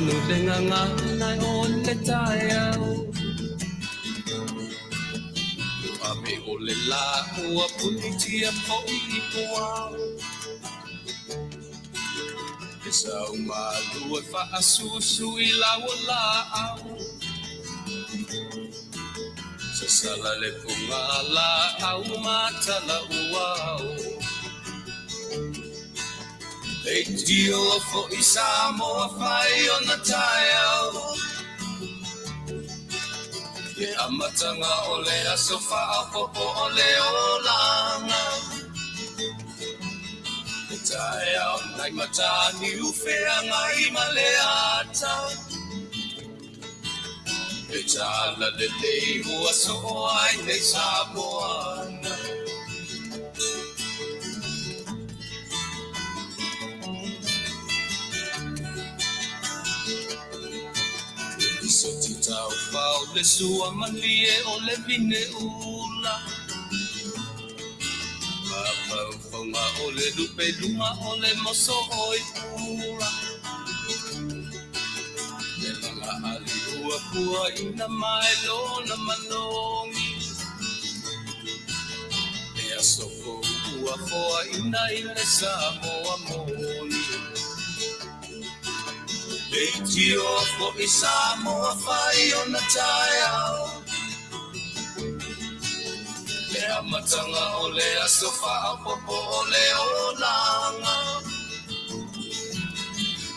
Manu le gagana o le taeao Ave o le lā ua punitia foi i puao E sau malu e faasusu i lau o laau Sasala le fugalaau ma talauao Leitio foi Samoa fai ona taeao Le amataga o le aso faaopoopo o le olaga Le taeao nai Mataniu feagai ma le ata Le talalelei ua soo ai nei Samoa Soti taufao le sua malie o le vine ula Mafaufauga o le lupe luga o le moso oi pula Le laga ali ua puaina mai lona manogi Le aso fou ua foaina i le Samoa moni Leitio foi Samoa fai ona taeao Le amataga o le aso faaopoopo o le olaga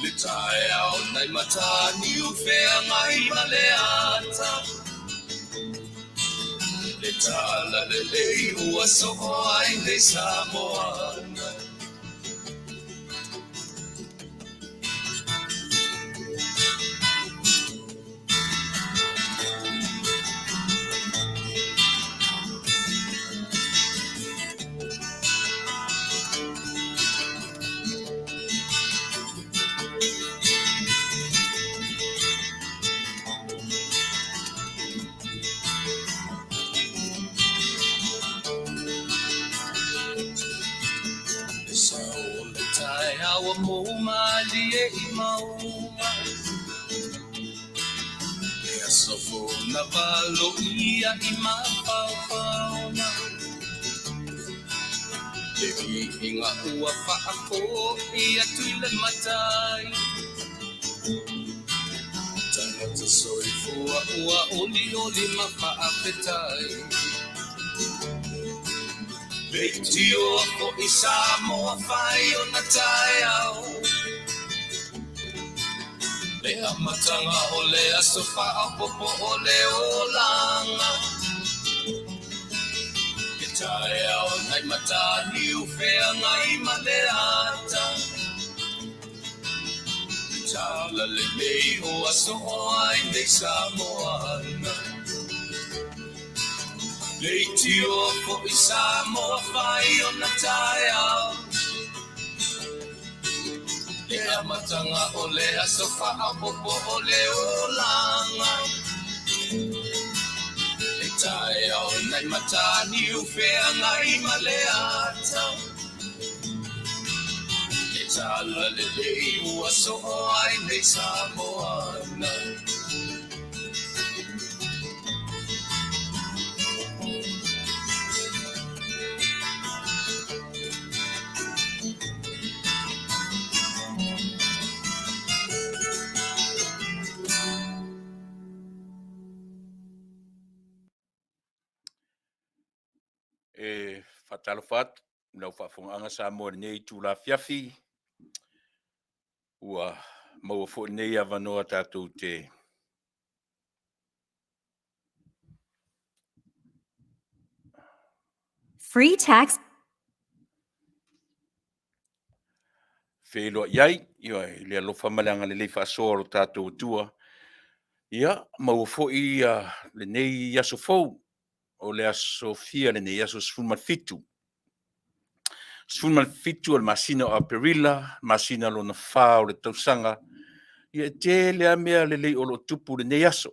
Le taeao nai Mataniu feagai ma le ata Le talalelei ua soo ai nei Samoa Le sao o le taeao ua mou malie i mauga Le aso fou na valoia i mafaufauga Le viiga ua faafoi atu i le Matai Tagata soifua ua olioli ma faafetai Leitio foi Samoa fai ona taeao Le amataga o le aso faaopoopo o le olaga Le taeao nai Mataniu feagai ma le ata Le talalelei ua soo ai nei Samoa Leitio foi Samoa fai ona taeao Le amataga o le aso faaopoopo o le olaga Le taeao nai Mataniu feagai ma le ata Le talalelei ua soo ai nei Samoa E faatalofa atu i lau faafofogaaga Samoa i lenei itula afiafi. Ua maua foi lenei avanoa tatou te Free tax. Feiloai ai, ioe, i le alofa ma le agalelei faasoa o lo tatou Atua. Ia, maua foi lenei aso fou, o le aso fia lenei, aso 17. 17 o le masina o Aperila, masina lona 4 o le tausaga. Ia, e tele lava mea lelei o lo o tupu i lenei aso.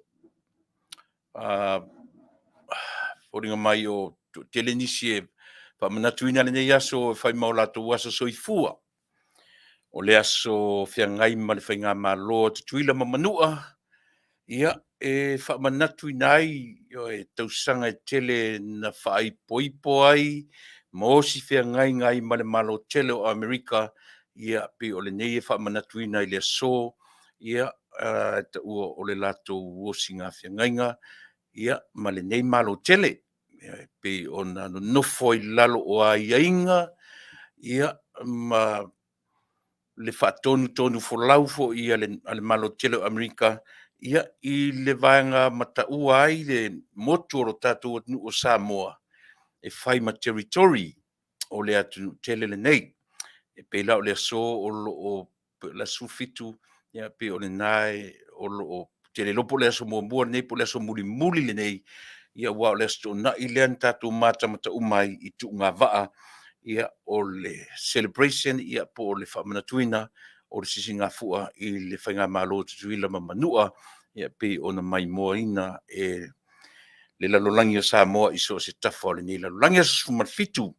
Foliga mai o tele nisi e faamanatuina lenei aso e fai ma o latou aso soifua. O le aso feagai ma le Faigamalo a Tutuila ma Manua, ia, e faamanatuina ai e tausaga e tele na faaipoipo ai ma osi feagaiga ai ma le Malo tele o Amerika, ia, pei o lenei e faamanatuina i le aso, ia, e taua o le latou osiga feagaiga, ia, ma lenei Malo tele, e pei ona nonofo ai i lalo o aiaiga, ia, ma le faatonutonufolau foi a le Malo tele o Amerika, ia, i le vaega ma taua ai le motu o lo tatou atunuu o Samoa, e fai ma territory o le atunuu tele lenei. E pei la o le aso o lo o le aso 17, ia pei o lena o lo o, ou te le iloa po o le aso muamua lenei po o le aso mulimuli lenei, aua o le Aso Toonai lea na tatou matamata uma ai i tuugavaa o le celebration po o le faamanatuina o le Sisigafua i le Faigamalo a Tutuila ma Manua, e pei ona maimoaina e le lalolagi o Samoa i so o se tafa o lenei lalolagi. Aso 17,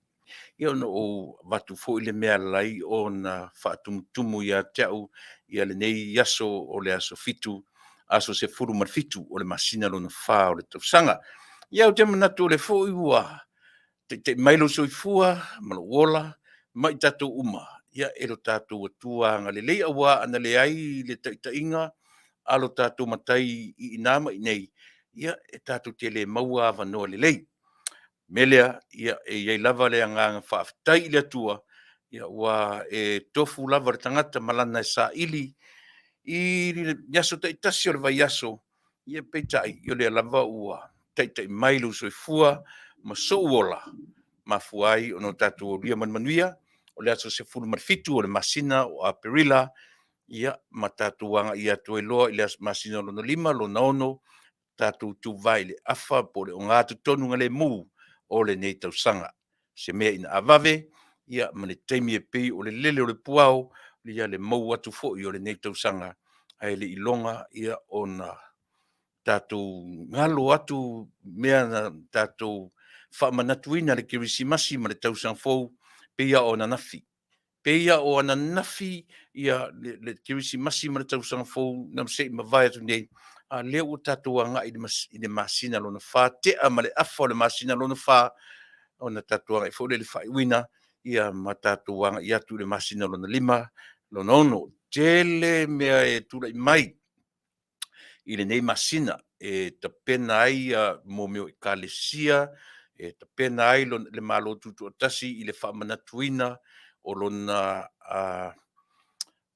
ia ona ou avatu foi le mea e ala ai ona faatumutumu ia te au lenei aso o le aso 7, aso 17 o le masina lona fa o le tausaga. Ia ou te manatu o lea foi ua taitai mai lou soifua ma lou ola ma i tatou uma e lo tatou Atua agalelei, aua ana leai le taitaiga a lo tatou Matai i ina ma i inei, ia e tatou te le maua avanoa lelei. O le mea lea, e i ai lava le agaga faafetai i le Atua, aua e tofu lava le tagata ma lana e saili i aso taitasi o le vaiaso, peitai, o lea lava ua taitai mai lou soifua ma sou ola, mafua ai ona tatou aulia ma le manuia o le aso 17 o le masina o Aperila, ia ma tatou agai atu ai loa i le masina lona 5, lona 6, tatou tuvae i le afa po o le ogatotonu o lenei tausaga. O se mea ina a vave, ma le taimi e pei o le lele o le puao le mou atu foi o lenei tausaga, ae le i iloga ona tatou galo atu mea na tatou faamanatuina le Kerisimasi ma le Tausaga Fou, pei lava o ananafi. E pei lava o ananafi le Kerisimasi ma le Tausaga Fou na se i mavae atu nei, a o lea ua tatou agai i le masina lona fa, tea ma le afa o le masina lona fa, ona tatou agai foi lea i le faaiuina ma tatou agai atu i le masina lona 5, lona 6. Tele mea e tulai mai i lenei masina e tapena ai mea o ekalesia, e tapena ai le Malo Tutoatasi i le faamanatuina o lona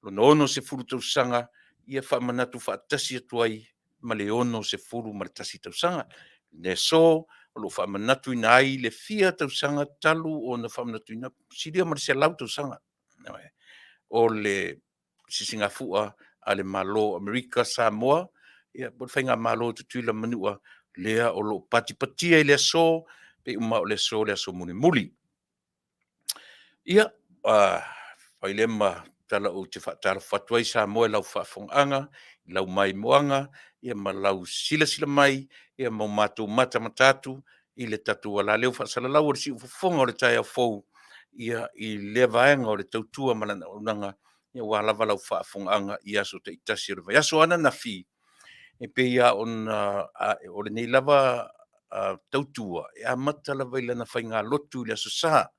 60 tausaga, ia faamanatu faatasi atu ai ma le 61 tausaga. O le aso o lo o faamanatuina ai le fia tausaga talu ona faamanatuina, silia ma le 100 tausaga, o le Sisigafua a le Malo o Amerika Samoa, ia po o le Faigamalo a Tutuila ma Manua, lea o lo o patipatia i le aso, pei uma lava o le aso le aso mulimuli. Ia, fai lea ma tala ou te faatalofa atu ai Samoa i lau faafofogaaga, i lau maimoaga ma lau silasila mai ma o matou matamata atu i le tatou alaleo faasalalau o le siufofoga o le taeao fou i lea vaega o le tautua ma lana auaunaga aua lava lau faafofogaaga i aso taitasi o le vaiaso. O ananafi, e pei lava ona o lenei lava tautua, e amata lava i lana faigalotu i le Aso Sa.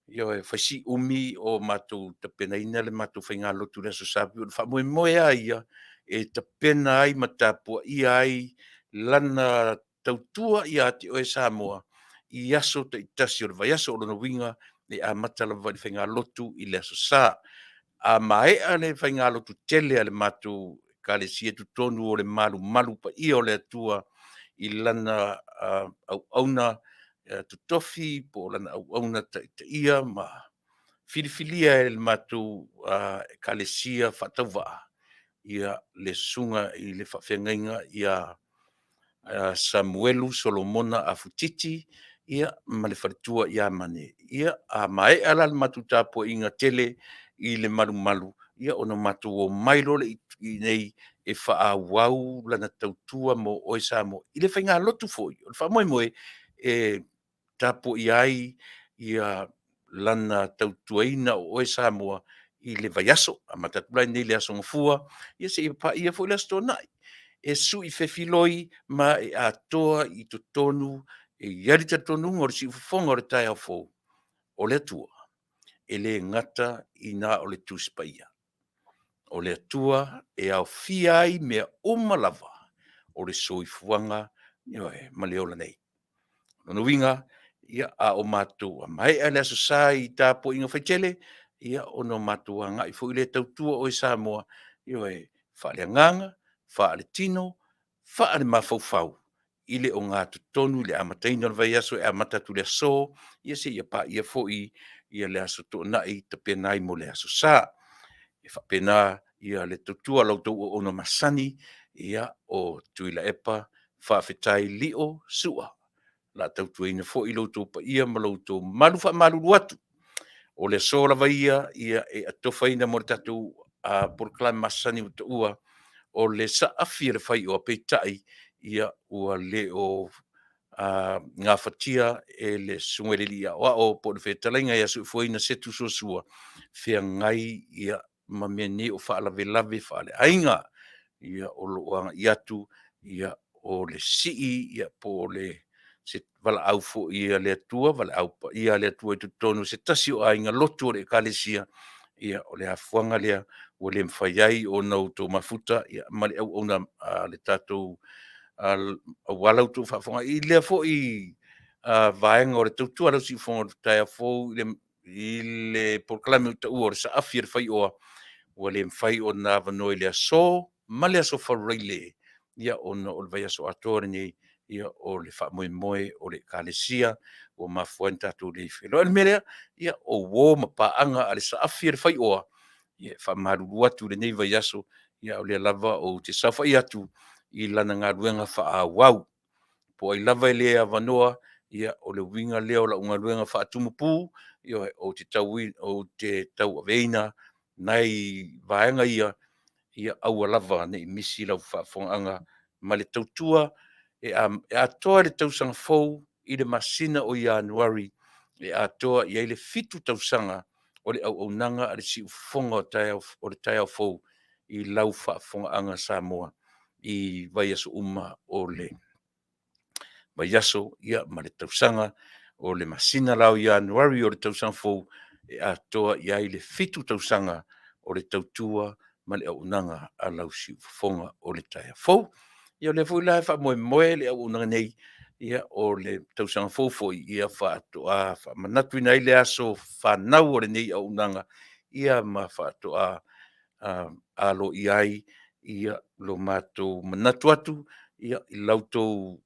Ioe, fai si umi o matou tapenaina le matou faigalotu i le Aso Sa. O le faamoemoe lava ia e tapena ai ma tapuaia ai lana tautua ia te oe Samoa i aso taitasi o le vaiaso. O lona uiga, e amata lava i le faigalotu i le Aso Sa. A maea le faigalotu tele a le matou Ekalesia i totonu o le malumalu paia o le Atua i lana auauna totofi po o lana auauna taitaia ma filifilia e le matou Ekalesia faatauvaa le susuga i le faafeagaiga ia Samuelu Solomona Afu Titi ma le faletua ia Mane. Ia, a maea la le matou tapuaiga tele i le malumalu, ona matou omai loa lea i inei e faaauau lana tautua mo oe Samoa i le faigalotu foi. O le faamoemoe e tapuaia ai lana tautuaina o oe Samoa. i le vaiaso, amata atu la i lenei le Aso Gafua, ia seia paia foi le Aso Toonai, e sui fefiloi ma e atoa i totonu. E i ai le talitonuga o le siufofoga o le taeao fou, o le Atua, e le gata i na o le Tusi Paia. O le Atua e aofia ai mea uma lava o le soifuaga, ioe, ma le ola nei. O lona uiga, ia, a o matou maea le Aso Sa i tapuaiga faitele, ia ona matou agai foi lea e tautua oe Samoa, ioe, faaleagaga, faaletino, faalemafaufau i le ogatotonu i le amataina o le vaiaso e amata atu i le aso, ia seia paia foi le Aso Toonai e tapena ai mo le Aso Sa. E faapena le tautua a la outou auauna masani, ia, o Tuilaepa Faafetai Lio Sua. O le a tautuaina foi lo outou paia ma lo outou mamalu. E faamalulu atu, o le aso lava ia e atofaina mo le tatou polokalame masani ua taua o le Saafi a le Faioa, peitai, ia ua le o gafatia e le Susuga i le Alii Aoao po o le fetalaiga ia Soifuaina Setu Suasua feagai ma mea nei o faalavelave faaleaiga. Ia, o lo o agai atu o le sii po o le se valaau foi a le Atua, valaau paia a le Atua i totonu o se tasi o aiga lotu o le Ekalesia. Ia, o le afuaga lea ua le mafai ai ona outou mafuta ma le auauna a le tatou aua la outou faafofoga i lea foi vaega o le tautua a lau siufofoga i le taeao fou i le polokalame ua taua o le Saafi a le Faioa, ua le mafai ona avanoa i le aso ma le Aso Faraile, ona o le vaiaso atoa lenei o le faamoemoe o le Ekalesia ua mafua ai ona tatou le feiloai. O le mea lea, ia, o uo ma paaga a le Saafi a le Faioa, e faamalulu atu i lenei vaiaso, a o lea lava ou te saofai atu i lana galuega faaauau. Po o ai lava e le avanoa, ia o le uiga lea o lau galuega faatumu pu, ioe, ou te tauaveina nai vaega ia, ia aua lava ne i misi lau faafofogaaga ma le tautua e atoa le tausaga fou i le masina o Ianuari e atoa i ai le 7 tausaga o le auaunaga a le siufofoga o le taeao fou i lau faafofogaaga Samoa i vaiaso uma o le vaiaso ma le tausaga. O le masina la o Ianuari o le tausaga fou e atoa i ai le 7 tausaga o le tautua ma le auaunaga a lau siufofoga o le taeao fou. Ia o lea foi la e faamoemoe le auaunaga nei, o le tausaga fou foi, ia faatoa faamanatuina ai le aso fanau o lenei auaunaga, ma faatoa aloaia ai lo matou manatu atu i la outou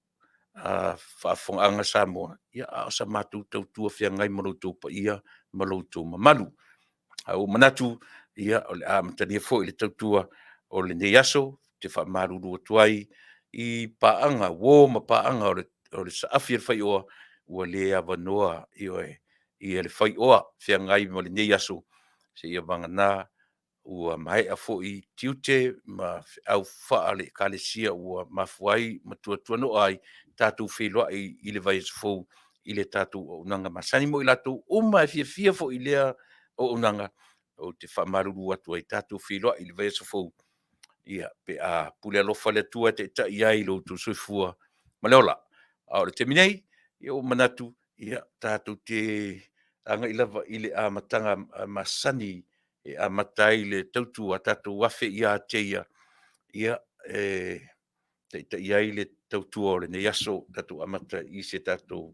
faafofogaaga Samoa, a o sa matou tautua feagai ma lo outou paia ma lo outou mamalu. Ae ua ou manatu, ia, o le a amatalia foi le tautua o lenei aso. Ou te faamalulu atu ai i paaga, uo ma paaga o le Saafi a le Faioa, ua le avanoa, ioe, le faioa feagai ma lenei aso, seia vagana ua maea foi tiute ma feau faale-Ekalesia ua mafua ai ma tuatuano'a ai tatou feiloai i le vaiaso fou i le tatou auaunaga masani. Mo i latou uma e fiafia foi i lea auaunaga, ou te faamalulu atu ai, tatou feiloai i le vaiaso fou pe a pule alofa le Atua e taitai ai lo outou soifua ma le ola. A o le taimi nei, ia ua ou manatu, ia, tatou te agai lava i le amataga masani e amata ai le tautua, tatou afe ia te ia e taitaia ai le tautua o lenei aso. Tatou amata i se tatou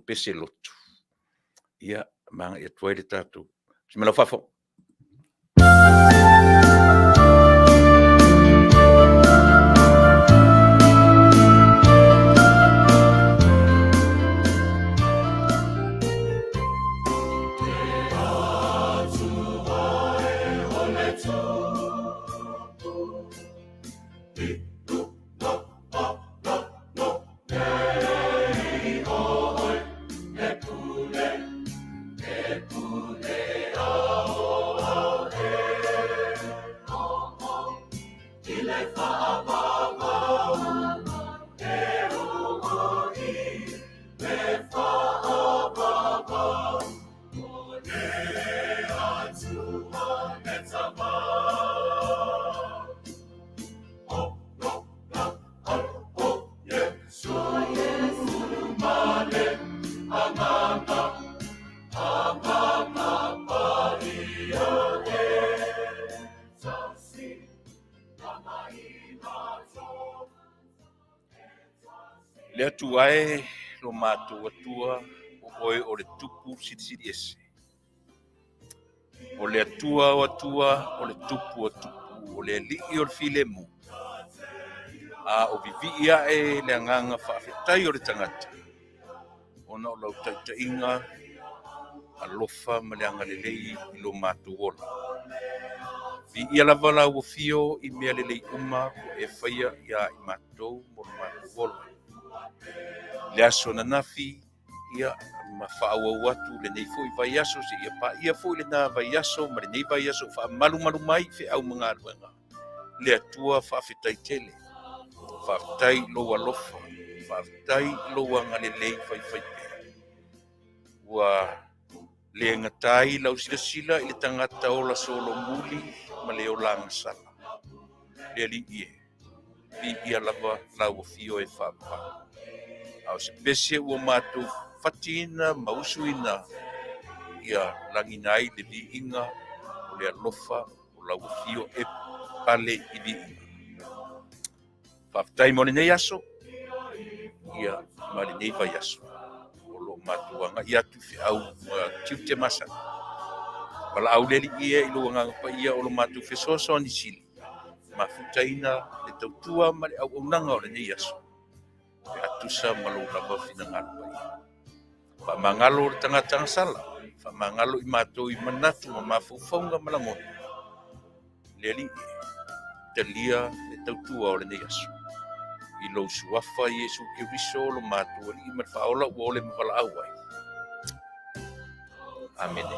pese lotu ma agai atu ai le tatou… ma lau faafofoga. Le Atua e o le tupu, Nei oi e pule, e pule ao ao e o o i le faavavau e o i le faavavau o le Atua. Le Atua e, lo matou Atua, o oe o le Tupu Silisili Ese. O le Atua o Atua, o le Tupu o Tupu, o le Alii o le Filemu. A o vivii ae le agaga faafetai o le tagata, ona o lau taitaiga alofa ma le agalelei i lo matou ola. Viia lava lau afio i mea lelei uma ua e faia ia i matou mo lo matou ola. I le aso ananafi, ia, ma faaauau atu lenei foi vaiaso seia paia foi lena vaiaso ma lenei vaiaso o faamalumalu mai feau ma galuega. Le Atua faafetai tele. Faafetai i lou alofa, faafetai i lou agalelei faifaipea. Ua le gata ai lau silasila i le tagata ola solomuli ma le ola agasala. Le Alii e, viia lava lau afio e faavavau. A o se pese ua matou fatiina ma usuina, ia lagina ai le viiga o le alofa o lau afio e pale i viiga. Faafetai mo lenei aso, ia ma lenei vaiaso o lo o matou agai atu i feau ma tiute masani. Valaau le Alii e i lou Agaga Paia o lo matou fesoasoani sili, mafutaina le tautua ma le auaunaga o lenei aso, pe a tusa ma lou lava finagalo paia. Faamagalo le tagata agasala, faamagalo i matou i manatu ma mafaufauga ma lagona. Le Alii e, talia le tautua o lenei aso. I lou suafa Iesu Keriso lo matou Alii ma le Faaola ua ole ma valaau ai. Amene.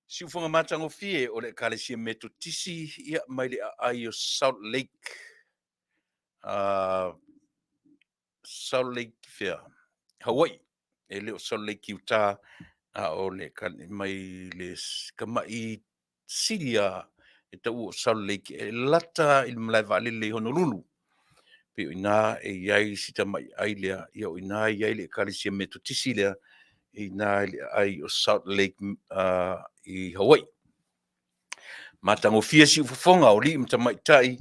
Siufofoga matagofie o le Ekalesia Metotisi ia mai le aai o Salt Lake, Salt Lake fea, Hawaii. E le o Salt Lake Utah, a o le mai le kamai sili a e tau o Salt Lake e lata i le malae vaalele i Honolulu. Pei o i ina e i ai si tamaiʻai lea, ia o i ina e i ai le Ekalesia Metotisi lea, e i ina i le aai o Salt Lake i Hawaii. Matagofie siufofoga o alii ma tamaitai,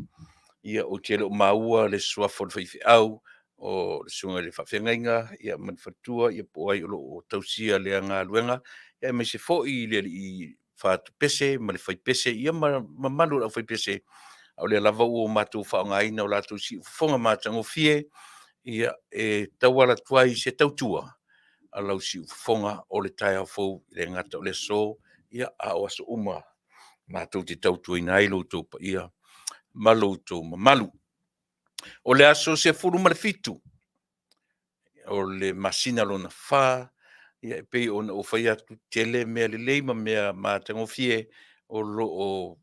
ia ou te le o maua le suafa o le faifeau, o le susuga i le faafeagaiga ia ma le faletua ia po o ai o lo o tausia lea galuega, ia aemaise foi i le alii fatupese ma le faipese ia ma mamalu o le aufaipese, a o lea lava ua matou faaaogaina o latou siufofoga matagofie ia e tauala atu ai se tautua a lau siufofoga o le taeao fou, e le gata o le aso, ia a o aso uma matou te tautuaina ai lo outou paia ma lo outou mamalu. O le aso 17 o le masina lona 4, ia e pei ona ou fai atu, tele mea lelei ma mea matagofie o lo o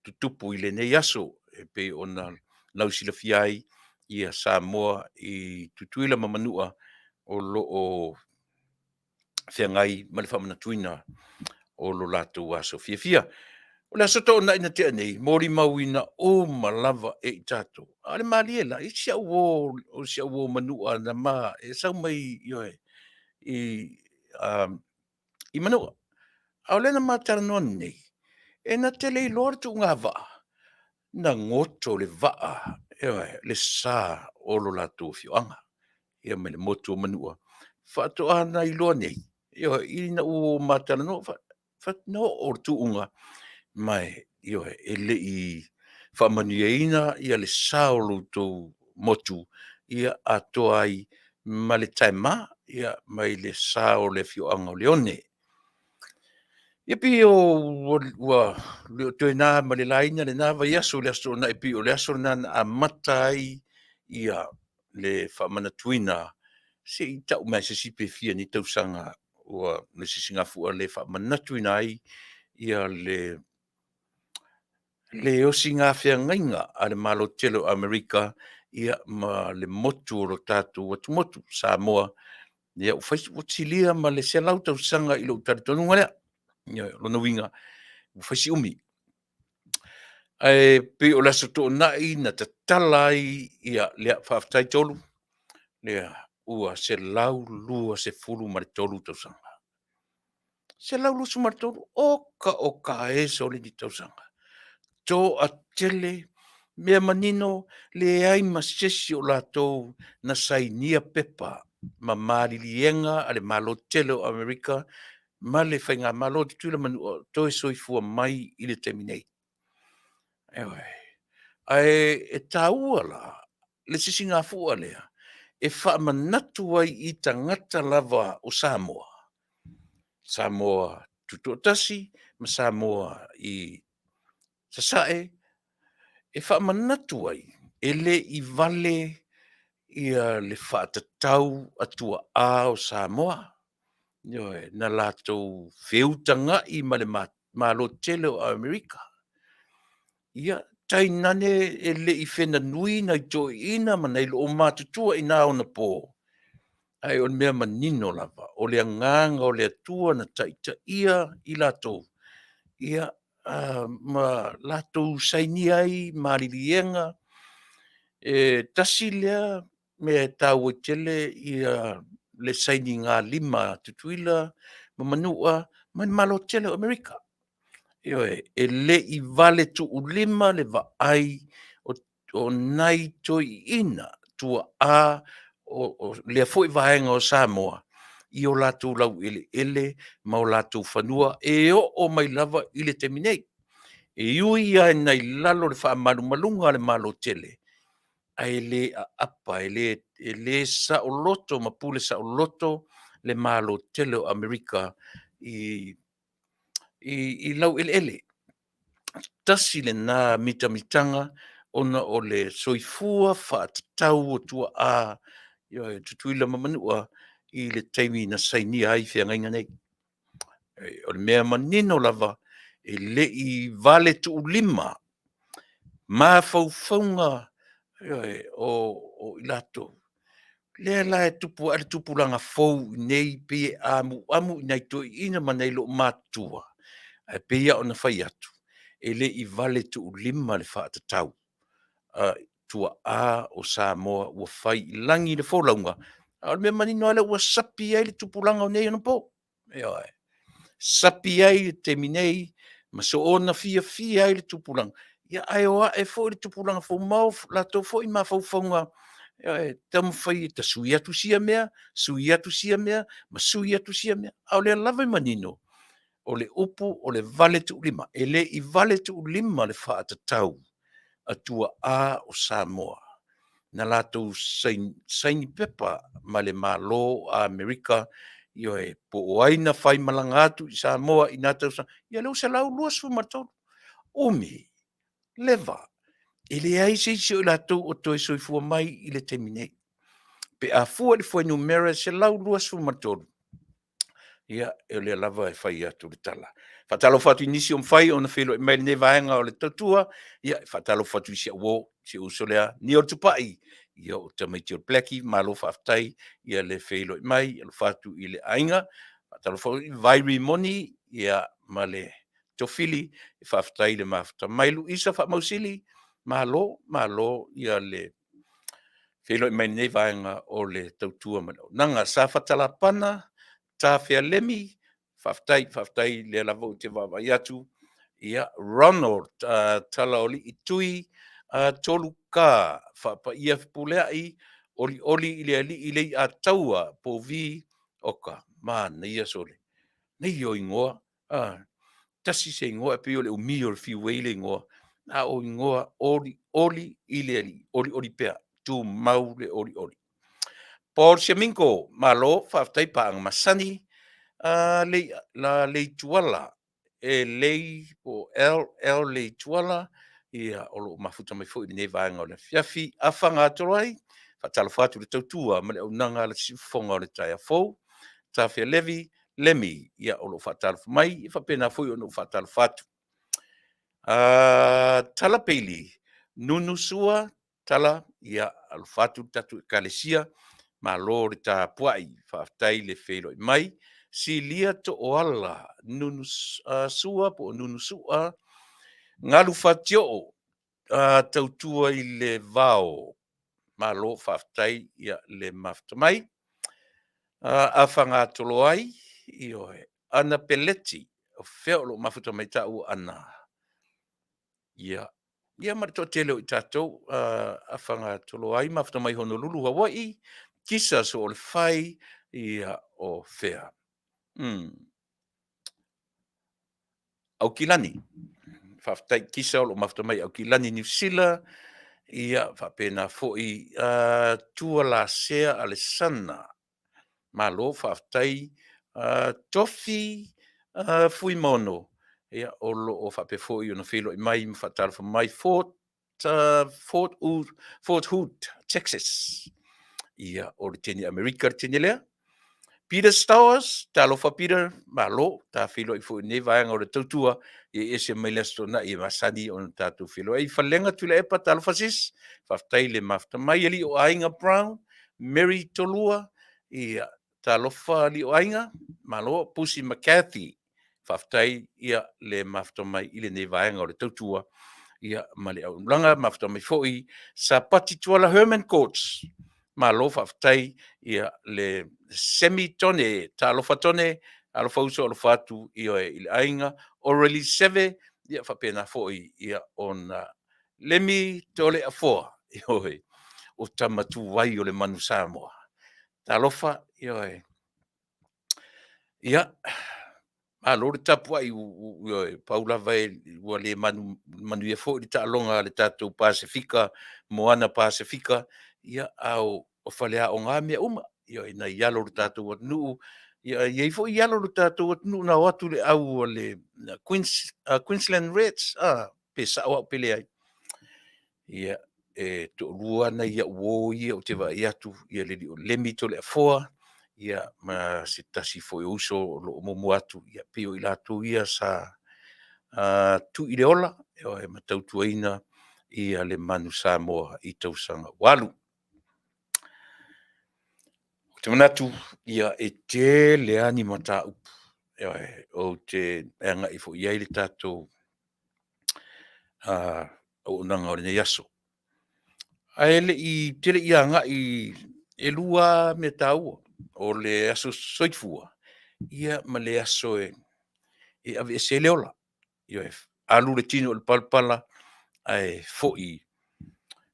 tutupu i lenei aso, e pei ona lausilafia ai ia Samoa i Tutuila ma Manua o lo o feagai ma le faamanatuina o lo latou aso fiafia. O le aso Toonai na tea nei, molimauina uma lava e i tatou. A o le malie la, i si au uo, o si au uo Manua na ma, e sau mai ioe, i Manua. A o lea na ma talanoa nei, e na te le iloa le tuuga vaa, na goto le vaa, ioe, le sa o lo latou afioaga, ia mai le motu o Manua. Faatoa na iloa nei, ioe, ina ua ma talanoa, na oo le tuuga, ma e, ioe, e le i Faamanuiaina ia le sa o lo outou motu, ia atoa ai ma le taema, ia mai le sa o le afioaga o Leone. Ia pei ua le o toe na ma le laina lena vaiaso i le Aso Toonai, pei o le aso lena na amata ai ia le faamanatuina, se i tau mai lava e se isi pe fia nei tausaga ua le Sisigafua lea e faamanatuina ai ia le osigafeagaiga a le Malo tele o Amerika, ia ma le motu o lo tatou atumotu Samoa. Ia ua silia ma le 100 tausaga i lou talitonuga lea. Ioe, o lona uiga, ua fai si umi. Ae pei o le Aso Toonai na tatala ai ia le... Faafetai Tolu, ua 123 tausaga. 123, oka oka e sole tausaga. Toatele, mea manino, leai ma se isi o latou na sainia pepa ma maliliega a le Malo tele o Amerika ma le Faigamalo a Tutuila ma Manua o toe soifua mai i le taimi nei. Ioe. Ae e taua la le Sisigafua lea e faamanatu ai i tagata lava o Samoa, Samoa Tutoatasi ma Samoa i Sasae, e faamanatu ai, e le i vale ia le faatatau a tuaa o Samoa. Ioe, na latou feutagai ma le Malo tele o Amerika. Ia, tainane e le i feganui nai toeaiina ma nai loomatutua i na ona po, ae o le mea manino lava, o le Agaga o le Atua na taitaia i latou, ia ma latou sainia ai maliliega. E tasi lea mea e taua tele le sainigalima a Tutuila ma Manua ma le Malo tele o Amerika. Ioe, e le i valetuulima le vaai o nai toeaiina tuaa o lea foi vaega o Samoa i o latou laueleele ma o latou fanua e oo mai lava i le taimi nei. E ui lava ina i lalo o le faamalumaluga a le Malo tele, ae le aapa, e le saoloto ma pule saoloto le Malo tele o Amerika i laueleele. Tasi lena mitamitaga ona o le soifua faatatau o tuaa, ioe, Tutuila ma Manua i le taimi na sainia ai feagaiga nei. O le mea manino lava, e le i valetuulima mafaufauga, ioe, o i latou, lea la e tupu ae le tupulaga fou i inei pei e amuamu i nai toeaiina ma nai loomatutua, ae pei lava ona fai atu, e le i valetuulima le faatatau a tuaa o Samoa ua fai i lagi le folauga, a o le mea manino lava lea ua sapi ai le tupulaga o nei ona po. Ioe, sapi ai le taimi nei ma soona fiafia ai le tupulaga, ia ae o ae foi le tupulaga fou ma o latou foi mafaufauga e taumafai e tasui atu sia mea, sui atu sia mea, ma sui atu sia mea, a o lea lava e manino, o le upu o le valetuulima. E le i valetuulima le faatatau a tuaa o Samoa na latou saini pepa ma le Malo o Amerika, ioe, po o ai na faimalaga atu i Samoa i na tausaga, ia lea ua 123. Umi, leva, e leai se isi o i latou o toe soifua mai i le taimi nei. Pe a fua i le fuainumera e 123, ia, o lea lava e fai atu le tala. Faatalofa atu i nisi ua mafai ona feiloai mai i lenei vaega o le tautua, ia e faatalofa atu i si au uo, si ou uso lea Nio Tupai, ia o tamaiti o le Blackie, malo faafetai le feiloai mai, alofa atu i le aiga. Faatalofa foi i Vaai Rimoni ma le Toafili, faafetai le mafuta mai. Luisa Faamausili, malo, malo le feiloai mai i lenei vaega o le tautua ma le auaunaga. Safata Lapana, Tafea Lemi, faafetai, faafetai o lea lava ou te vaavaai atu. Ia, Ronald Talaolii Tui Tolu K, Faapaia Fepuleai, olioli i le alii Leiataua Povi, oka, manaia sole, manaia o igoa, a, tasi se igoa ae pei o le umi o le fiu ai le igoa. A o igoa oli oli i le Alii, olioli pea, tumau le olioli. Paul Siaminko, malo, faafetai paaga masani. Lei, la Leituala, e Lei po o LL Leituala, ia, o lo o mafuta mai foi i lenei vaega o le afiafi. Afa Gatoloai, faatalofa atu i le tautua ma le auaunaga a le Siufofoga o le taeao fou. Tafea Levi, Lemi, ia, o lo o faatalofa mai, e faapena foi ona ou faatalofa atu. Tala Peili, Nunu Sua, Tala, ia, alofa atu le tatou Ekalesia, malo le tapuai, faafetai le feiloai mai. Silia Tooala, Nunu Sua po o Nunu Sua, Galu Fatioo, tautua i le vao, malo faafetai ia le mafuta mai. Afa Gatoloai, ioe, Ana Peleti, o fea o lo o mafuta mai taua Ana? Ia, ia ma le toatele o i tatou, Afa Gatoloai, mafuta mai Honolulu, Hawaii, Kisa Soolefai, ia, o fea? Aukilani. Faafetai Kisa o lo o mafuta mai Aukilani, Niu Sila, ia faapena foi Tualasea Alesana. Malo faafetai Tofi Fuimaono, ia o lo o faapea foi ona feiloai mai ma faatalofa mai Fort Hood, Texas. Ia, o le teine Amerika le teine lea. Peter Stowers, talofa Peter, malo, ta feiloai foi i lenei vaega o le tautua, ia e ese mai le Aso Toonai e masani ona tatou feiloai. Falega Tuilaepa, talofa sis, faafetai le mafuta mai. Alii o Aiga Brown, Mary Tolua, ia, talofa alii o aiga, malo. Pusi McCarthy, faafetai ia le mafuta mai i lenei vaega o le tautua ia ma le auaunaga. Mafuta mai foi Sapati Tuala Herman Coach, malo faafetai ia le Semi Tone, talofa Tone, alofa uso alofa atu ioe i le aiga Orally Seve, ia faapena foi ia ona Lemi Toleafoa, ioe, o tama tuai o le Manu Samoa. Talofa, ioe. Ia, malo le tapuai, ioe, pau lava ua le manuia foi le taaloga a le tatou Pasefika, Moana Pasefika, ia a o faleaoga lava mea uma, ioe, nai alo o le tatou atunuu. Ia e i ai foi alo o le tatou atunuu na o atu i le au a le Queensland Reds, pe sao au pe leai. Ia, e toalua nai au uo ia ou te vaai atu, ia le alii o Lemi Toleafoa ia ma se tasi foi o uso o lo o muamua atu, ia pei o i latou ia sa tuu i le ola ma tautuaina le Manu Samoa i tausaga ua alu. Ou te manatu, ia, e tele lava ni mataupu ou te agai foi i ai le tatou auaunaga o lenei aso. Ae ou te le i agai, e 2 lava mea taua, o le aso soifua ma le aso e aveese ai le ola. Ioe, alu le tino i le palapala ae foi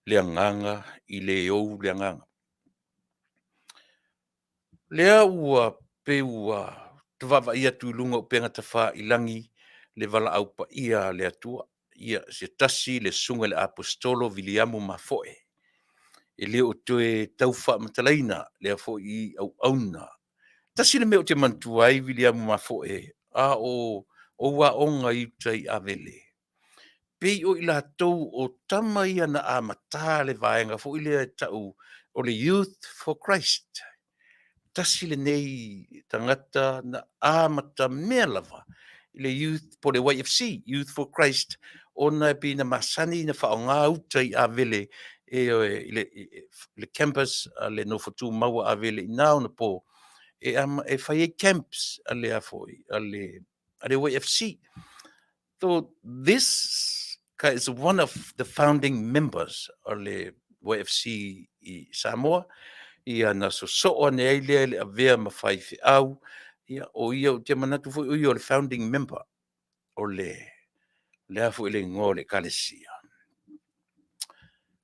le agaga i le ou le agaga. O lea ua pei ua vaavaai atu i luga o upega tafailagi le valaau paia a le Atua, ia se tasi le Susuga i le Aposetolo Viliamu Mafoe, e le o toe tau faamatalaina lea foi auauna. Tasi le mea ou te manatua ai Viliamu Mafoe, a o ou aoga i uta i Avele, pei o i latou o tama ia na amata le vaega foi lea e tau o le Youth for Christ. Tasi lenei tagata na amatamea lava i le Youth po o le YFC, Youth for Christ, ona e pei na masani ona faaaoga uta i Avele i le campus a le Nofo Tumau a Avele i na ona po, e fai ai camps a le YFC. So this guy is one of the founding members o le YFC i Samoa. Ia na sosoo ane ai lea i le avea ma faifeau. Ia, o ia, ou te manatu foi o ia o le founding member o le a foi le igoa o le ekalesia?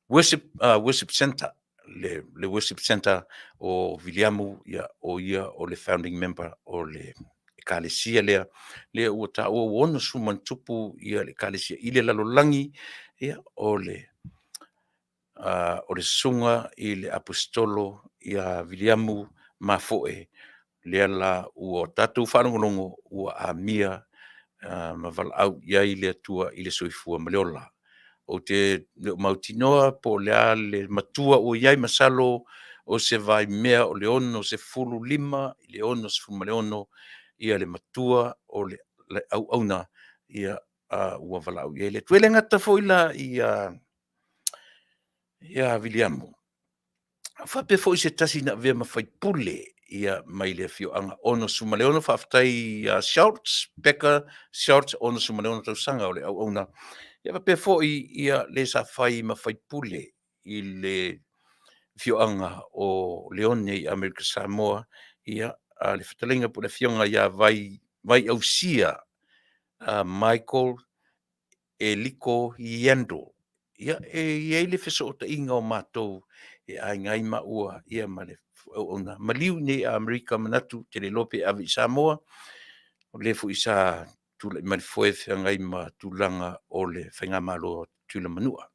Worship Center, le Worship Center o Viliamu, ia, o ia o le founding member o le Ekalesia lea, lea ua taua ua 60+ le Ekalesia i le lalolagi, ia, o le susuga i le Aposetolo ia Viliamu Mafoe, lea la ua tatou faalogologo ua amia ma valaau i ai le Atua i le soifua ma le ola. Ou te le o mautinoa po o le a le matua ua i ai, masalo o se vaimea o le 65 i le 66 le matua o le auauna ua valaau i ai le Atua. E le gata foi la ia Viliamu, ae faapea foi se tasi na avea ma faipule mai le afioaga 66, faafetai ia Shelts Peka Shelts, 66 tausaga o le auauna. E faapea foi le sa fai ma faipule i le afioaga o Leone i Amerika Samoa, le fetalaiga po o le Afioga ia Vaiausia Michael Eliko Yandall. Ia, e i ai le fesootaiga o matou e aiga ai maua ma le auauna maliu i inei i Amerika, manatu ou te le iloa pe ave i Samoa, o le foi sa tulai mai i le foe feagai ma tulaga o le faigamalo a Tutuila ma Manua.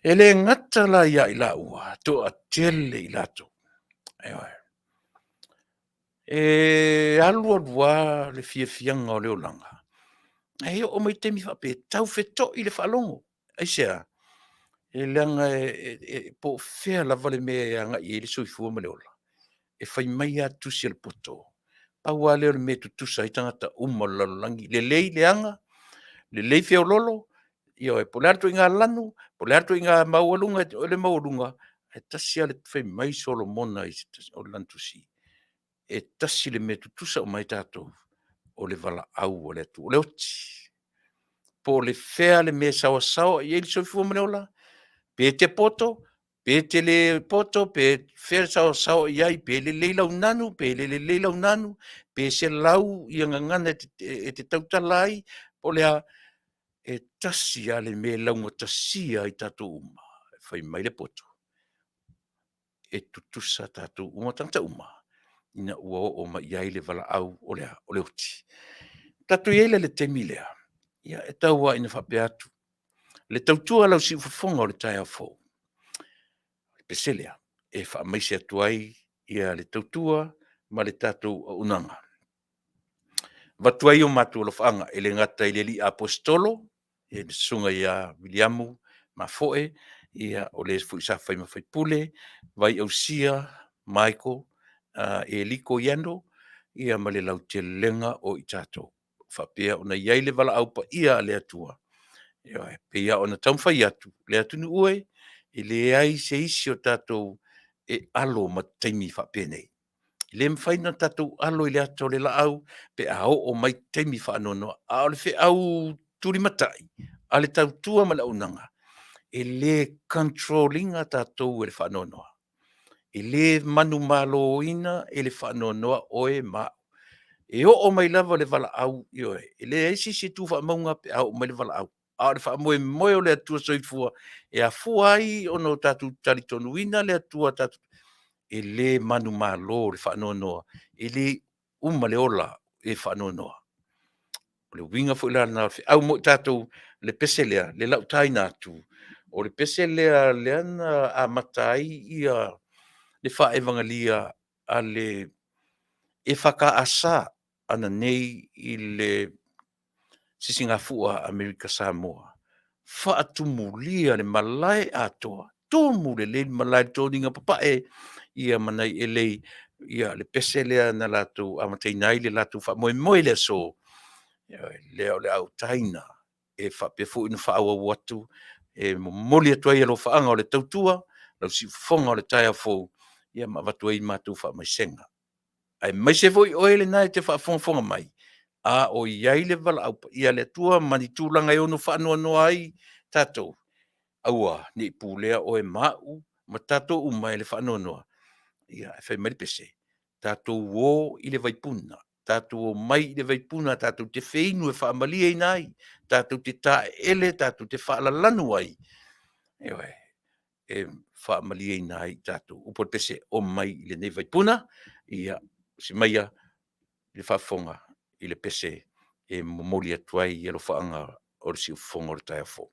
E le gata la ia i laua, e toatele i latou, ioe. E alu alu lava le fiafiaga o le olaga, ae oo mai taimi faapea e tau feto'i le faalogo. Aisea? E leaga po o fea lava le mea e agai i ai le soifua ma le ola, e fai mai lava le tusi a le poto, pau lava lea o le mea e tutusa ai tagata uma o le lalolagi, lelei, leaga, lelei feoloolo, ioe, po o le a le ituaiga lanu, po o le a le ituaiga maualuga, ae tasi lava le… fai mai Solomona i se tasi o lana tusi, e tasi le mea e tutusa uma ai tatou, o le valaau a le Atua, o le oti. Po o le fea le mea e saoasaoa i ai le soifua ma le ola, pe te poto pe te le poto, pe fea le saoasaoa i ai, pe lelei lau nanu pe le lelei lau nanu, pe 100 gagana e te tautala ai, po o le a, e tasi lava le mea e laugatasia ai tatou uma, fai mai le poto, e tutusa tatou uma tagata uma ina ua oo mai i ai le valaau o le a? O le oti. Tatou i ai la i le taimi lea, ia e tau lava ina faapea atu, le tautua a lau siufofoga o le taeao fou, o le pese lea, e faamaise atu ai le tautua ma le tatou auaunaga. E avatu ai o matou alofaaga, e le gata i le alii Aposetolo le Susuga ia Viliamu Mafoe, o le foi sa fai ma faipule, Vaiausia Michael Eliko Yandall, ia ma le lautelega o i tatou o faapea ona i ai le valaau paia a le Atua. Ioe. E pei lava ona taumafai atu, le atunuu e, e leai se isi o tatou e alo ma taimi faapenei. E le mafai ona tatou alo i le ata o le laau pe a oo mai taimi faanoanoa, a o le feau tulimatai a le tautua ma le auaunaga, e le control ina tatou e le faanoanoa. E le manumaloina e le faanoanoa oe ma au. E oo mai lava le valaau, ioe, e leai se isi e tu faamauga pe a oo mai le valaau, a o le faamoemoe o le Atua Soifua e afua ai ona o tatou talitonuina le Atua, e le manumalo i le faanoanoa, e le uma le ola o e faanoanoa. O le uiga foi la lena o le feau mo i tatou, le pese lea, le lautaina atu, o le pese lea lea na amata ai le faevagalia a le EFKS ananei i le Sisigafua a Amerika Samoa, faatumulia le malae atoa, tumu lelei le malae i le toniga papae ma nai elei, le pese lea na latou amataina ai le latou faamoemoe i le aso, lea o le a utaina e faapea foi ona faaauau atu e momoli atu ai alofaaga o le tautua, lau siufofoga o le taeao fou, ma avatu ai matou faamaisega. Aemaise foi oe lena e te faafogafoga mai, a o i ai le valaau paia a le Atua ma ni tulaga e ono faanoanoa ai tatou, aua ne i pulea oe ma au ma tatou uma e le faanoanoa. Ae fai mai le pese, tatou o i le vaipuna, tatou omai i le vaipuna tatou te feinu e faamalieina ai, tatou te taeele tatou te faalalanu ai, ioe, e faamalieina ai tatou. O upu a le pese, omai i lenei vaipuna, ia, usi maia i le faafofoga i le pese e momoli atu ai alofaaga o le siufofoga o le taeao fou.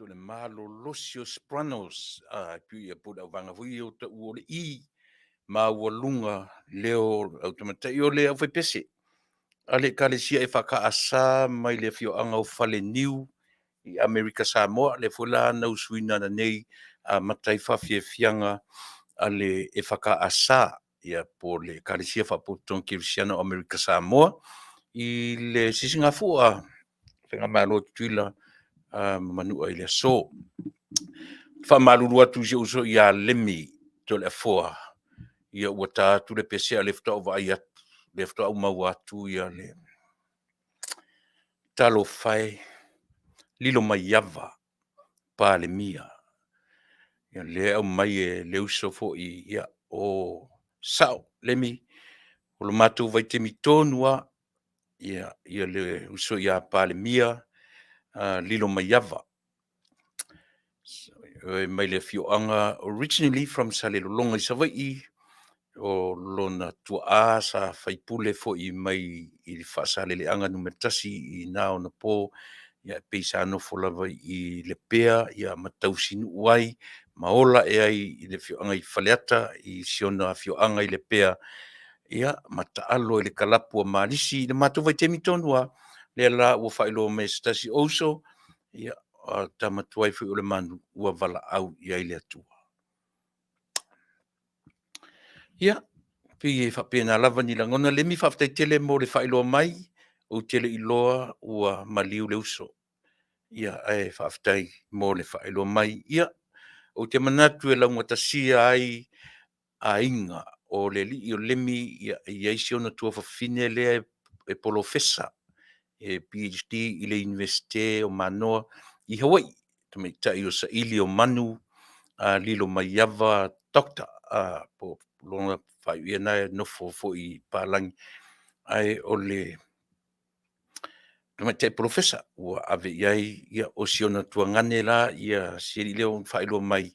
To le malolosi o Sopranos, a pei po o le auvaega foi ia o tau o le E, maualuga leo o le au tamaitai o le aufaipese a le Ekalesia EFKS mai le afioaga o Faleniu i Amerika Samoa. Lea foi la na usuina ananei, amata ai faafiafiaga a le EFKS, ia po o le Ekalesia Faapotopotoga Kerisiano o Amerika Samoa i le Sisigafua a le Faigamalo a Tutuila ma Manua i le aso. E faamalulu atu i si ou uso ia Lemi Toleafoa, ia ua ta atu le pese a o lea faatoa ou vaai atu, lea faatoa ou maua atu le... Talofa e, Lilomaiava Palemia. Ia o lea e aumai e le uso foi, ia o sao Lemi, o le matou vaitaimi tonu lava, ia le uso ia Palemia Lilomaiava mai le afioaga, originally from Salelologa i Savaii, o lona tuaa sa faipule foi mai i Faasaleleaga Nu.1 i na ona po, e pei sa nofo lava i Lepea ma tausinuu ai ma ola ae ai i le afioaga i Faleata i si ona afioaga i Lepea, ia ma taalo i le kalapu a Malisi i le matou vaitaimi tonu lava. Lea la ua faailoa mai e se tasi o uso, ia o le tama tuai foi o Lemanu ua valaau i ai le Atua. Ia, e pei e faapena lava ni lagona. Lemi, faafetai tele mo le faailoa mai, ou te le i iloa ua maliu le uso, ae faafetai mo le faailoa mai. Ia, ou te manatu e laugatasia ai aiga, o le alii o Lemi e i ai si ona tuafafine lea e polofesa, e PhD i le Iunivesite o Manoa i Hawaii, le tamaitai o Sailiomanu Lilomaiava Doctor. Po o lona faaiu ea lena e nofo foi i papalagi, ae o le tamaitai polofesa ua ave i ai, o si ona tuagane la si alii lea ua faailoa mai,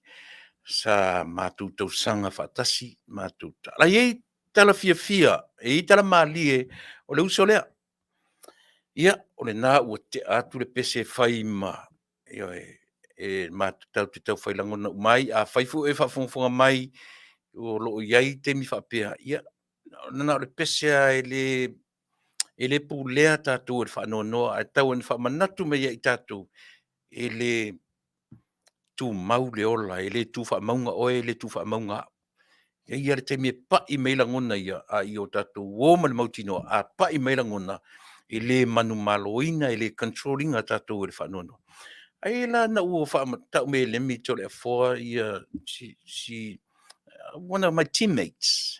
sa matou tausaga faatasi, matou tala. E i ai tala fiafia, e i ai tala malie o le uso lea. Ia, o lena ua tea atu le pese e fai ma, ioe, e tatou te taufai lagona uma ai. Afai foi o e faafogafoga mai o lo o i ai taimi faapea, ia na o le pese lava e le pulea tatou e le faanoanoa, ae tau ina faamanatu mai ia i tatou, e le tumau le ola, e le tu faamauga oe, e le tu faamauga au. E i ai lava le taimi e pai mai ai lagona ia, a ia o tatou o ma le mautinoa, a pai mai lagona, e le manumaloina, e le control ina tatou e le faanoanoa. Ai la ina ua tau mai e Lemi Toleafoa si one of my teammates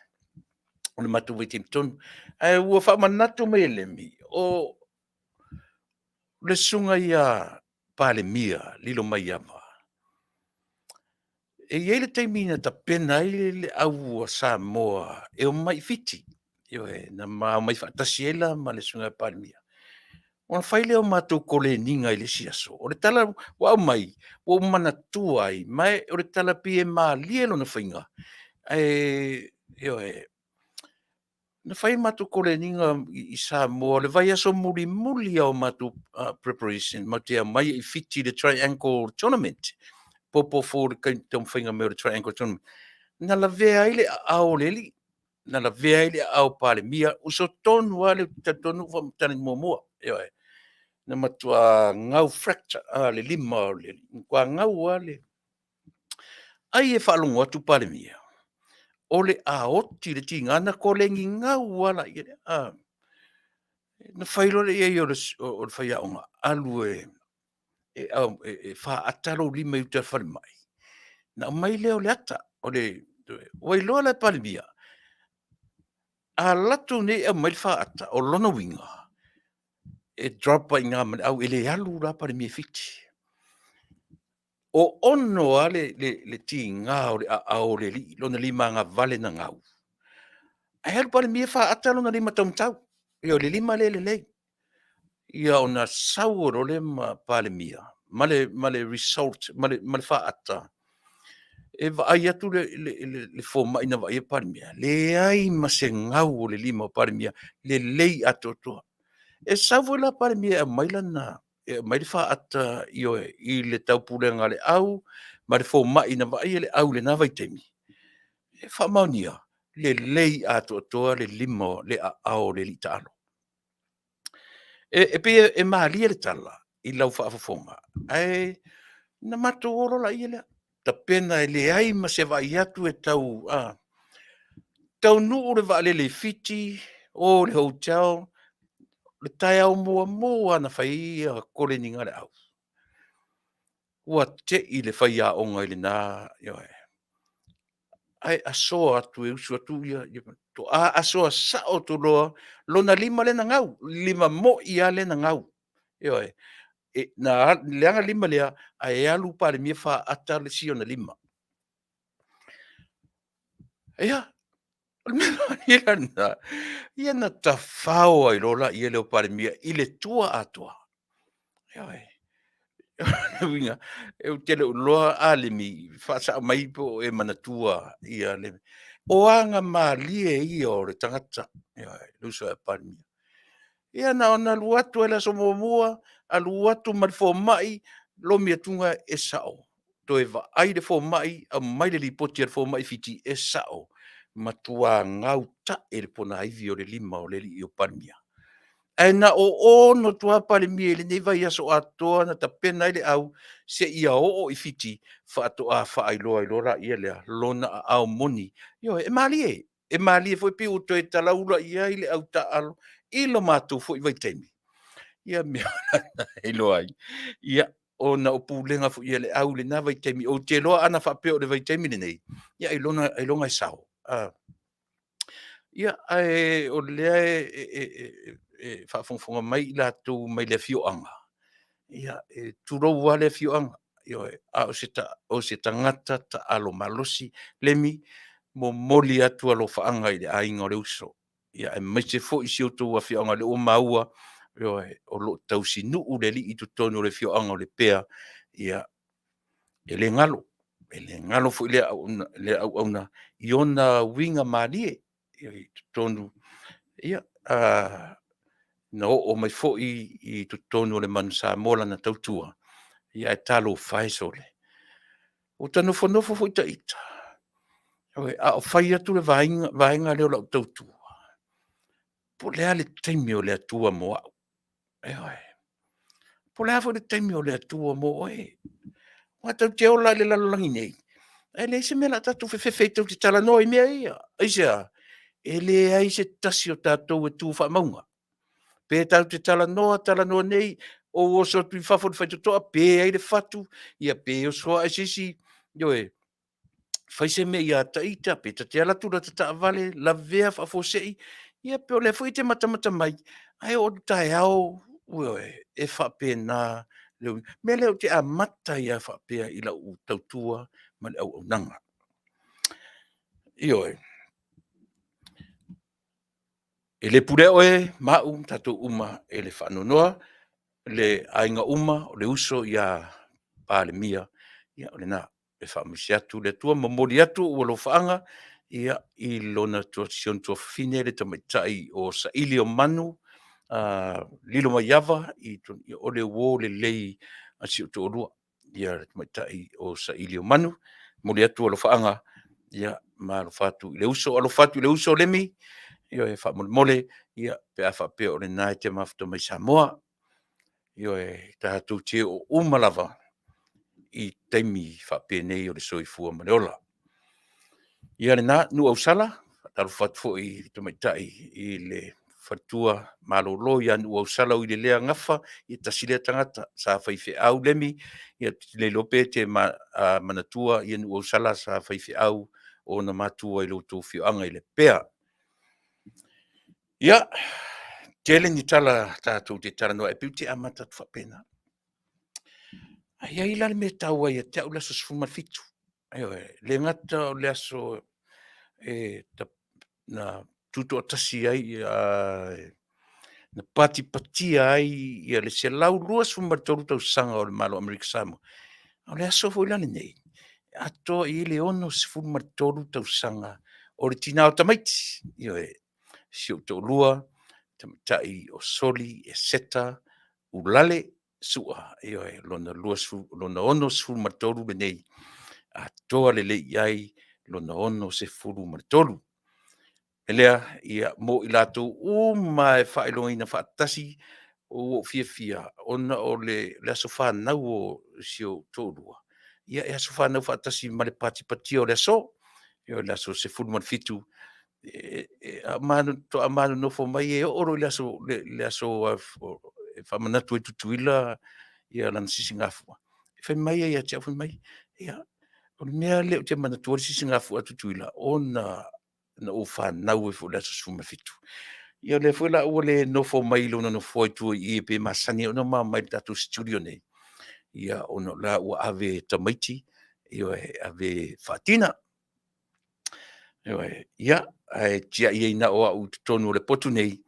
o le matou vaitaimi tonu, ae ua faamanatu mai e Lemi, o le susuga ia Palemia Lilomaiava, e i ai le taimi na tapena ai le au a Samoa e omai i Fiti, ioe, na ma omai faatasi ai la ma le Susuga ia Palemia. Ona fai lea o matou koleniga i le isi aso. O le tala ua aumai, ua ou manatua ai, ma o le tala pei e malie lona faiga, ae, ioe. Na fai a matou koleniga i Samoa i le vaiaso mulimuli lava o matou preparation matou te omai ai i Fiti i le Triangle Tournament, popo fou i le taumafaiga mai o le Triangle Tournament, na lavea ai le aao o le alii, na lavea ai le aao o Palemia, uso tonu lava lea ou te talitonu na ou talanoa muamua, ioe. Na matua gau, fracture le lima o le alii, na matua gau lava le... Ai e faalogo atu Palemia o le a oti le tiga, na koleni gau lava laia lea. Ona fai loa lea i ai o le faiaoga, alu e faata lou lima i uta i le falemai. Ona aumai lea o le ata, ua iloa la e Palemia, a alu atu nei e aumai le faata, o lona uiga, e drop ai i ina ma le au, e le alu la Palemia i Fiti. O ono lava le tiga o le aao o le alii, lona limagavale na gau, ae alu Palemia faata lona lima taumatau, ioe le lima lea e lelei. Ia ona sau ai loa lea ma Palemia ma le result ma le faata, e vaai atu le fomai na vaaia Palemia, leai ma se gau o le lima o Palemia, lelei atoatoa. E sau foi la Palemia e aumai lana... e aumai le faata, ioe, i le taupulega a le au ma le fomai na vaaia le au i lena vaitaimi, e faamaonia, lelei atoatoa le lima, le aao o le alii taalo. E pei e malie le tala i lau faafofoga, ae na matou o loa laia lea, tapena e leai ma se vaai atu e tau taunuu le vaalele i Fiti, o i le hotel, le taeao muamua lava na fai ai koleniga a le au, ua te i le faiaoga i lena, ioe, ae asoa atu e usu atu ia, faatoa asoa sao atu loa lona lima lea na gau, lima moi lava lea na gau. Ioe. Na leaga le lima lea, ae alu le Palemia faata le isi ona lima. Ia, o le mea malie la lena, ia na tafao ai loa lea o Palemia i le tua atoa. Ioe. O lona uiga, ou te le o iloa a Lemi, faasao mai po o e manatua ia le... O aga malie ia o le tagata, ioe, le uso ia Palemia. Ia na ona alu atu lava i le aso muamua, alu atu ma le fomai, lomi atu e sao. Toe vaai le fomai aumai le lipoti a le fomai i Fiti, e sao, matua gautae le ponaivi o le lima o le alii o Palemia. Ae na o 6 atu lava Palemia i lenei vaiaso atoa na tapena ai le au seia oo i Fiti faatoa faailoa ai loa lea lona aao moni. Ioe, e malie, e malie foi pei ua toe talaula i ai le au taaalo i lo matou foi vaitaimi, ia mea e iloa ai, ia, ona o pulega foi a le au i lena vaitaimi. Ou te iloa ana faapea o le vaitaimi lenei, ia ailoga e sao. Ia, ae o lea e faafogafoga mai i latou mai le afioaga, ia, e tulou lava le afioaga, ioe, a o se tagata taalo malosi. Lemi, momoli atu alofaaga i le aiga o le uso, aemaise foi si outou afioaga o lea ua maua, ioe, o lo o tausinuu le alii i totonu o le afioaga o Lepea. Ia, e le galo, e le galo foi lea auauna i ona uiga malie i totonu, ia, na oo mai foi i totonu o le Manu Samoa lana tautua, ae talofa e sole, ua ta nofonofo foi ita, a o fai atu le vaega lea o lau tautua, po o le a le taimi o le Atua mo au? Ioe. Po o le a foi le taimi o le Atua mo oe? Aua tatou te ola lava i le lalolagi nei, ae leai se mea o le a tatou fefefe ai tatou te talanoa i mea ia. Aisea? E leai se tasi o tatou e tu faamauga. Pe tatou te talanoa, talanoa nei, ou oso atu i fafo i le faitotoa pe ai le fatu, ia pe oso ae se isi, ioe, fai se mea ia ta ita, pe ta te alu atu lata taavale lavea faafuasei, ia pe o lea foi e te matamata mai, ae oo atu taeao, ioe, e faapena le uiga. O le mea lea ou te amata ai lava faapea i lau tautua ma le auaunaga. Ioe. E le pulea oe ma au ma tatou uma e le faanoanoa, le aiga uma, o le uso ia Palemia, ia o lena. E faamaise atu le Atua, momoli atu ou alofaaga i si ona tuafafine le tamaitai o Sailiomanu Lilomaiava, o le uo lelei a si ou toalua, le tamaitai o Sailiomanu. Momoli atu alofaaga ma alofa atu i le uso. Alofa atu i le uso Lemi, ioe, faamolemole, pe a faapea o lena e te mafuta mai Samoa. Ioe, tatou te oo uma lava i taimi faapenei o le soifua ma le ola. Ia lena, Nuuausala, faatalofa atu foi i le tamaitai i le faletua malolo ia Nuuausala Uilelea Gafa, ia tasi lea tagata sa faifeau Lemi, ia ou te le iloa pe te manatua Nuuausala sa faifeau ona matua i lo outou afioaga i Lepea. Ia, tele ni tala tatou te talanoa ai, ae pei ou te amata atu faapena. Ae i ai la le mea e taua ia te au le aso 17. Ioe, e le gata o le aso na tutoatasi ai, na patipatia ai le 123 tausaga o le Malo o Amerika Samoa, a o le aso foi la lenei, e atoa i ai le 63 tausaga o le tina o tamaiti, ioe, si ou toalua, le tamaitai o Soli Eseta Ulale. Su'a, ioe, lona 20, lona 63 lenei, atoa lelei i ai lona 63. E lea, ia, mo i latou uma e faailogaina faatasi, ua ou fiafia ona o le aso fanau o si ou toalua, ia e aso fanau faatasi ma le patipatia o le aso, o le aso 17, faatoa ma nonofo mai e oo loa i le aso e faamanatu ai e Tutuila lana Sisigafua, fai mai ia te au, fai mai, ia, o le mea lea ou te manatua ai le Sisigafua a Tutuila, ona na ou fanau ai foi i le aso 17. Ia o lea foi la ua le nofo mai i lona nofoa i tua i i pei e masani ai ona ma omai i le tatou studio nei, ia ona o la ua ave e tamaiti, ioe, e ave e faatina. Ioe, ia, ae tiai ai na o au i totonu o le potu nei,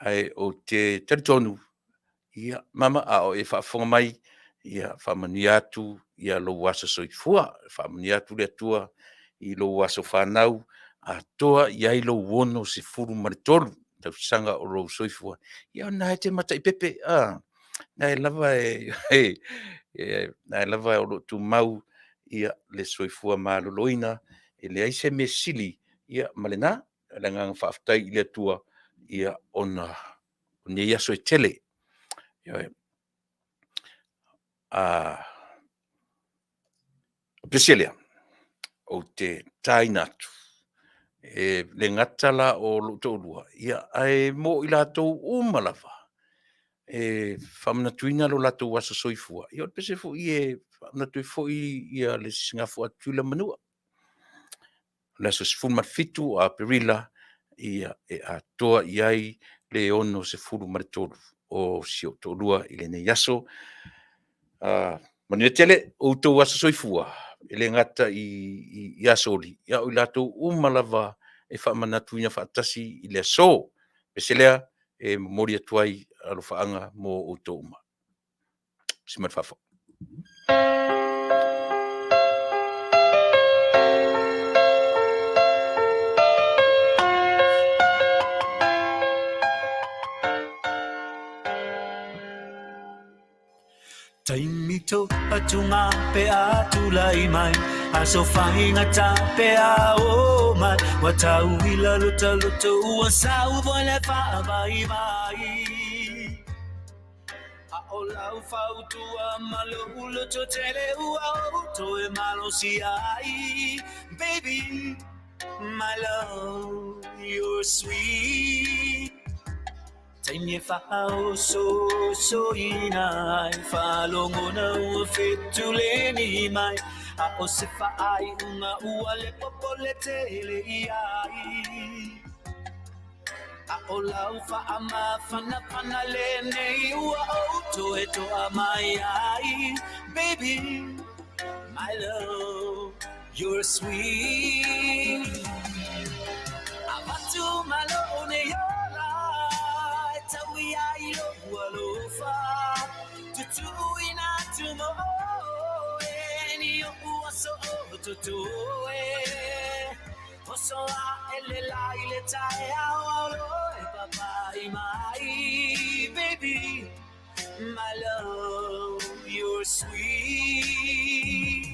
ae ou te talitonu, ia mama, a o e faafofoga mai, ia faamanuia atu lou aso soifua, faamanuia atu le Atua i lou aso fanau, atoa i ai lou 63 tausaga o lou soifua, ia o lena e te mataipepe, o lena lava o lo o tumau le soifua maloloina, e leai se mea sili ma lena. O le agaga faafetai i le Atua ona o nei aso e tele. Ioe. O le pese lea, ou te taina atu, e le gata la o lou toalua, ae mo i latou uma lava e faamanatuina lo latou aso soifua, ia o le pese foi e faamanatu ai foi le Sisigafua a Tutuila ma Manua. O le aso 17 o Aperila e atoa i ai le 63 o si ou toalua i lenei aso. Manuia tele outou aso soifua, e le gata ia Soli, a o i latou uma lava e faamanatuina faatasi i le aso. O le pese lea e momoli atu ai alofaaga mo outou uma. Tusi mai le faafofoga. Taimi to atunga pe a tulai mai Aso faigata pe a o mai Ua tau i lalo taloto ua sau foi le faavaivai A o lau fautua ma lou lototele ua ou toe malosi ai Baby, my love, you're sweet Taimi e faaosoosoina ai Faalogona ua fetuleni mai A o se faaiuga ua le popole tele i ai A o lau faamafanafana lenei ua ou toe toa mai ai Baby, my love, you're sweet Avatu malo nei ola e tau ia i lou alofa Tutuina atu mo oe ni ou aso o totoe Oso ae le la i le taeao ao e papai mai Baby, my love, you're sweet.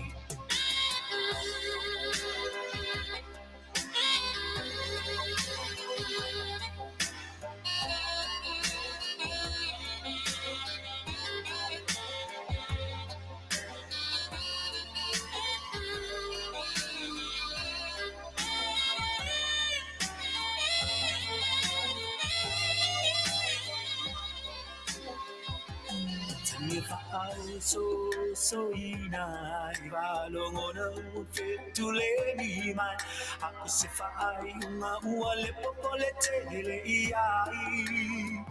Taimi e faaosoosoina ai Faalogona ua fetuleni mai A o se faaiuga ua le popole tele i ai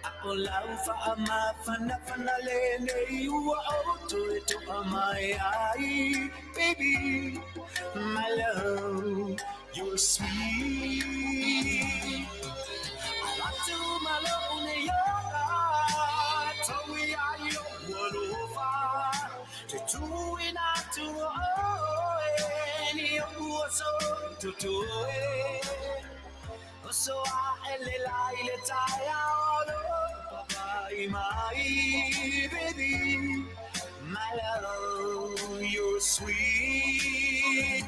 A o lau faamafanafana lenei ua ou toe toa mai ai Baby, my love, you're sweet Avatu malo nei ola tau ia i lou alofa Tutuina atu o oe ni ou aso totoe Oso ae le la i le taeao lo papai Mai, baby, my love, you're sweet.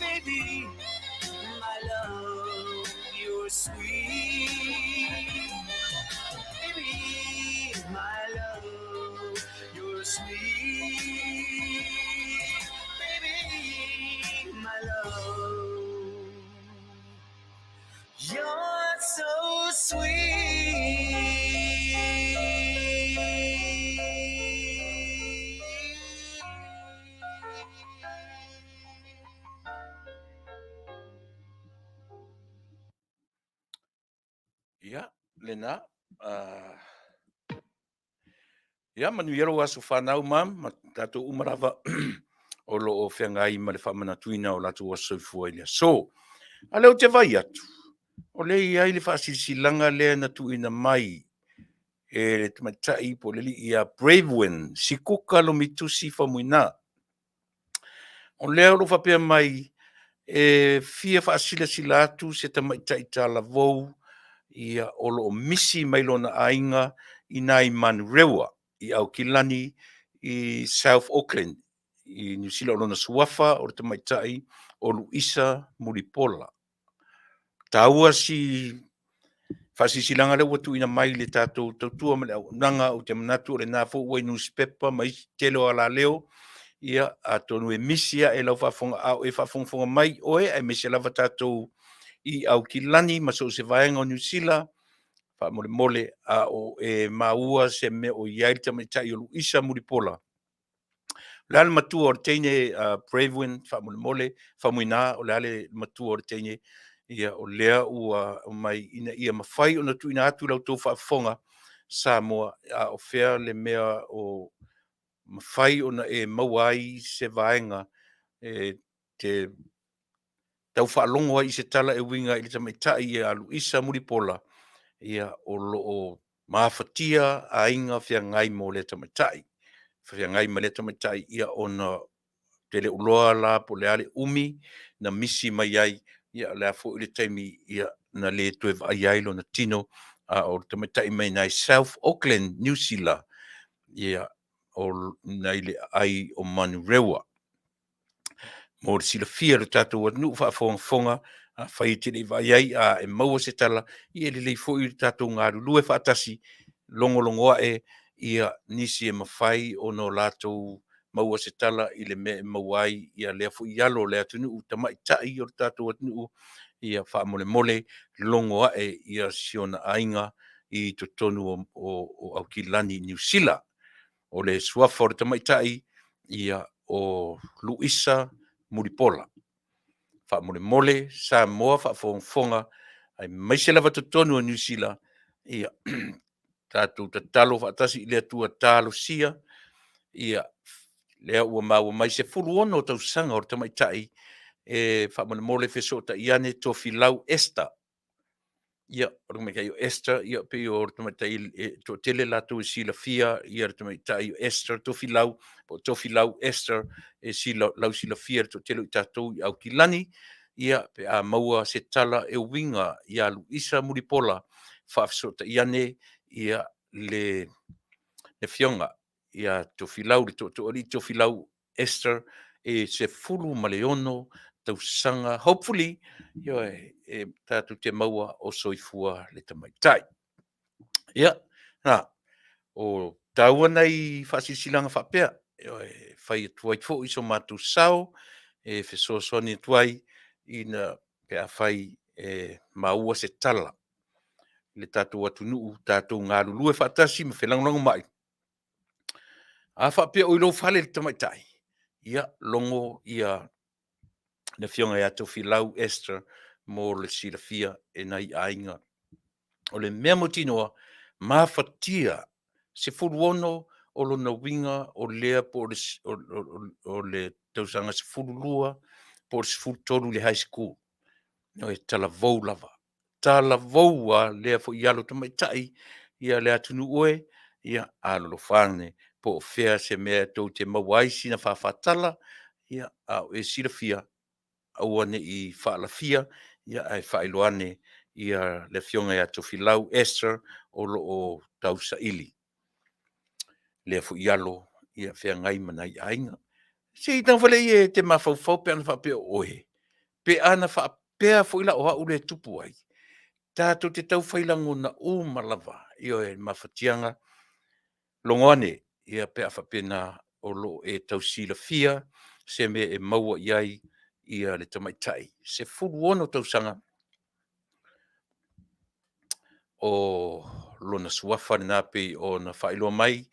Baby, my love, you're sweet. Baby, my love, you're sweet. Baby, my love, you're so sweet. Ia, lena. Ia, manuia lou aso whanau, mam, ma tātou uma lava o lo o whengai ma le whaamanatuina o latou aso soifua i le aso. A leo te vai atu, o le i ai le whaasilisilanga lea na tuuina mai e le tamaitai po o le alii ia Bravewin Sikuka Lomitusi Faumuina. O lea o lo o faapea mai e fia faasilasila atu se tamaitai talavou ia o lo o misi mai lona aiga i nai Manurewa i Aukilani i South Auckland i Niu Sila. O lona suafa o le tamaitai o Luisa Mulipola. Taua si faasilasilaga lea ua tuuina mai i le tatou tautua ma le auaunaga. Ou te manatu o lena foi ua i nusipepa ma isi tele o alaleo, ia atonu e misi ae lau faafofoga a o e faafogafoga mai oe, aemaise lava tatou i Aukilani ma so o se vaega o Niu Sila. Faamolemole, a o e maua se mea o i ai le tamaitai o Luisa Mulipola, o le a le matua o le teine, Bravewin, faamolemole, Faumuina, o le a le matua o le teine, ia o lea ua aumai ina ia mafai ona tuuina atu i la outou faafofoga Samoa, a o fea le mea o mafai ona e maua ai se vaega e te tau faalogo ai i se tala e uiga i le tamaitai ia Luisa Mulipola, ia o lo o mafatia aiga feagai mo lea tamaitai, feagai ma lea tamaitai, ia ona te le o iloa la po o le a le umi na misi mai ai, ia o le a foi le taimi ia na le toe vaaia ai lona tino, a o le tamaitai mai nai South Auckland, Niu Sila, ia o nai le aai o Manurewa. Mo le silafia e lo tatou atunuu faafogafoga, afai e te le i vaai ai a e maua se tala, ia e lelei foi le tatou galulue faatasi, logologo ae ia nisi e mafai ona o latou maua se tala i le mea e maua ai ia lea foi alo o le atunuu, tamaitai o le tatou atunuu, ia faamolemole logo ae ia si ona aiga i totonu o Aukilani, Niu Sila. O le suafa o le tamaitai, ia o Luisa Mulipola. Faamolemole Samoa faafogafoga, aemaise lava totonu o Niu Sila, ia tatou tatalo faatasi i le Atua talosia, ia lea ua maua mai 16 tausaga o le tamaitai e faamolemole fesootai ane Tofilau Esther. Ia, o le tamaitai o Esther, ia pei o le tamaitai e toatele latou e silafia ia le tamaitai o Esther Tofilau, po o Tofilau Esther, e lausilafia e le toatele o i tatou i Aukilani. Ia, pe a maua se tala e uiga ia Luisa Mulipola, faafesootai ane ia le afioga ia Tofilau, le Tootooalii Tofilau Esther, e 16 tausaga, hopefully, ioe, e tatou te maua o soifua le tamaitai. Ia, na, o taua nai faasilasilaga faapea, ioe, e fai atu ai foi so matou sao, e fesoasoani atu ai ina pe afai e maua se tala i le tatou atunuu, tatou galulue faatasi ma felagolagomai. A faapea o i lou fale le tamaitai, ia logo ia le afioga ia Tofilau Esther mo le silafia e nai aiga. O le mea mautinoa, mafatia 16 o lona uiga o lea po o le tausaga 12 po o le 13 i le high school. E talavou lava. Talavou a lea foi alo tamaitai, ia le atunuu e, ia alolofa ane po o fea se mea tou te maua ai sina faafaatala, ia a o e silafia, aua ne i faalafia, ia ae faailoa ane ia le afioga ia Tofilau Esther o lo o tausaili lea foi alo ia feagai ma nai aiga. Se i taufale e te mafaufau pe ana faapea o oe, pe ana faapea foi la o au lea e tupu ai, tatou te tau fai lagona uma lava, ioe, mafatiaga, logo ane, ia pe a faapena o lo o e tau silafia se mea e maua i ai ia le tamaitai 16 tausaga o lona suafa lena pei ona faailoa mai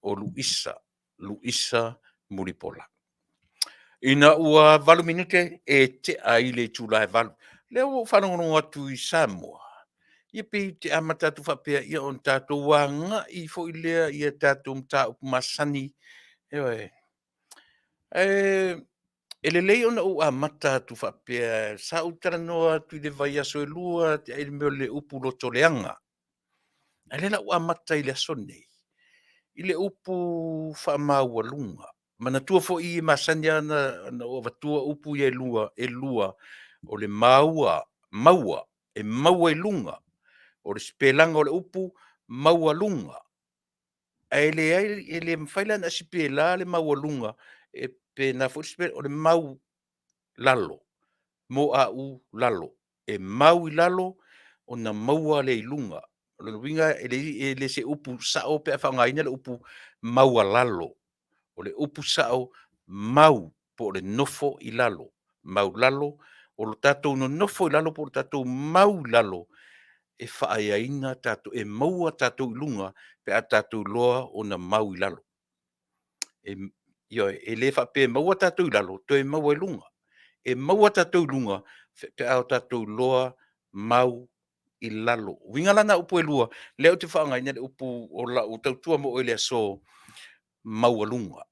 o Luisa, Luisa Mulipola. Ina ua 8 minute e tea i le itula e 8, lea ua ou faalogologo atu i Samoa, ia pei te amata atu faapea, ia ona tatou agai foi lea i a tatou mataupu masani, ioe. Ae e lelei ona ou amata atu faapea, sa ou talanoa atu i le vaiaso e 2 i le mea o le upu lotoleaga. A o lea o le a ou amata i le aso lenei i le upu faamaualuga. Manatua foi e masani lava ona ou avatua upu ia e lua, o le maua, e maua i luga. O le sipelaga o le upu maualuga. Ae leai, e le mafai la ona e sipela le maualuga, e faapena foi le o le mau-lalo, M A U lalo. E mau i lalo ona maua lea i luga. O lona uiga e le o se upu sao pe a faaaogaina le upu maualalo. O le upu sao, mau po o le nofo i lalo, maualalo. O le tatou nonofo i lalo po o le tatou mau i lalo, e faaeaina tatou, e maua tatou i luga pe a tatou iloa ona mau i lalo. Ioe, e le faapea e maua tatou i lalo toe maua i luga. E maua tatou i luga pe a o tatou iloa mau i lalo. O uiga la na o upu e lua, lea ou te faaaogaina le upu o lau tautua mo oe i le aso, maualuga.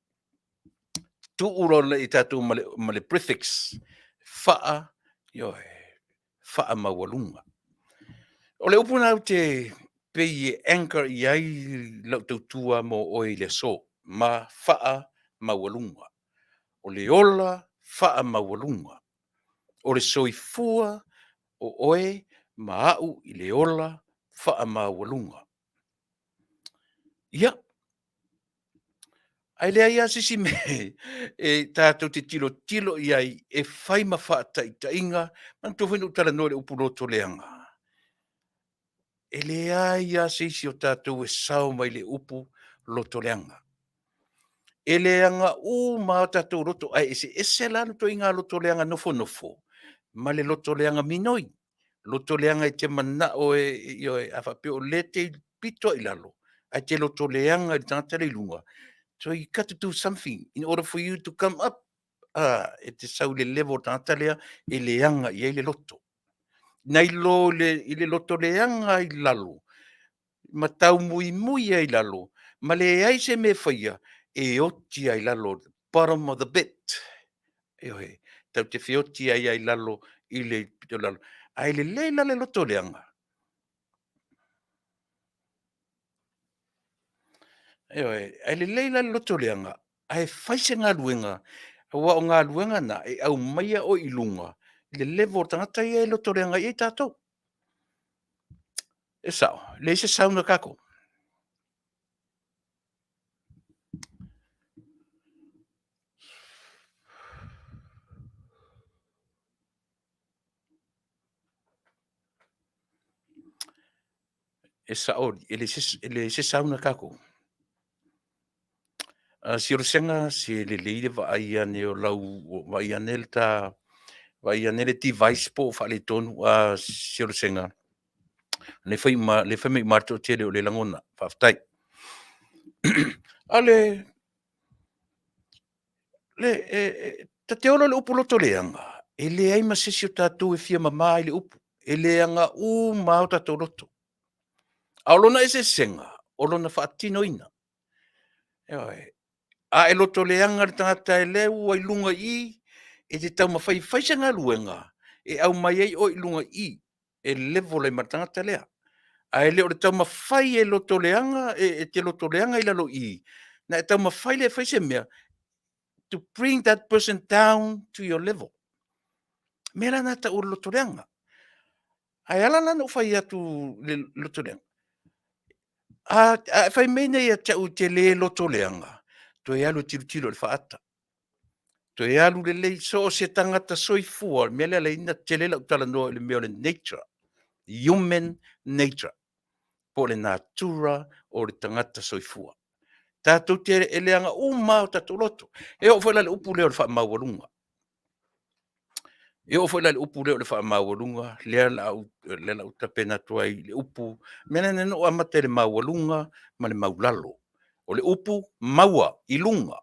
Tuu loa i tatou ma le prefix, faa, ioe, faamaualuga. O le upu lena ou te pei e anchor i ai lau tautua mo oe i le aso, ma faamaualuga. O le ola faamaualuga, o le soifua o oe ma au i le ola faamaualuga. Ia, ae leai lava se isi mea e tatou te tilotilo i ai e fai ma faataitaiga. Manatua foi na ou talanoa i le upu lotoleaga. E leai lava se isi o tatou e sao mai i le upu lotoleaga. E leaga uma lava o tatou loto, ae eseese la le ituaiga lotoleaga nofonofo ma le lotoleaga minoi, lotoleaga e te manao e, ioe, a faapea o lea e te pito lava i lalo, ae te lotoleaga i le tagata lea i luga, so you got to do something in order for you to come up. E te sau i le level o le tagata lea e leaga i ai le loto. Nai lo i le lotoleaga i lalo, ma taumuimui ai i lalo, ma leai se mea e faia, e oti lava i lalo, bottom of the pit. Ioe, tatou te feoti ai lava i lalo i le pito i lalo. Ae lelei la le lotoleaga. Ioe, ae lelei la le lotoleaga, ae fai se galuega, aua o galuega na e aumaia oe i luga i le level o tagata ia e lotoleaga i ai tatou. E sao, e leai se sound a tatou. E sao, e leai se sound a tatou. Siolosega, se lelei le vaai ane o lau, vaai ane le ta, vaai ane le device po o faaletonu. Siolosega, lea e fai mai uma lava le toatele o lea e lagona. Faafetai. A o le ta te ola i le upu lotoleaga, e leai ma se isi o tatou e fia mama i le upu, e leaga uma lava o tatou loto. A o lona eseesega, o lona faatinoina. Ioe. A e lotoleaga i le tagata o lea ua i luga i i, e te taumafai e fai se galuega. e aumai ai oe i luga i i, e level ai ma le tagata lea. Ae le o le taumafai e lotoleaga, e te lotoleaga i lalo i i, ona e taumafai lea e fai se mea to bring that person down to your level. O le mea la lena e tau o le lotoleaga. Ae ala la ona ou fai atu i le lotoleaga, a e fai mai nei ia te au ou te le lotoleaga, toe alu e tilotilo i le faata. Toe alu lelei, so o se tagata soifua, o le mea lea e ala ai ona tele lau talanoa i le mea o le nature, human nature, po o le natura o le tagata soifua. Tatou te e leaga uma lava o tatou loto. E oo foi la i le upu lea o le faamaualuga. E oo foi la i le upu lea o le faamaualuga, lea o le a ou tapena atu ai i le upu, o le mea lea na ou amata ai i le maualuga ma le maualalo. O le upu maua i luga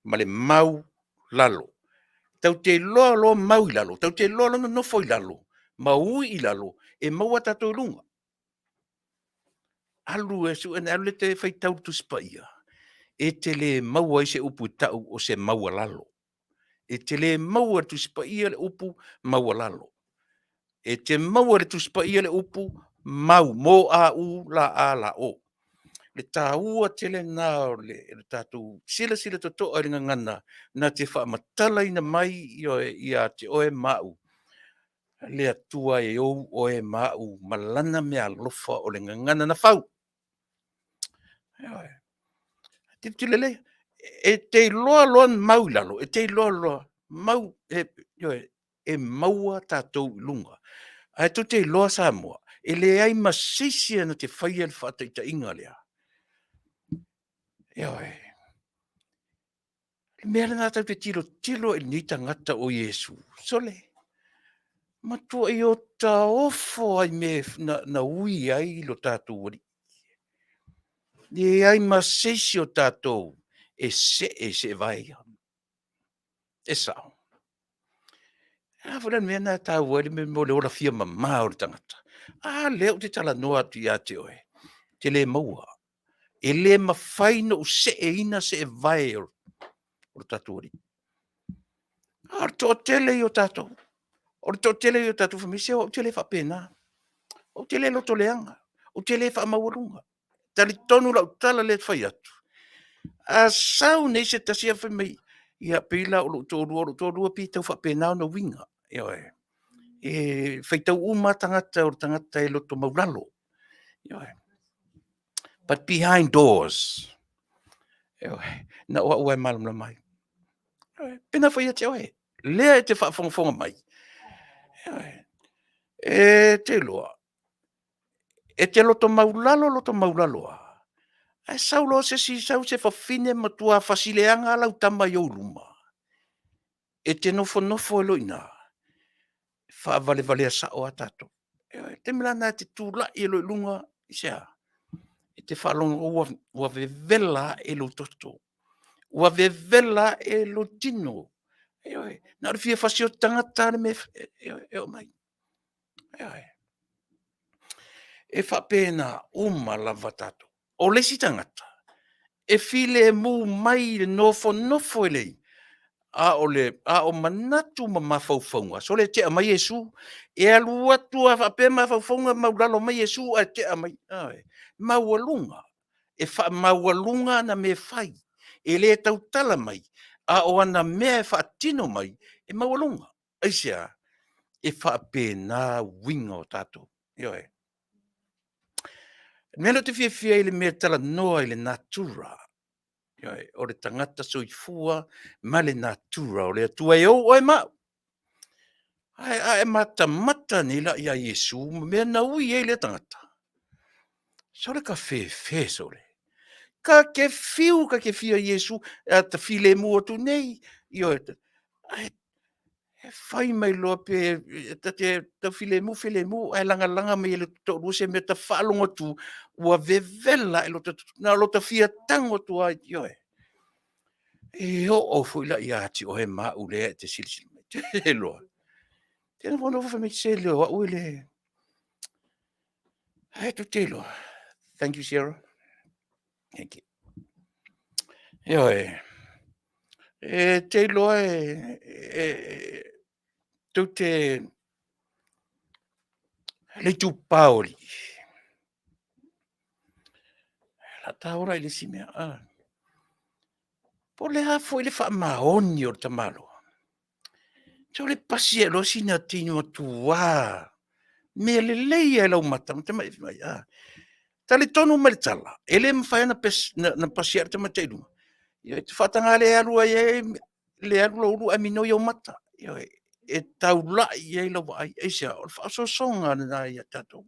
ma le mau lalo. Tatou te iloa loa mau i lalo, tatou te iloa loa nonofo i lalo ma ui i lalo, e maua tatou i luga. Alu e sue, ona e alu lea e faitau i le Tusi Paia, e te le maua ai se upu e tau o se maualalo. E te le maua i le Tusi Paia le upu maualalo. E te maua i le Tusi Paia le upu mau, M A U L A L O. Le taua tele lena o le tatou silasila totoa i le gagana na te faamatalaina mai ia te oe ma au, le Atua e ou oe ma au ma Lana meaalofa o le gagana na fau. Ioe. Tilotilo lelei, e te iloa loa ona mau i lalo, e te iloa loa, mau, ioe, e maua tatou i luga. Ae tou te iloa Samoa, e leai ma se isi na te faia le faataitaiga lea. Ioe. O le mea lena tatou te tilotilo ai i lenei tagata o Iesu, sole, matuai otaofo lava i mea na ui ai lo tatou Alii. Leai ma se isi o tatou e see i seevae ia. E sao. O le a foi la le mea lena e taua ai le mea o le ola fia mama o le tagata? A lea ou te talanoa atu ia te oe, e te le maua. E le mafai ona ou seeina seevae o lo tatou Alii. A o le toatele ia o tatou, o le toatele ia o tatou, fai mai, se ou te le faapena, ou te le loto leaga, ou te le faamaualuga. E talitonu lau tala lea e fai atu, a sau nei se tasi ae fai mai, ia pei la o lou toalua, o lou toalua pei e tau faapena ona uiga. Ioe. E faitau uma lava tagata o le tagata e loto maualalo. Ioe. But behind doors, ioe, na o au lava e malamalama ai. Ioe. Pena foi ia te oe, lea e te faafogafoga mai. Ioe. E te iloa, e te loto maulalo, loto maulalo lava, ae sau loa se isi, sau se fafine matua fasi leaga lava lau tama i ou luma, e te nofonofo ai loa i ina, faavalevalea sao lava tatou. Ioe, o le taimi la lena e te tulai ai loa i luga, aisea? E te faalogo ua vevela ae lou toto, ua vevela ae lou tino. Ioe, na o le fia fasioti tagata lava le mea e oo mai. Ioe. E faapena uma lava tatou. O le isi tagata, e filemu mai i le nofonofo lelei, a o manatu ma mafaufauga, sole e tea mai Iesu, e alu atu lava faapea mafaufauga maualalo mai Iesu ae tea mai, ioe, maualuga, e faamaualuga ana mea e fai, e le tautala mai, a o ana mea e faatino mai, e maualuga. Aisea? E faapena uiga o tatou. Ioe. O le mea lea ou te fiafia ai i le mea e talanoa i le natura, ioe, o le tagata soifua ma le natura o le Atua e ou oe ma au. Ae a e matamata nei la ia Iesu ma mea na ui ai lea tagata, sole ka fefe sole. Ka ke fiu, ka ke fia Iesu, a ta filemu atu nei, ioe, ae e fai mai loa pe ta te tau filemu filemu ae lagalaga mai e le toalua se mea ta faalogo atu ua vevela ae lota na o lota fia tago atu lava ioe. E oo foi la ia te oe ma au lea e te silasila mai te iloa. Te nofonofo fai mai se leo au e le ae tou te iloa. Thank you Sierra. Thank you. Ioe. E te iloa e Tou te le itupa o alii. La ta ola i le isi mea. Ah. Po o le a foi le faamaoni o le tamaloa. Tau le pasi e loa sina tino matua mea lelei lava i lau mata, tamai, ah. Talitonu mai le tala, e le mafai ona pasi atu le tamaitai i luga. Ia, e te faataga le alu ai le alu lou ulu ae minoi ou mata. Ioe, e taulai i ai lau vaai. Aisea? O le faaosoosoga lena ia tatou.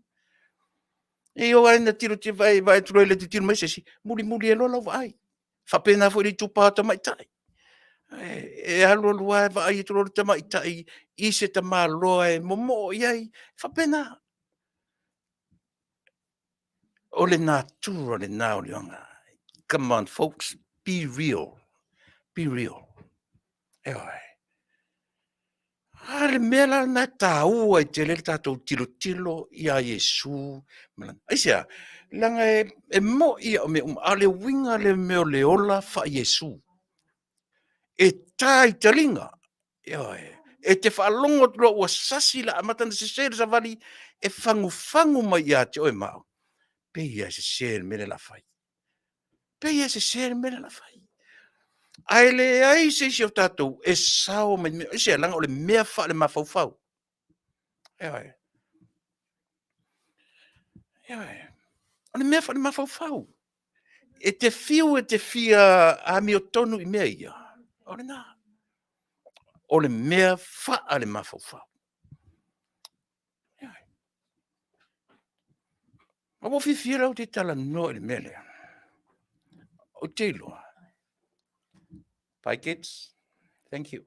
E oo lava ina tilotilo, vaai atu loa e le tilotilo mai se isi, mulimuli ai loa lau vaai. E faapena foi i le itupa o tamaitai. E alu alu lava vaai atu loa le tamaitai i se tamaloa e momoo i ai, e faapena. O le natura lena o le ola. Come on folks, be real, be real. Ioe. A le mea la lena e taua ai tele le tatou tilotilo ia Iesu. Aisea? Leaga e moi a o mea uma, a o le uiga lea mea o le ola faa-Iesu. E ta i taliga, ioe, e te faalogo atu loa ua sasi la amata ona sese le savali e fagufagu mai ia te oe ma au, pei lava e sese le mea lea o le a fai. Pei lava e sese le mea lea o le a fai. Ae leai se isi o tatou e sao mai mea, aisea? Leaga o le mea faalemafaufau. Ioe. Ioe. O le mea faalemafaufau. E te fiu e te fia amiotonu i mea ia, o lena. O le mea faalemafaufau. Ioe. Ua ou fiafia la ou te talanoa i le mea lea. Ou te iloa. Bye kids. Thank you.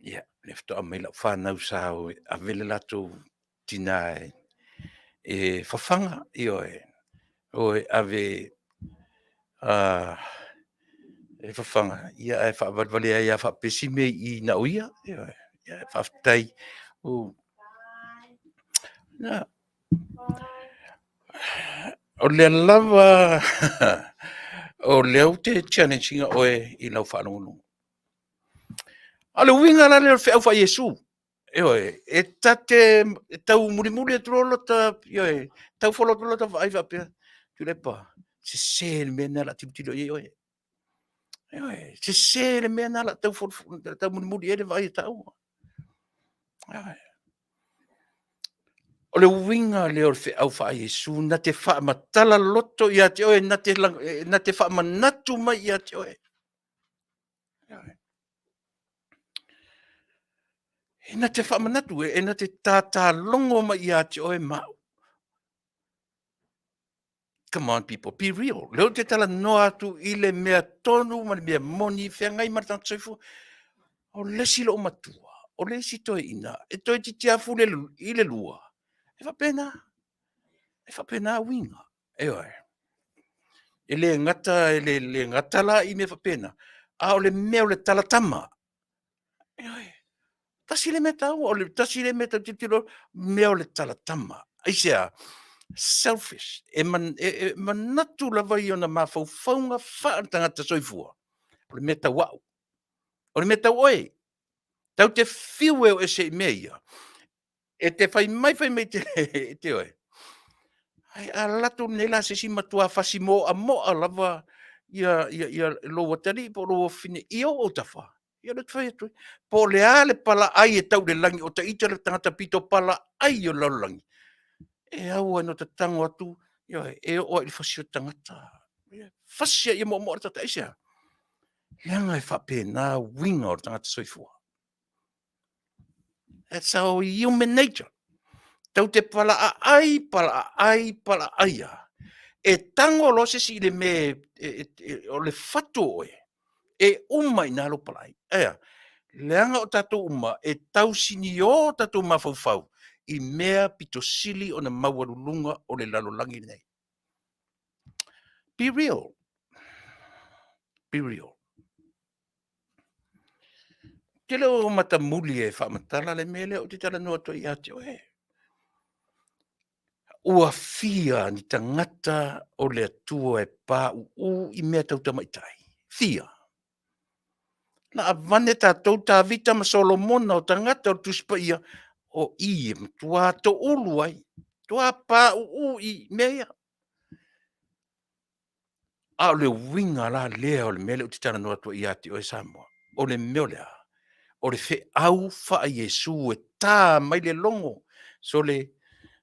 Ia, lea faatoa aumai lau fanau sa o e ave le latou tina e fafaga, ioe, o e ave e fafaga, ia ae faavalevale ai lava faapea si mea i i na o ia. Ioe, ia faafetai. O lea lava, o lea ou te challenge ina oe i lau faalogologo. A o le uiga la lea o le feau faa-Iesu, ioe, e ta te tau mulimuli atu loa lota, ioe, tau follow atu lota vaai faapea, Tuilaepa, sese le mea lena o le a tilotilo i ai oe. Ioe, sese le mea lena o le a tau mulimuli i ai le vaai a tāua. Ioe. O le uiga lea o le feau faa-Iesu na te faamatala loto ia te oe, na te faamanatu mai ia te oe. E na te faamanatu, e na te tatalogo mai ia te oe ma au. Come on people, be real. Lea ou te talanoa atu i le mea tonu ma le mea moni feagai ma le tagata soifua. O le isi loomatua, o le isi toeaina, e toeitiiti lava fuli i le lua, e faapena. E faapena uiga. Ioe. E le gata, e le gata la i mea faapena, a o le mea o le talatama. Ioe. Tasi lea mea taua, o le tasi lea mea tatou te tilotilo, mea o le talatama. Aisea? Selfish. E, man, e, e manatu lava i ona mafaufauga faaletagata soifua. O le mea tau au. O le mea tau oe. Tau te fiu e o ese i mea ia. E te fai mai fai mai te, te oe. Ai a latou nei la se isi matua fasi moa moa lava ia, ia, ia lou atalii po o lou afafine i ou autafa. Ia lea ou te fai atu ai. Po o le a le palaai e tau i le lagi o ita le tagata pito palaai o le lalolagi, e au ai no tago atu, ioe, e oo lava i le fasi o le tagata. Fasi lava ia moamoa le tagata. Aisea? Leaga e faapena uiga o le tagata soifua. That's our human nature. Tau te palaaai, palaaai, palaaai a. E tango loa se isi i le mea o le fatu o oe, e uma i ina lou palaai. Aea, leaga o tatou uma e tausinio o tatou mafaufau i mea pito sili ona maualuluga o le lalolagi lenei. Be real. Be real. Te le o matamuli e faamatala le mea lea ou te talanoa atu ai ia te oe. Ua fia ni tagata o le Atua e pauu i mea tau tamaitai. Fia. Na avane tatou Tavita ma Solomona o tagata o le Tusi Paia, o i e matua toulu ai, matua pauu i mea ia. A o le uiga la lea o le mea lea ou te talanoa atu ai ia te oe Samoa, o le mea o le a? O le feau faa-Iesu e ta mai le logo, sole,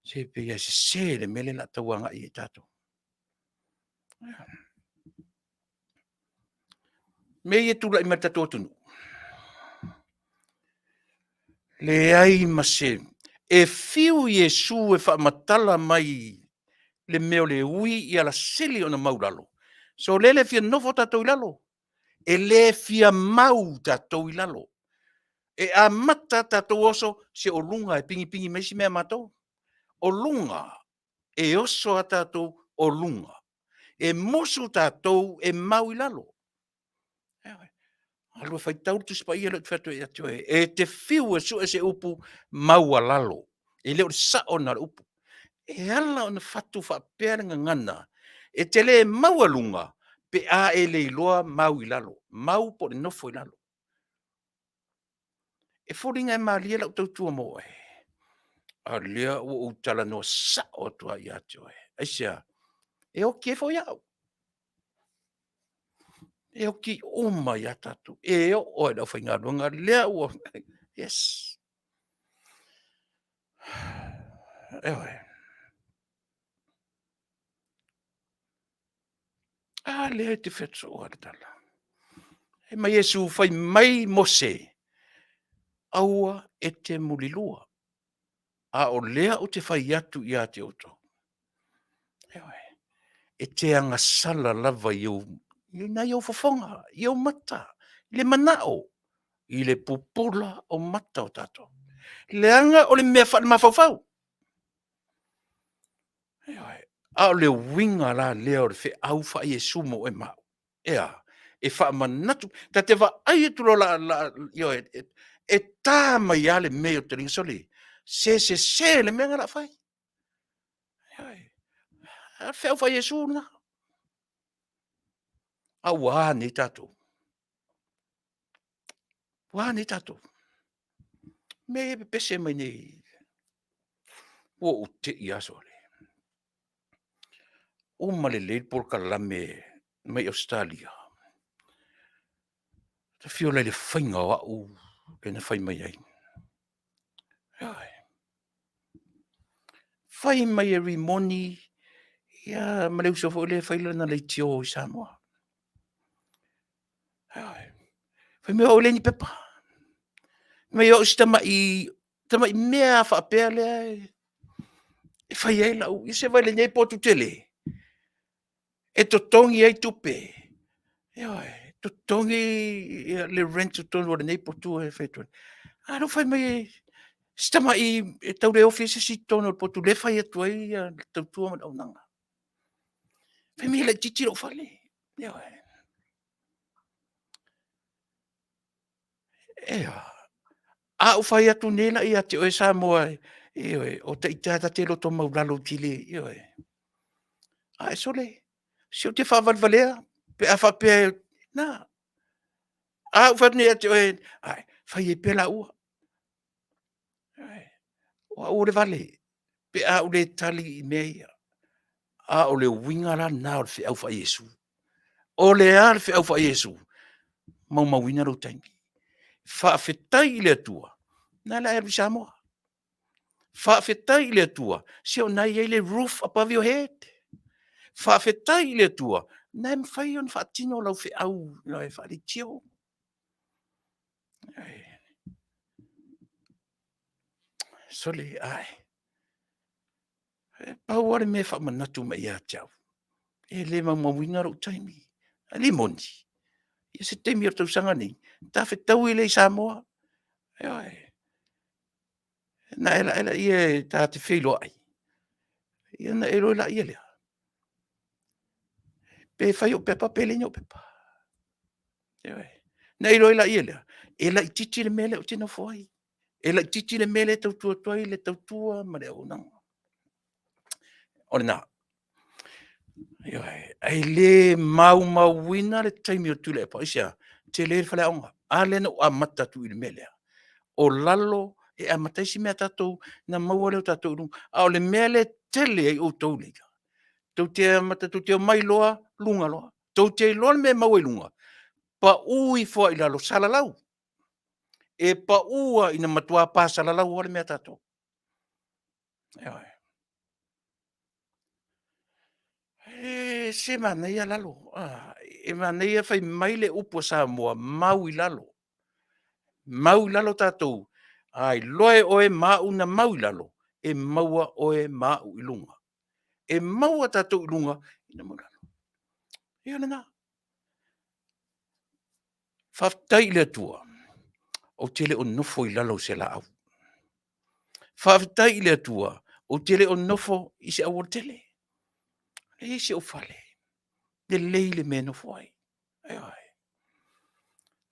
se pei lava e sese le mea lea o le a tau agai i ai tatou. Mea ia e tulai mai i le tatou atunuu, leai ma se... E fiu Iesu e faamatala mai le mea o le ui i alasili ona maualalo, sole, e le fia nofo tatou i lalo. E le fia mau tatou i lalo. E amata lava tatou oso, se o luga e pigipigi mai isi mea a matou. O luga, e oso lava tatou o luga. E musu tatou e mau i lalo. Alu e faitau le Tusi Paia lea ou te fai atu ai ia te oe. E te fiu e sue se upu maualalo, e le o le sao lena o le upu. E ala ona fatu faapea le gagana, e te le maua luga pe a e le iloa mau i lalo, mau po o le nofo i lalo. E foliga e malie lau tautua mo oe, a o lea ua ou talanoa sao atu lava ia te oe. Aisea? E oti ai foi au. E oti uma ai lava tatou, e oo lava i le aufaigaluega lea ua... Yes. Ioe. A lea e te fai atu soo lava le tala. Fai mai Iesu, fai mai Mose, aua e te mulilua, a o lea ou te fai atu ia te outou, ioe, e te agasala lava i nai ou fofoga, i ou mata, i le manao, i le pupula o mata o tatou. Leaga o le mea faale-mafaufau. Ioe. A o le uiga la lea o le feau faa-Iesu mo oe ma au, e a? E faamanatu, ta te vaai atu loa, ioe, e ta mai lava le mea i ou taliga, sole, se sese le mea lena o le a fai. Ioe. A o le feau faa-Iesu lena. A ua a nei tatou? Ua a nei tatou? Mea ia e pepese mai nei, ua ou te i lava sole. Uma lelei le polokalame mai Ausetalia, ta fia ola i le faiga o au lea na fai mai ai. Ioe. Fai mai e Rimoni ia ma le uso foi lea e fai lana leitio i Samoa. Ioe. Fai mai o au e leai ni pepa. Fai mai o au si tamai, tamai mea lava faapea lea e fai ai lau, ia se vaai i lenei potu tele, e totogi ai tupe, ioe, totogi le rent i totonu o lenei potu e fai atu ai. A o lea ua fai mai si tamai e tau le ofi ai se isi i totonu o le potu lea e fai atu ai le tautua ma le auaunaga. Fai mai e laitiiti lou fale. Ioe. E a? A ou fai atu nei la ia te oe Samoa, ioe, o ita ta te loto maulalo ou te le, ioe. Ae sole, se ou te faavalevalea pe a faapea, na, a ou fai atu nei ia te oe, ai, fai ai pea laua. O au o le vale, pe a ou le tali i mea ia. A o le uiga la lena o le feau faa-Iesu. O le a le feau faa-Iesu? Maumauina lou taimi. Faafetai i le Atua, na o le a e alu i Samoa. Faafetai i le Atua, se o na e i ai le roof above your head. Faafetai i le Atua, na e mafai ona faatino lau feau faaleitio. Sole, ai, e pau lava le mea e faamanatu mai ia te au, e le maumauina lou taimi. A le moni, ia se taimi o le tausaga lenei, ta fetaui lea i Samoa. Ioe. Ona e lae laia ta te feiloai, ia ona e iloa laia lea, pe fai ou pepa pe leai ni ou pepa. Ioe. Ona e iloa ai laia lea, e laitiiti le mea lea ou te nofo ai. E laitiiti le mea lea e tautua atu ai le tautua ma le auaunaga. O lena. Ioe. Ae le maumauina le taimi o Tuilaepa. Aisea? Tele le faleaoga. A lea na ou amata atu i le mea lea. O lalo e amata ai si mea tatou na maua lea o tatou i luga. A o le mea lea e tele ai outou nei, tou te amata tou te omai loa luga loa. Tou te iloa le mea e maua i luga, pau ifo lava i lalo, salalau. E pau lava ina matua pasalalau lava le mea a tatou. Ioe. E ese le manaia lalo. E manaia fai mai le upu a Samoa, mau i lalo. Mau i lalo tatou, a iloa e oe ma au ona mau i lalo, e maua oe ma au i luga. E maua tatou i luga ina mau i lalo. Ia o lena. Faafetai i le Atua, ou te le o nofo i lalo o se laau. Faafetai i le Atua, ou te le o nofo i se aualatele. E i ai si ou fale, lelei le mea e nofo ai. Ioe.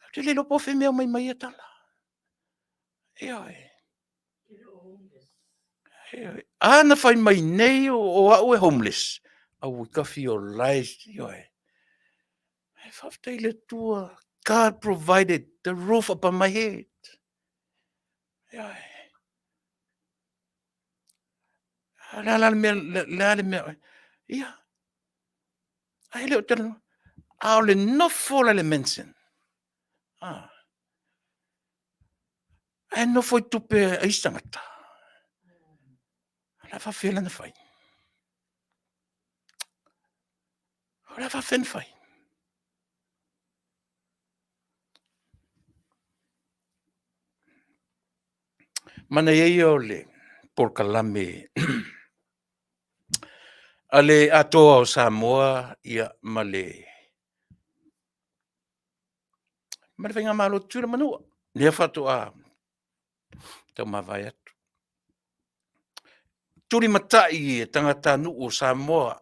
Ou te le iloa po o fea e aumai mai ai ia tala. Ioe. A na fai mai nei o au e homeless, aua o la e, ioe. Ae faafetai i le Atua, God provided the roof above my head. Ioe. O le a la le mea, le a le mea, ia, ae le o talanoa. A o le nofo la i le mansion, ae nofo i tupe a isi tagata. O le a faapefea la ona fai? O le a faapefea ona fai? Manaia ia o le polokalame a le Atoa o Samoa ma le Faigamalo a Tutuila ma Manua, lea faatoa taumavae atu. Tulimatai e tagatanuu o Samoa,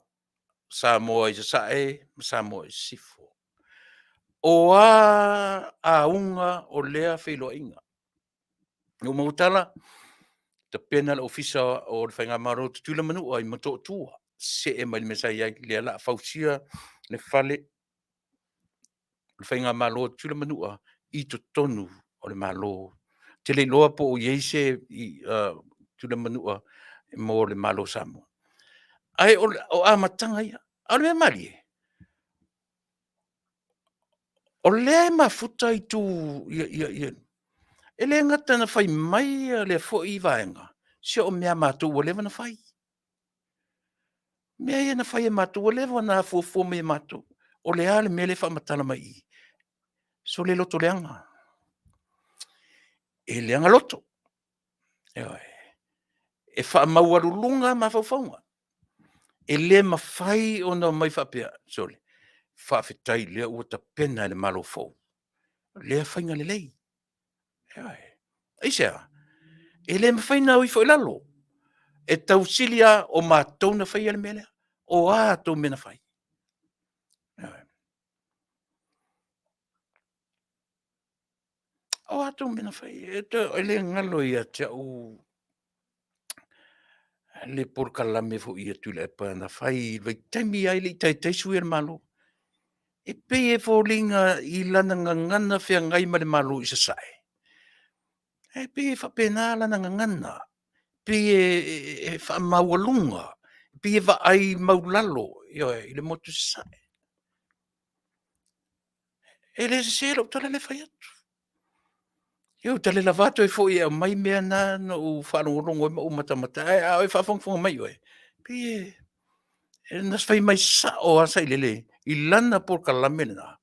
Samoa i Sasae ma Samoa i Sisifo. O a auga o lea feiloaiga? Na ou maua tala, tapena le Ofisa o le Faigamalo a Tutuila ma Manua i Motootua, see mai i le mea sa i ai, lea o le a fausia le fale o le Faigamalo a Tutuila ma Manua i totonu o le Malo. Ou te le iloa po o i ai se Tutuila ma Manua mo le Malo o Samoa. Ae o amataga ia. A o le mea malie, o lea e mafuta itu ia, e le gata ina fai mai lea foi vaega, se o mea a matou ua leva ona fai. O mea ia na fai e matou ua leva ona afuafua mai e matou. O le a le mea lea e faamatala mai i i? Sole loto leaga, e leaga loto. Ioe. E faamaualuluga mafaufauga. E le mafai ona omai faapea, sole, faafetai o lea ua tapena e le Malo fou lea faiga lelei. Ioe. Aisea? E le mafai ona o ifo i lalo, e tausili lava o matou na faia le mea lea. O a outou mea na fai? Ioe. O a outou mea na fai? E le galo ia te au le polokalame foi a Tuilaepa na fai i le vaitaimi lava e le i taitai suia le Malo. E pei e foliga i lana gagana feagai ma le Malo i Sasae, e pei e faapena lana gagana, e pei e faamaualuga, e pei e vaai maualalo, ioe, i le motu i Sasae. E le sese lau tala lea e fai atu. Ioe, ou te lava toe foi e aumai mea na na ou faalogologo ai ma ou matamata ai. Ae a e faafogafoga mai oe, e pei na fai mai sao lava Sailele i lana polokalame lena,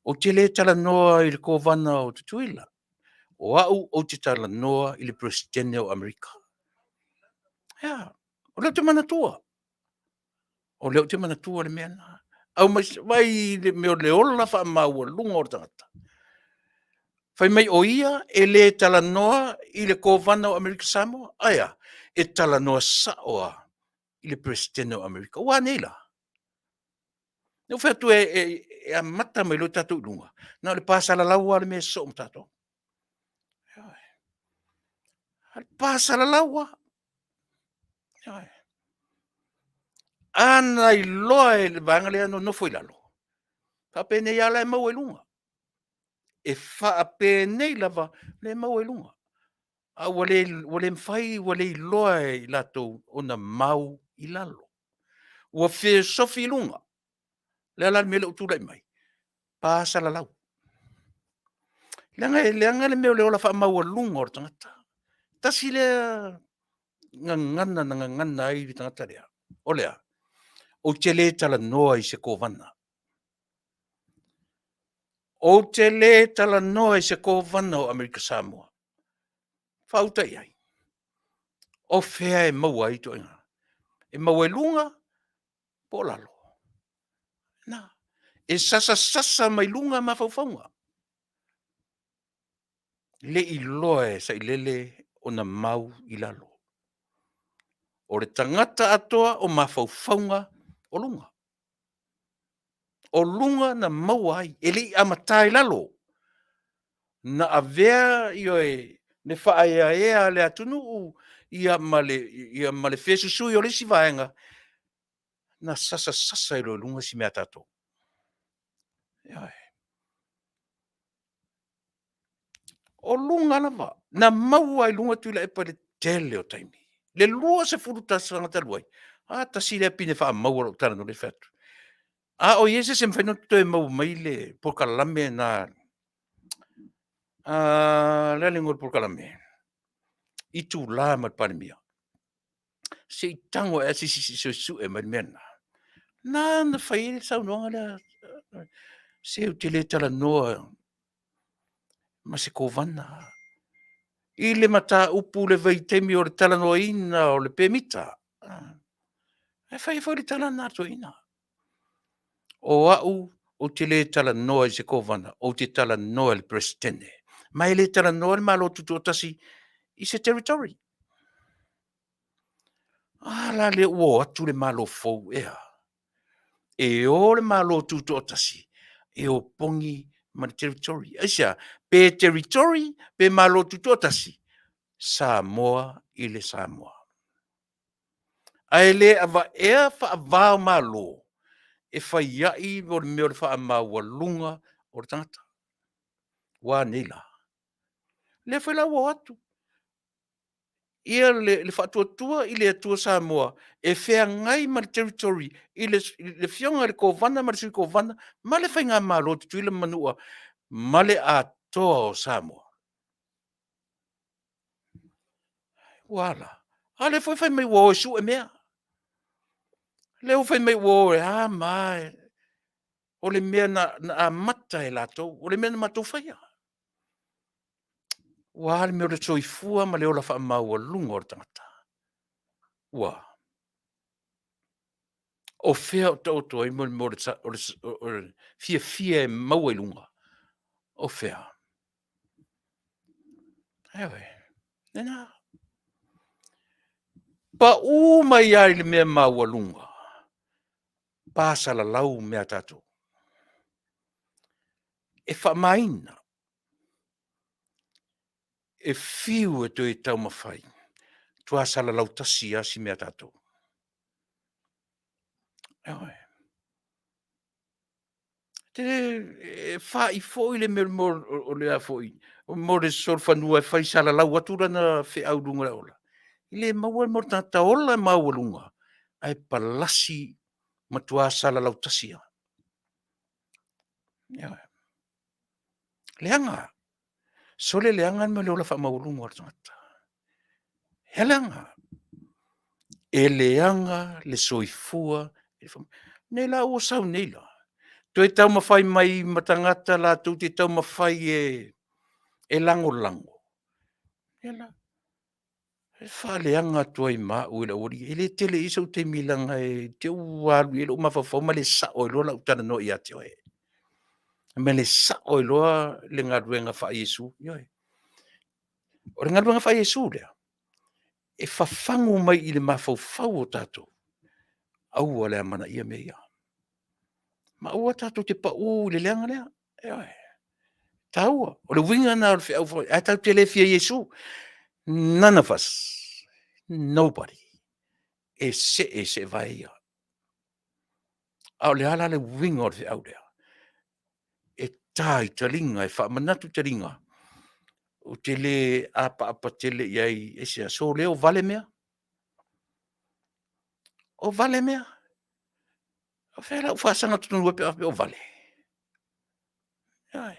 ou te le talanoa i le Kovana o Tutuila, o au ou te talanoa i le Peresetene o Amerika. Ea, o lea ou te manatua, o lea ou te manatua le mea lena. Vaai i le mea o le ola faamaualuga o le tagata. Fai mai o ia e le talanoa i le Kovana o Amerika Samoa. Ae a? E talanoa sao lava i le Peresetene o Amerika. Ua a nei la? Na ou fai atu e amata mai loa tatou i luga, na o le pasalalau lava le mea e sosoo ma tatou. Ioe. Pasalalau lava. Ioe. A na iloa e le vaega lea e nonofo i lalo, faapenei lava o la e maua i luga. E faapenei lava le maua i luga. A ua le, ua le mafai, ua le iloa e i latou ona mau i lalo. Ua fesofi i luga. O le a la le mea lea ua tulai mai? Pasalalau. Leaga e leaga le mea o le ola faamaualuga o le tagata. Tasi lea gagana na gagana ai le tagata lea, o le a? Ou te le talanoa i se Kovana. Ou te le talanoa i se Kovana o Amerika Samoa. Faauta i ai. O fea e maua ai ituaiga? E maua i luga po o lalo? Na. E sasasasa mai luga mafaufauga. Le iloa e Sailele ona mau i lalo. O le tagata atoa o mafaufauga o luga. O luga na maua ai, e le i amata i lalo. Na avea ioe, le faaeaea a le atunuu ia ma le fesusui o le isi vaega, na sasasa ai loa i luga isi mea a tatou. Ioe. O luga lava, na maua lava i luga Tuilaepa i le tele o taimi. Le 20 tausaga talu ai, a tasi lea pine faamau o lau talanoa lea e fai atu. A o i ai se isi e mafai ona toe maua mai le polokalame lena? O le a le igoa o le polokalame? Itula ma le Palemia. Se i tago ea se isi se i suesue mai le mea lena. Na na fai ai le saunoaga lea, se ou te le talanoa ma se Kovana i le mataupu i le vaitaimi o le talanoaina o le pemita. Ae fai ai foi le tala lena a le toeaina, o au ou te le talanoa i se Kovana, ou te talanoa i le Peresetene. Ma e le talanoa le Malo Tutoatasi i se Territory. A la lea ua o atu le Malo fou e a? E o le Malo Tutoatasi e opogi ma le Territory. Aisea? Pe Territory pe Malo Tutoatasi, Samoa i le Samoa. Ae le avaea faava o Malo e fai ai le mea o le faamaualuga o le tagata. Ua a nei la? O lea foi la ua o atu ia le Faatuatua i le Atua Samoa e feagai ma le Territory i le Afioga i le Kovana ma le Sui Kovana ma le Faigamalo a Tutuila ma Manua ma le atoa o Samoa. Ua a la? A lea foi e fai mai ua o e sue mea. O lea ua fai mai ua o e a ma a, o le mea na amata e latou, o le mea na matou faia. Ua a le mea o le soifua ma le ola faamaualuga o le tagata? Ua a? O fea o taoto ai le mea o le fiafia e maua i luga? O fea? Ioe, lena. Pau mai lava i le mea maualuga, pasalalau mea a tatou. E faamaina, e fiu e toe taumafai, e matua salalau tasi lava si mea a tatou. Ioe. E fa'i foi le mea o le solofanua e fai salalau atu lana feau i luga o le auala. E le maua le mea o le tagata ola maualuga ae palasi matua salalau tasi lava. Ioe. Leaga, sole leaga le mea o le ola faamaualuga o le tagata. E leaga, e leaga le soifua. O lenei la ua sau nei la, toe taumafai mai ma tagata latou te taumafai e lagolago, ia la, e faaleaga atu ai ma au e le aualii ia. E le tele i ai sou taimi leaga i te i ua alu i ai lou mafaufau ma le sao ai loa lau talanoa ia te oe, ma le sao ai loa le galuega faa-Iesu. Ioe. O le galuega faa-Iesu lea, e fafagu mai i le mafaufau o tatou, aua le amanaia mea ia. Ma aua tatou te pau i le leaga lea. Ioe. E taua. O le uiga lena o le feau foi, ae tatou te le fia Iesu. None of us, nobody e see i seevae ia. A o le a la le uiga o le feau lea? ta i taliga, e faamanatu i taliga, ou te le apaapa tele i ai, aisea? Sole o vale mea. O vale mea. O fea la o ou faasaga tonu ai pe a faapea o vale? Ioe.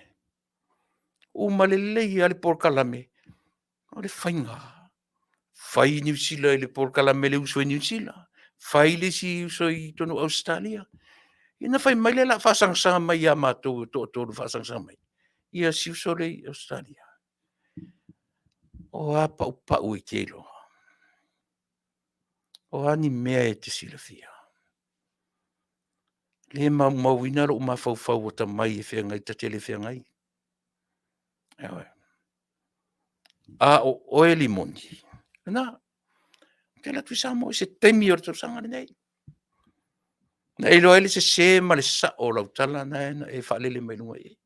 Uma lelei lava le polokalame, o le faiga, fai Niu Sila i le polokalame a le uso i Niu Sila, fai le isi uso i totonu o Ausetalia. Ia ona fai mai lea o le a faasagasag mai ia matou e toatolu e faasagasag mai ia si uso lea i Ausetalia. O a paupau e te iloa? O a ni mea e te silafia? E le maumauina lou mafaufau atamai e feagai ta te le feagai. Ioe. A o oe Rimoni, lena, ou te alu atu i Samoa i se taimi o le tausaga lenei, ona e iloa ai le sese ma le sao o lau tala lena na e faalele mai luga i i.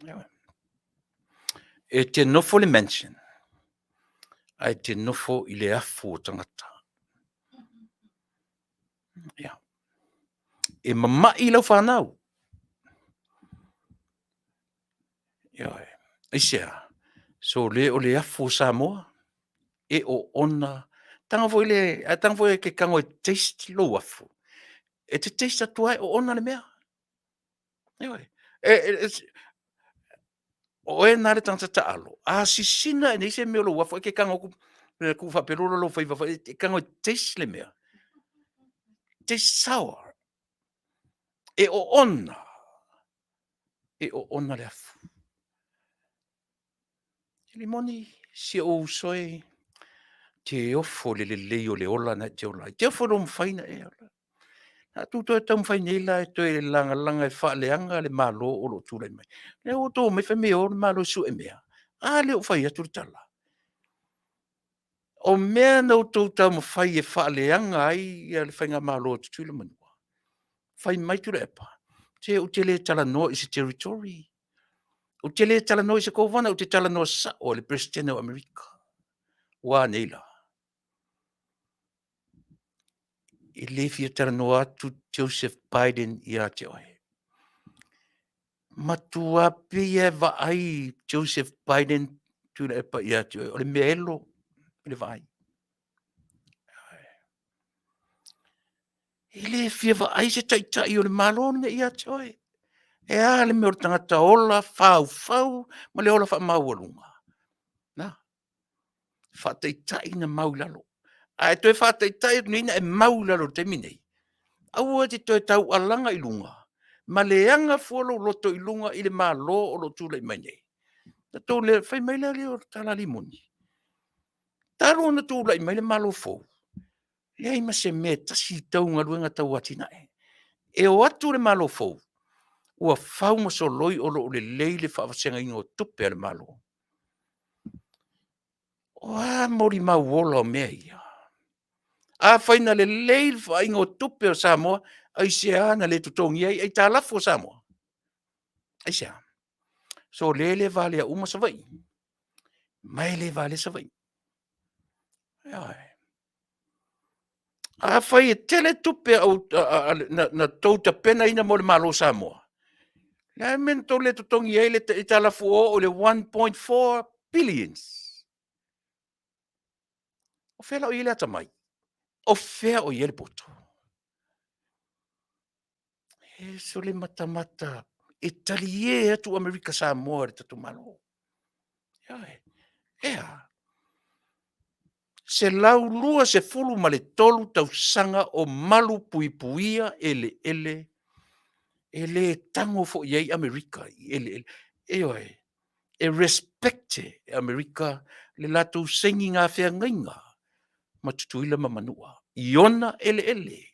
Ioe. E te nofo i le mansion, ae e te nofo i le afu o tagata. Ia. E mamai lau fanau. Ioe. Aisea? Sole o le afu o Samoa e oona. Tago foi le, a tago foi e te tago e taste lou afu, e te taste atu lava e oona le mea. Ioe. O oe lena le tagata taaalo, a sisina ae nei se mea o lou afu ae te tago atu tuufaapelo lou faiva e te tago e taste le mea, taste sour. E oona, e oona le afu. Rimoni, si ou uso e, te ofo i le lelei o le ola na e te ola ai. E te ofo i lou mafai ona e ola. A outou toe taumafai nei la e toe lagalaga e faaleaga le Malo o lo o tulai mai. O lea ua outou omai fai mai e o le Malo e sue mea. A lea ua fai atu le tala. O mea na outou taumafai e faaleaga ai le Faigamalo a Tutuila ma Manua, fai mai Tuilaepa, se ou te le talanoa i se territory, ou te le talanoa i se Kovana, ou te talanoa sao i le Peresetene o Amerika. Ua a nei la? E le fia talanoa atu Joseph Biden ia te oe. Matua pei lava e vaai Joseph Biden Tuilaepa ia te oe, o le mea elo i le vaai. E le fia vaai se taitai o le Malo lenei ia te oe. E a le mea o le tagata ola faufau ma le ola faamaualuga? Na, faataitai ona mau i lalo. A e toe faataitai atu nei ona e mau i lalo i le taimi lenei, aua e te toe taualaga i luga ma leaga fua lou loto i luga i le Malo o lo o tulai mai nei. Ona fai mai lea o le tala a Rimoni, talu ona tulai mai le Malo fou, leai ma se mea e tasi tau galuega tau atinae. E o atu le Malo fou, ua fau ma soloi o lo o lelei le faavasegaina o tupe a le Malo. O a molimau ola o mea ia? Afai na lelei le vaaiga o tupe a Samoa, aisea na le totogia ai aitalafu a Samoa? Aisea? Sole e le valea uma Savaii, ma e le valea Savaii. Ioe. Afai e tele tupe na outou tapenaina mo le Malo o Samoa, o le a le mea na tou le totogi ai le aitalafu ua oo i le 1.4 billions? O fea la o i ai le atamai? O fea o i ai le poto? E sole matamata e talie atu Amerika Samoa i le tatou Malo. Ioe. E a? 123 tausaga o malu puipuia eleele e le tago foi i ai Amerika i eleele. Ioe, e respect e Amerika le latou sainiga feagaiga ma Tutuila ma Manua i ona eleele.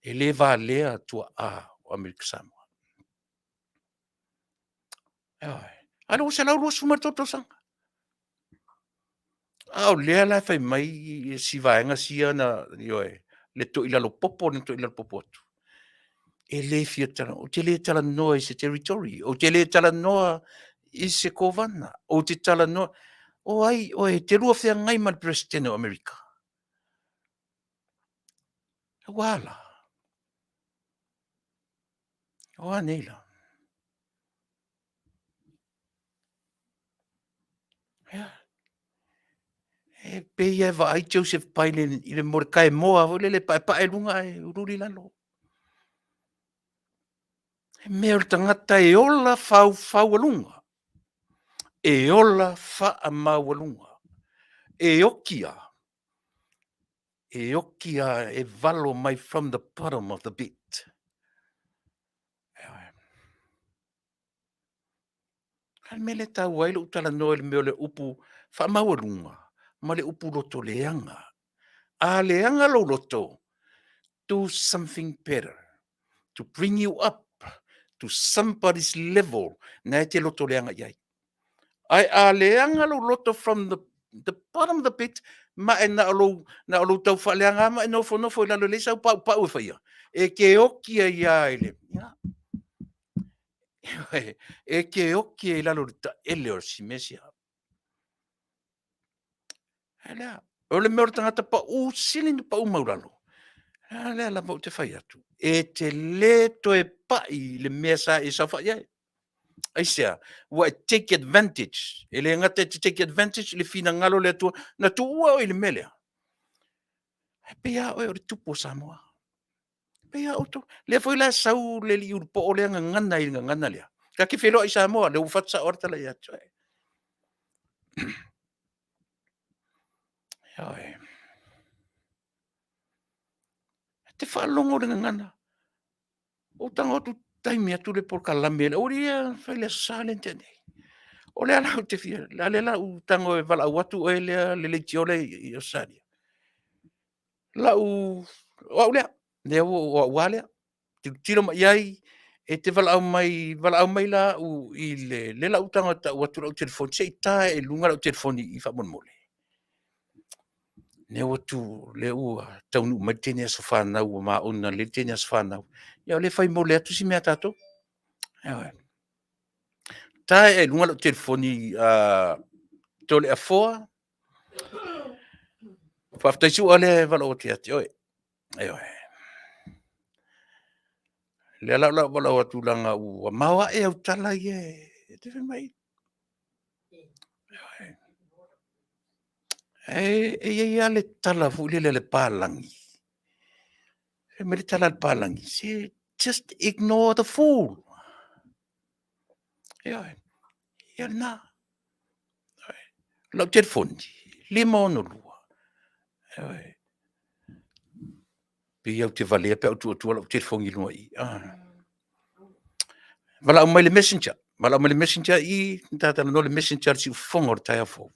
E le valea tuaa o Amerika Samoa. Ioe. A o lea ua 123 tausaga. A o lea la e fai mai si vaega sia na, ioe, le toilalo popo na toilalo popo atu. E le fia talanoa, ou te le talanoa i se territory, ou te le talanoa i se kovana, ou te talanoa, o ai oe e te lua feagai ma le Peresetene o Amerika? Ua a la? O a nei la? Ia. E pei e vaai Joseph Biden i le mole moa foi lele e paepae i luga ae uliuli i lalo. He mea o le tagata e ola faufaualuga, e ola faamaualuga, e oki lava, e oki lava e valo mai from the bottom of the pit. Ioe. A le mea lea e taua ai lou talanoa i le mea o le upu faamaualuga ma le upu loto leaga. A leaga lou loto, do something better to bring you up to somebody's level na e te loto leaga i ai. Ae a leaga lou loto from the bottom of the pit, ma e na o lou, na o lou tau faaleaga ma e nofonofo i lalo e leai sau paupau e faia, e te oki ai lava i le, ia, e te oki ai i lalo i le taele o si mea sia. Ae lea, o le mea o le tagata pau sili na pau maulalo, a lea lava ou te fai atu, e te le toe pai i le mea sa e saofai ai. Aisea? Ua e take advantage. E le gata e te take advantage i le finagalo o le Atua, na tuua oe i le mea lea. Ae pei lava oe o le tupu o Samoa. E pei lava outou. Lea foi la e sau le alii ulupoo lea gagana i le gagana lea. Ta te feiloai i Samoa, lea ua fatu sao lava le tala ia te oe. Ioe. E te faalogo i le gagana. Ou tago atu taimi atu le polokalame le aualii ia fai le Aso Sa lea na tea nei. O lea la ou te fia, a lea la ua tago e valaau atu oe lea le leitio lea i Ausetalia. Lau, o au lea, lea ua, o au lava lea. Tilotilo mai i ai, e te valaau mai, valaau mai la au i le, lea la ua ou tago e tau atu lau telefoni, se i ta i luga lau telefoni i i faamolemole. Lea ua tu, lea ua taunuu mai le teine aso fanau ua maona lelei le teine aso fanau, ia o lea e fai mole atu si mea a tatou. Ioe. Ta ea i luga lau telefoni Toleafoa, faafetai Sua lea e valaau atu ia te oe. Ioe. Lea la o le a ou valaau atu leaga ua maoae au tala ia e te fai mai. Ioe. E i ai lava le tala foi lele a le papalagi, fai mai le tala a le papalagi, se just ignore the fool. Ioe, ia lena. Lau telefoni, 562. Ioe. Pei ou te valea pe a ou tuu atua lau telefoni i luga i i. Ah. Valaau mai le messenger. Valaau mai le messenger i i, na ta talanoa le messenger le siufofoga o le taeao fou.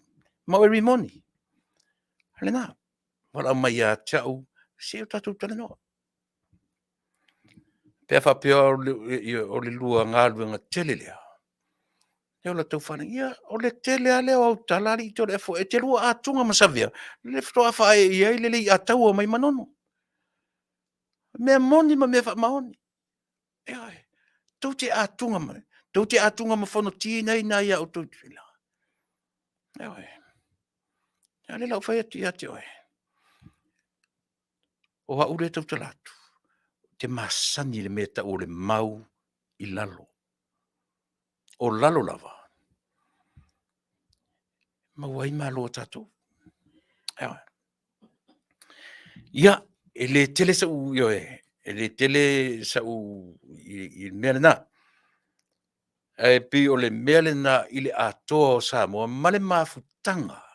Ma every morning. Lena. Valaau mai ia te au, se o tatou talanoa. Pe a faapea o le lua galuega tele lea, e ola tau faalagia. Ia, o le tele lava lea o au tala alii Toleafoa, e te lua atuga ma Savea, le faatoa faaee i ai le leiataua mai Manono. Mea moni ma mea faamaoni. Ioe. Tou te atuga ma, tou te atuga ma Fonoti nei na ia outou i Tutuila. Ioe. A lea la ua fai atu ia te oe. O au lea e tautala atu, ou te masani i le mea e tau o le mau i lalo. O lalo lava, e maua ai malo a tatou. Ioe. Ia, e le tele sau, ioe, e le tele sau i le mea lena. Ae pei o le mea lena i le atoa o Samoa ma le mafutaga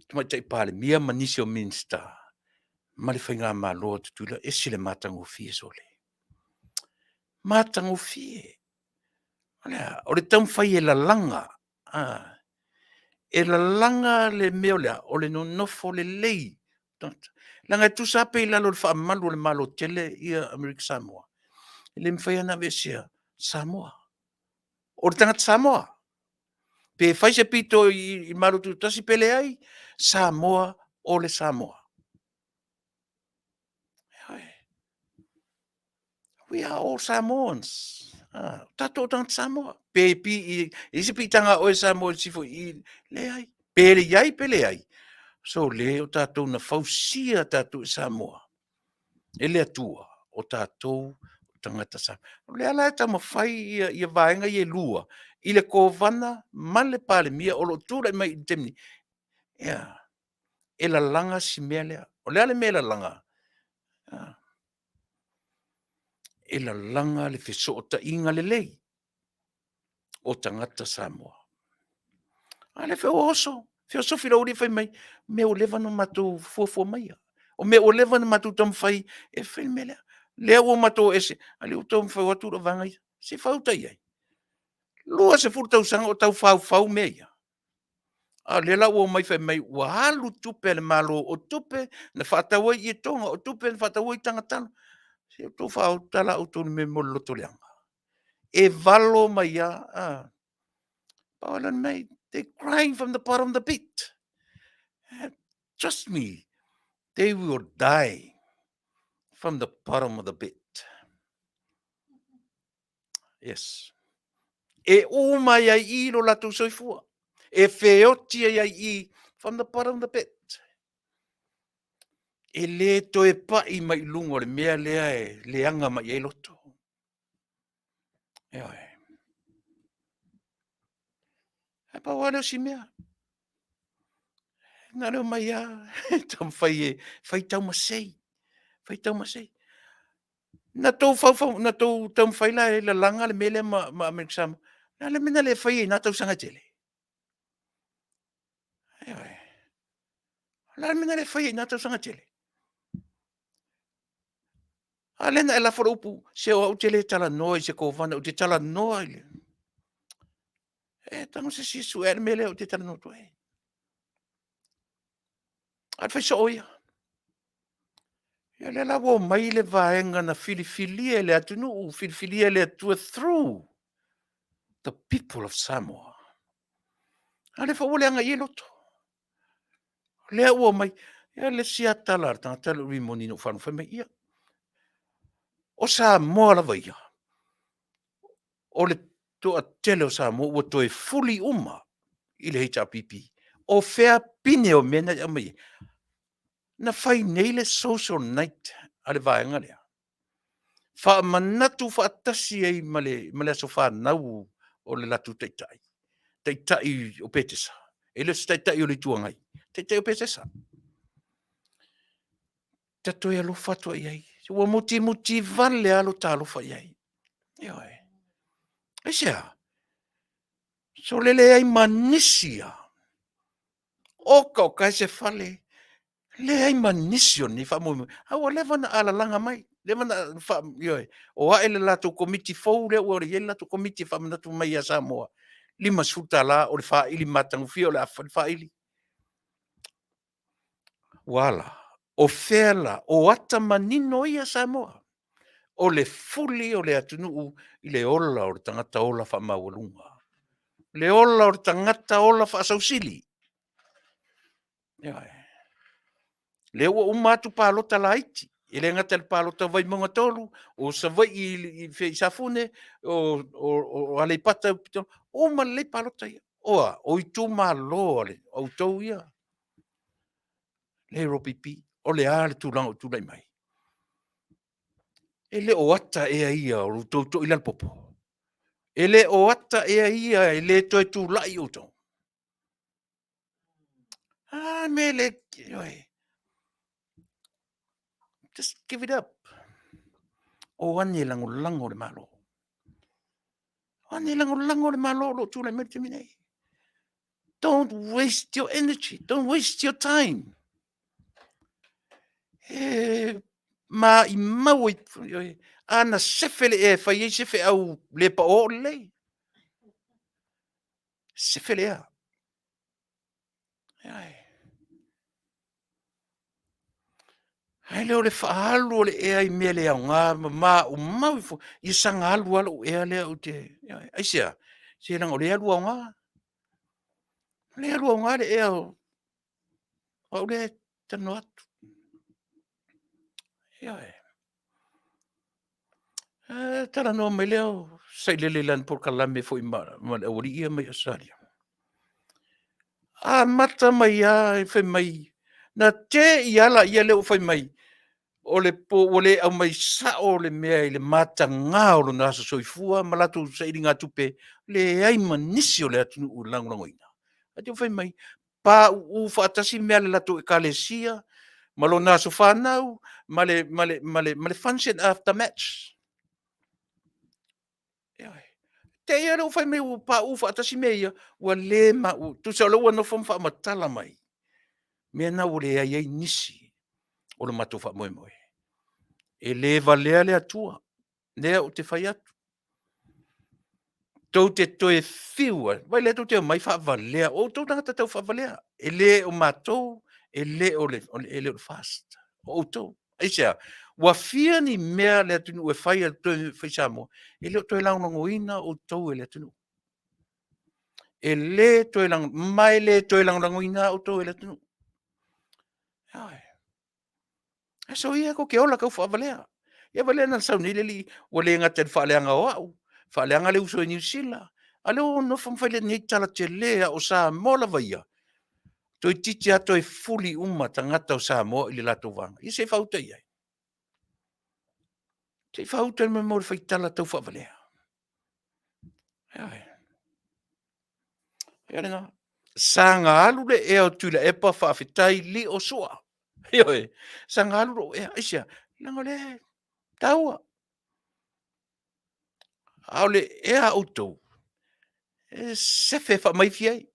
Tamaitai Palemia ma nisi o Minisita ma le Faigamalo a Tutuila, ese le matagofie sole. Matagofie. O le a? O le taumafai e lalaga, a, e lalaga le mea o le a? O le nonofo lelei o tagata. Leaga e tusa lava pe i lalo o le faamalu o le Malo tele ia Amerika Samoa, e le mafai lava ona aveesea Samoa. O le tagata Samoa. Pe fai se pito i le Malo Tutoatasi pe leai, Samoa o le Samoa. We are all Samoans. Ah, tatou o tagata Samoa. Pe pi, i, i se piitaga a oe Samoa i sifo i, leai. Pe le iai, pe leai. So le o tatou na fausia tatou e Samoa. E le Atua, o tatou tagata Samoa. O lea la e taumafai ia vaega ia e lua i le Kovana ma le Palemia o lo o tulai mai i le taimi nei, ia, e lalaga si mea lea. O le a le mea e lalaga? E lalaga le fesootaiga lelei o tagata Samoa. A lea foi ua oso, feosofi lou alii fai mai, o mea ua leva ona matou fuafua maia, o mea ua leva ona matou taumafai e fai le mea lea. O lea ua matou o ese, a o lea ua taumafai atu lau vaega ia. Se i fai uta i ai. 20 tausaga o tau faufau mea ia, a o lea la ua omai fai mai ua alu tupe a le Malo, o tupe na faatau ai ietoga, o tupe na faatau ai tagatalo. Se i outou faaola la outou i le mea o le lotoleaga. E valo mai lava, a. Pau lava lea o le mea, they crying from the bottom of the pit. Trust me, they will die from the bottom of the pit. Yes. E ū mai ai i lo latou soifua. E feoti ai ai i from the bottom of the pit. E le toe pai mai i luga o le mea lea e leaga mai ai loto. Ioe. Ae pau lava lea o si mea. Na leo mai lava, taumafai e fai taumasei, fai taumasei. Na tou faufau, na tou taumafai la e lalaga le mea lea ma Amerika Samoa. O le a le mea na le faia i na tausaga e tele? Ioe. O le a le mea na le faia i na tausaga e tele? A lea na e lafo le upu, se o au ou te le talanoa i se Kovana, ou te talanoa i le... E tago se isi e sue le mea lea ou te talanoa atu ai. A o le fai soo ia. Ia lea la ua omai le vaega na filifilia e le atunuu, filifilia e le Atua through the people of Samoa. A lea foi ua leaga i ai loto. O lea ua omai, ia le isi lava tala a le tagata lea o Rimoni na ou faalogo fai mai, ia, o Samoa lava ia, o le toatele o Samoa ua toe fuli uma i le HRPP. O fea pine o mea na e aumai ai? Na fai nei le social night a le vaega lea, faamanatu faatasi ai ma le aso fanau o le latou taitai, taitai o Petesa. E le o se taitai o le Itu Agai, taitai o Petesa. Ta toe alofa atu i ai. Ua mutimuti vale lava lo ta alofa i ai. Ioe. Aisea? Sole leai ma nisi lava. Oka oka e se fale, leai ma nisi o lenei faamoemoe. A ua leva ona alalaga mai, leva ona faa, ioe, o ae le latou komiti fou lea ua i ai le latou komiti e faamanatu mai ia Samoa, $50 o le faili matagofie o le a fai le faili. Ua a la? O fea la? O ata manino ia Samoa, o le fuli o le atunuu i le ola o le tagata ola faamaualuga, le ola o le tagata ola faasausili. Ioe. Lea ua uma atu palota laiti, e le gata i le palota o Vaimauga 3, o Savaii i Safune, o Aleipata, uma lelei palota ia. O a? O itumalo a outou ia. Le LPP, o le a le tulaga ua tulai mai? E le o ata ea ia o lo outou toilalopopo? E le o ata ea ia e le toe tulai outou? A mea le, ioe. Just give it up. O ane e lagolago le Malo. O ane e lagolago le Malo o lo o tulai mai le taimi nei. Don't waste your energy. Don't waste your time. E maimau ai, ana sefe le ea e fai ai se feau le paoo lelei. Sefe le ea. Ae le o le faaalu o le ea i mea le aoga ma maumau ifo. Ia saga alu lava lou ea lea ou te... Aisea? Se leaga o lea e alu aoga. O lea e alu aoga le ea o au lea e talanoa atu. Ioe. Talanoa mai lea o Sailele i lana polokalame foi ma le aualii ia mai Ausetalia. Amata mai lava fai mai, na te i lava laia lea ua fai mai, O le po ua le aumai sao le mea i le mataga o lona aso soifua ma latou sailigatupe, leai ma nisi o le atunuu e lagolagoina. Ae te i ua fai mai, pauu faatasi mea a le latou ekalesia ma lona aso fanau ma le function after match. Ioe. Te i lava lea ua fai mai ua pauu faatasi mea ia, ua le ma, tusa o lea ua nofo ma faamatala mai mea na ua leai ai nisi o le matou faamoemoe. E le valea le Atua, lea ou te fai atu. Tou te toe fiu ai, vaai o lea tou te omai faavalea, o outou tagata taufaavalea. E le o matou, e le o le FAST, o outou. Aisea? Ua fia ni mea a le atunuu e fai e le fai Samoa, e le o toe lagolagoina outou e le atunuu. E le toe ma e le toe lagolagoina lava outou e le atunuu. Ioe. Ae soia tou te ola taufaavalea. Ia vaai la na sau nei le alii, ua le gata i le faaleaga o au, faaleaga le uso i Niu Sila, a o lea ua nonofo ma fai lenei tala tele lava, o Samoa lava ia, toeitiiti lava toe fuli uma tagata o Samoa i le latou vaega. Ia se i faauta i ai. Se i faauta i le mea o le faitala taufaavalea. Ioe. Ia lena. Saga alu le ea o Tuilaepa faafetai lio Sua. Ioe, saga alu lou ea. Aisea? Leaga o lea e taua. A o le ea a outou, e sefe faamaifi ai.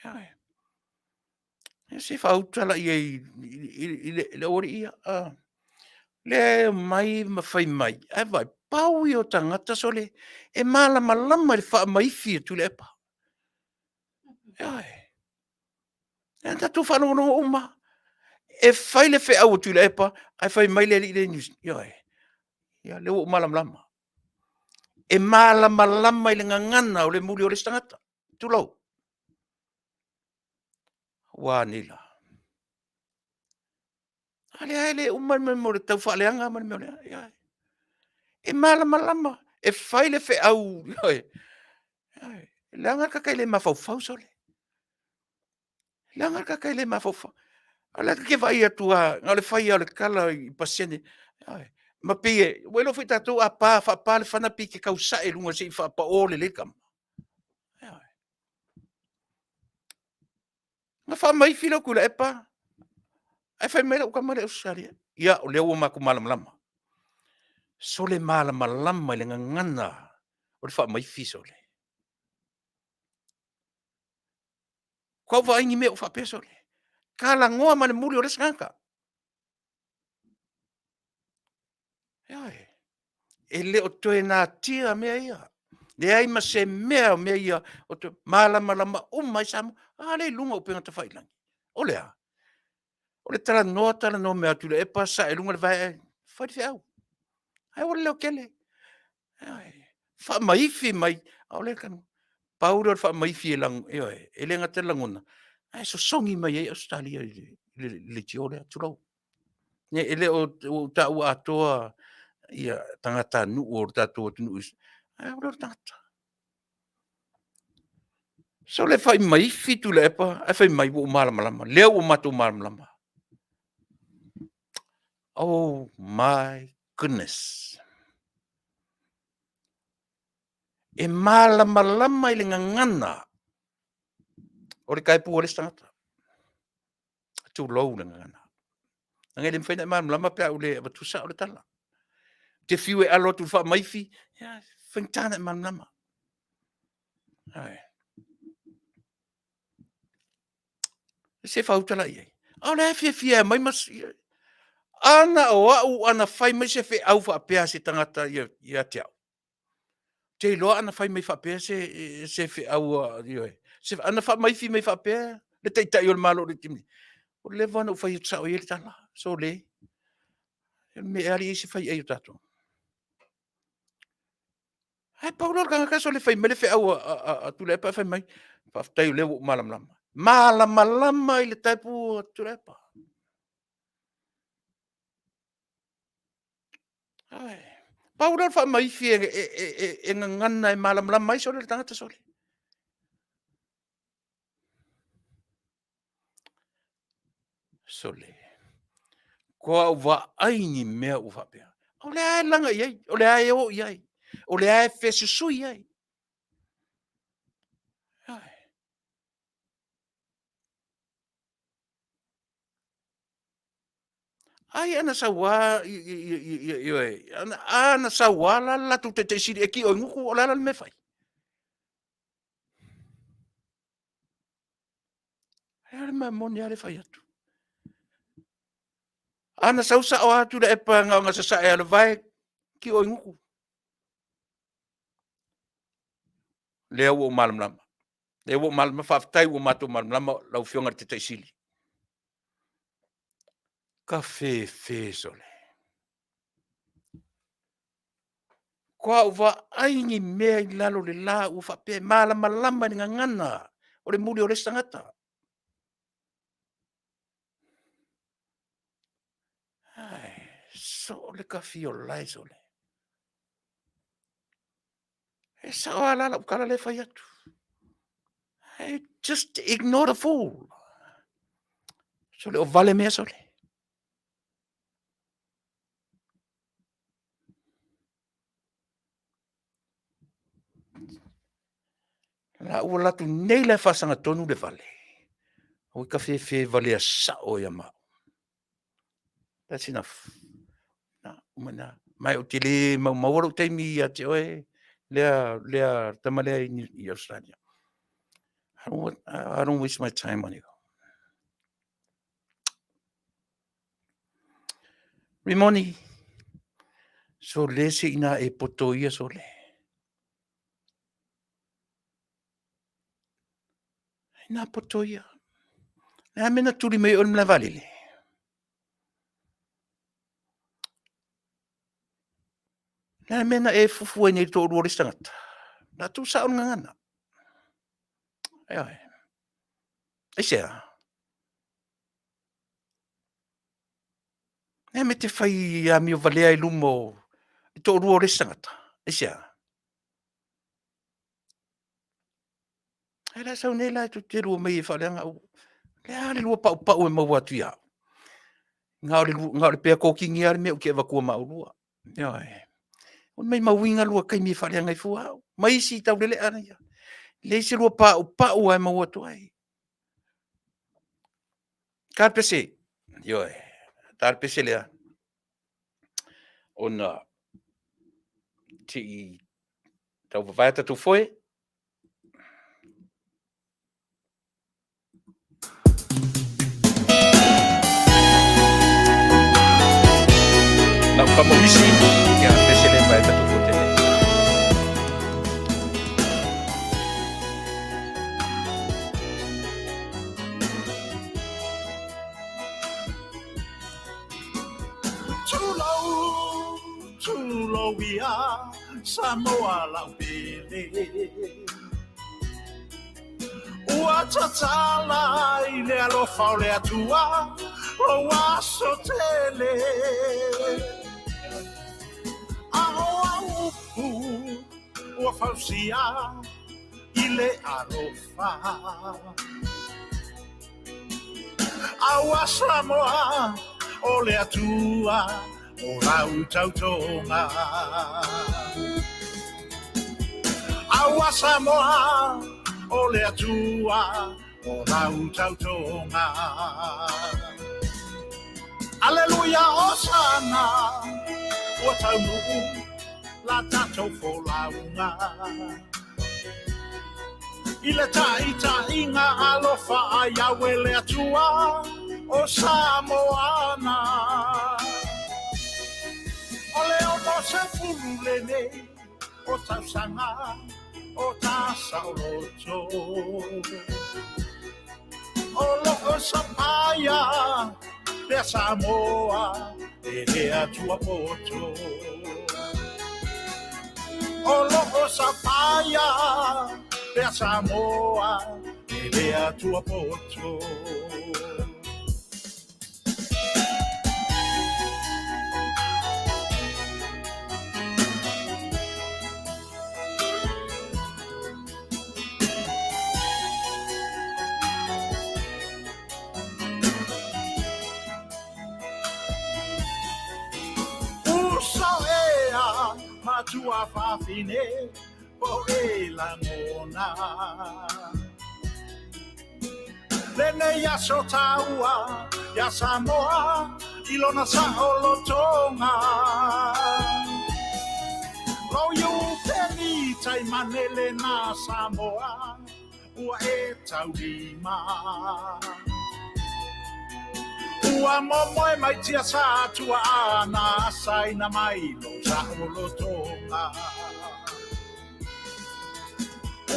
Ioe. Ia se i faauta laia i le aualii ia. Lea e omai ma fai mai, ae vaai, pau ia o tagata sole, e malamalama i le faamaifi a Tuilaepa. Ioe. Lea na tatou faalogologo uma lava. E fai le feau a Tuilaepa ae fai mai le alii lea i Niu Sila, ioe, o lea ua ou malamalama. E malamalama i le gagana o le muli o le isi tagata, tulou. Ua a nei la? A lea e le uma le mea o le taufaaleaga ma le mea o le a. E malamalama, e fai le feau, ioe, leaga le tagata e le mafaufau sole. Leaga le tagata e le mafaufau. A o lea ta te vaai atu lava na o le fai lava o le tala i pasene, ma pei e… ua iloa foi tatou a faapa le fana pei e te tau sae i luga se i faapao lelei le tama. Na faamaifi lea o Tuilaepa ae fai mai lau tama lea i Ausetalia, ia o lea ua matou malamalama. Sole malamalama i le gagana o le faamaifi sole. Faatoa ou vaai i ni mea o faapea sole, talanoa ma le muli o le isi tagata. Ioe. E le o toe natia mea ia. Leai ma se mea o mea ia o toe malamalama uma ai Samoa. A lea e i luga o upega tafailagi. O le a? O le talanoa talanoa mai lava o Tuilaepa sae i luga le vae ae fai le feau. Ae ua leotele. Faamaifi mai, a o lea e talanoa. Pau lea o le faamaifi, ioe, e le gata i le lagona, ae sosogi mai ai Ausetalia i le leitio lea, tulou. E le o taua atoa tagatanuu o le tatou atunuu, ae o le tagata. Sole fai maifi Tuilaepa ae fai mai ua ou malamalama, lea ua matou malamalama. Oh my goodness. E malamalama i le gagana o le taepu a le isi tagata. Tulou le gagana. Leaga e le mafai ona e malamalama pe a ou le avatua sao le tala. E te fiu e alo atu i le faamaifi, ia e faigata ona e malamalama. Se i faauta la i ai. A o la e fiafia e aumai ma… A na o au a na fai mai se feau faapea a se tagata ia te au, ou te iloa ana fai mai faapea se feau, ioe, ana faamaifi mai faapea le Taitai o le Malo i le taimi lenei, ua leva ona ou fai atu sao i ai le tala, sole, o le mea ea alii ai se faiai o tatou? Ae pau lea o le tagata sole fai mai le feau a Tuilaepa ae fai mai, faafetai o lea ua ou malamalama. Malamalama i le type a Tuilaepa. Pau lea o le faamaifi e gagana e malamalama ai sole le tagata sole. Sole, Kua ou vaai ni mea ua faapea. O le a e laga i ai, o le a e o i ai, o le a e fesusui ai. Ai ana sau lava, ioe, a na sau lava la le latou Taitai Sili e tio i gutu, o le a la le mea e fai? O le mea moni lava lea e fai atu. A na sau sao lava Tuilaepa na ona sasae lava o le vae, tio i gutu. Lea ua ou malamalama, lea ua ou malamalama, faafetai ua matou malamalama lau Afioga i le Taitai Sili. Tafefe sole. Faatoa ou vaai ni mea i lalo o le la ua faapea e malamalama i le gagana o le muli o le isi tagata. Ae soo le tafiolae sole. E sao lava la lau tala lea e fai atu. Just ignore the fool. Sole o vale mea sole. La ua alu atu nei la e faasagatonu le vale, ua ita fefe valea sao ia ma au. That's enough. Na, uma i ina. Ma ou te le maumaua lou taimi ia te oe lea tama lea i Ausetalia. I don't waste my time on you. Rimoni, sole se ina e poto ia sole. Ina poto ia. O le a le mea na tuli mai ai oe i le malae vaalele? O le a le mea na e fufu ai nei i le toalua o le isi tagata? O le a tuusao le gagana. Ioe. Aisea? O le a le mea e te fai amio valea ai i luma o le toalua o le isi tagata? Aisea? Ae o le a sau nei la tou te lua omai e faaleaga au. O le a le lua paupau e maua atu ia au? Na o le pea tokini lava le mea ou te avatua ma oulua. Ioe. Ua maumauina lua taimi e faaleaga ai fua au, ma isi taulelea ia. E leai se lua paupau lava e maua atu ai. Ta le pese, ioe, ta le pese lea, ona se i tau vavae a tatou foe. Na o tama misi, ia pese le mai tatou foe tele. Tulou, tulou ia, Samoa lau pele. Ua tatala i le alofa o le Atua lou aso tele. A o au upu ua fausia i le alofa. Aua Samoa o le Atua o lau tautoga. Aua Samoa o le Atua o lau tautoga. Aleluia Osana ua taunuu la tatou folauga. I le taitaiga alofa a Iawe le Atua o Samoana. O le 60 lenei o tausaga o ta saoloto. O loo sapaia pea Samoa e le Atua poto. O loo sapaia pea Samoa e le Atua poto. matua fafine po e lagona. Lenei aso taua ia Samoa i lona saolotoga. Lou iupeli taimane lena Samoa ua e taulima. Ua momoe mai tiasa tuaa na asaina mai lou saolotoga.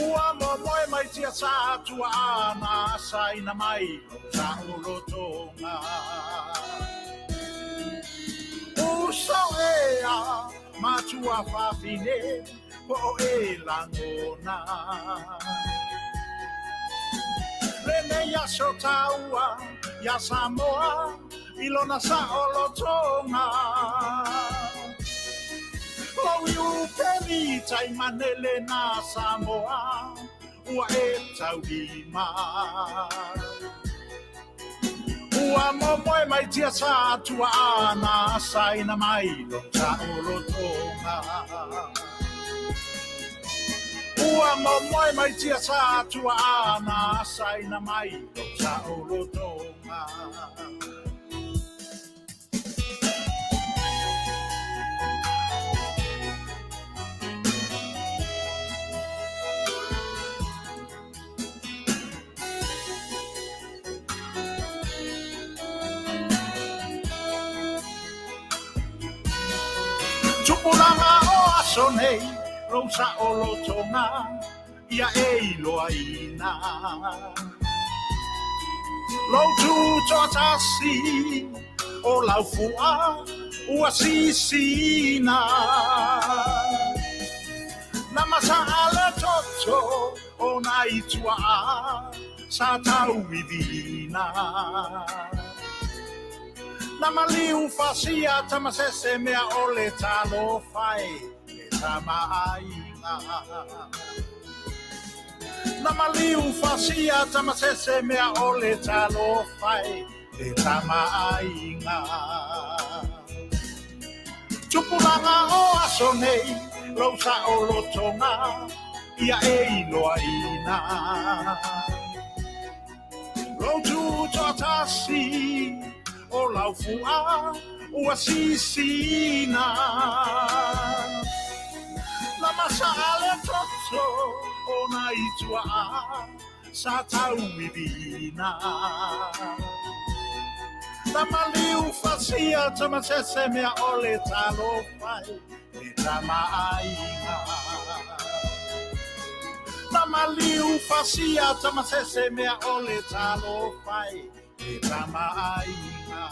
Ua momoe mai tiasa tuaa na asaina mai lou saolotoga. Uso ea matua fafine po o e lagona. Lenei aso taua ia Samoa i lona saolotoga. Lou iupeli taimane lena Samoa ua e taulima. Ua momoe mai tiasa tuaa na asaina mai lou saolotoga. Ua momoe mai tiasa tuaa na asaina mai lou saolotoga. Tupulaga o aso nei, lou saolotoga ia e iloaina. Lou tutoatasi o lau fua ua sisina. Na masaa le toto o nai tuaa sa tauiviina. Na maliu fasia tamasese mea o le talofa e le tamaaiga. Na maliu fasia tamasese mea o le talofa e le tamaaiga. Tupulaga o aso nei, lou saolotoga ia e iloaina. Lou tutoatasi o lau fua ua sisina. Na masaa le toto o nai tuaa sa tauiviina. Na maliu fasia tamasese mea o le talofa e le tamaaiga. Na maliu fasia tamasese mea o le talofa e le tamaaiga.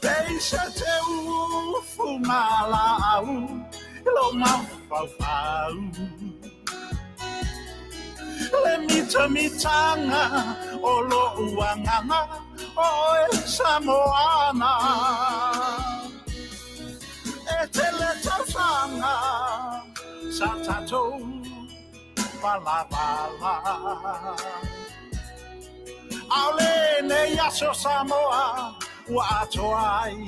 Peisa te ufu malaau lou mafaufau. Le mitamitaga o lou agaga o oe Samoana. E tele tausaga sa tatou valavala. A o lenei aso Samoa ua atoa ai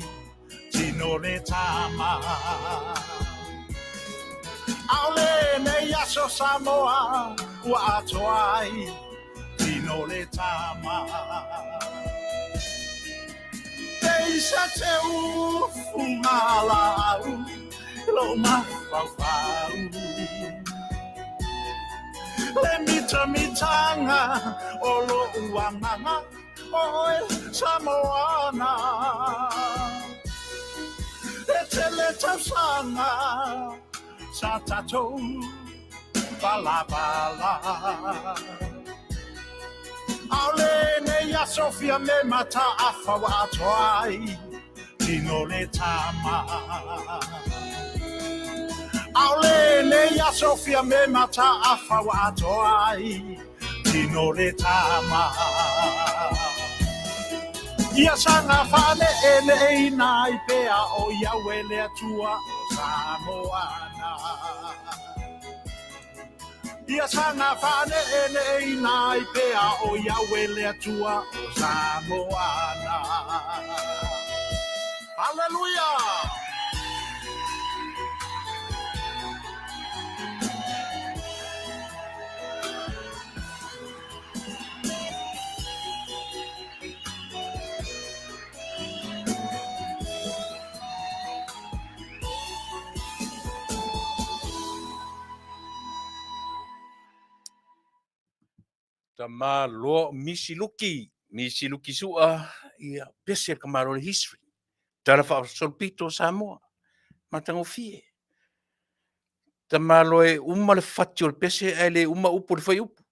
tino le tama. A o lenei aso Samoa ua atoa ai tino le tama. Peisa te ufu malaau lou mafaufau. Le mitamitaga o lou agaga o oe Samoana. E tele tausaga sa tatou valavala. A o lenei aso Fiame mataafa ua atoa ai tino le tama. A o lenei aso Fiame mataafa ua atoa ai tino le tama. Ia saga faaleeleina ai pea o Iaue le Atua o Samoana. Ia saga faaleeleina ai pea o Iaue le Atua o Samoana. Haleluia! Tama loa o Misi Luki, Misi Luki Sua, ia pese le kamalo le history. Tala faasolopito o Samoa, matagofie. Tamaloa e uma le fati o le pese ae le uma upu o le fuaiupu.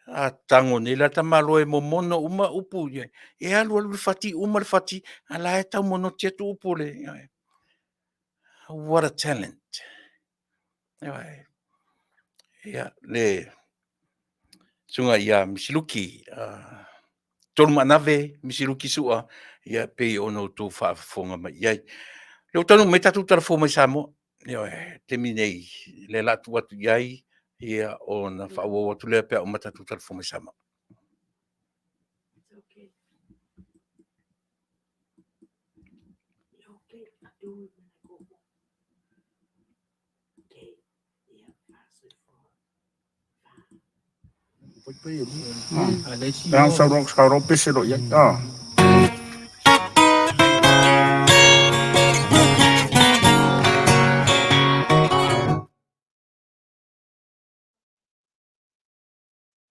A tago nei la tamaloa e momono uma upu, e alu alu le fati, uma le fati, a la e tau monoti atu upu o le... What a talent. Ia, le susuga ia Misiluki, tolu maanave Misiluki Sua, ia pei ona outou faafofoga mai i ai. Lea ua taunuu mai tatou talafou mai Samoa. Ioe, taimi nei, lea la tuu atu i ai, ia ona faaauau atu lea pe a uma tatou talafou mai Samoa.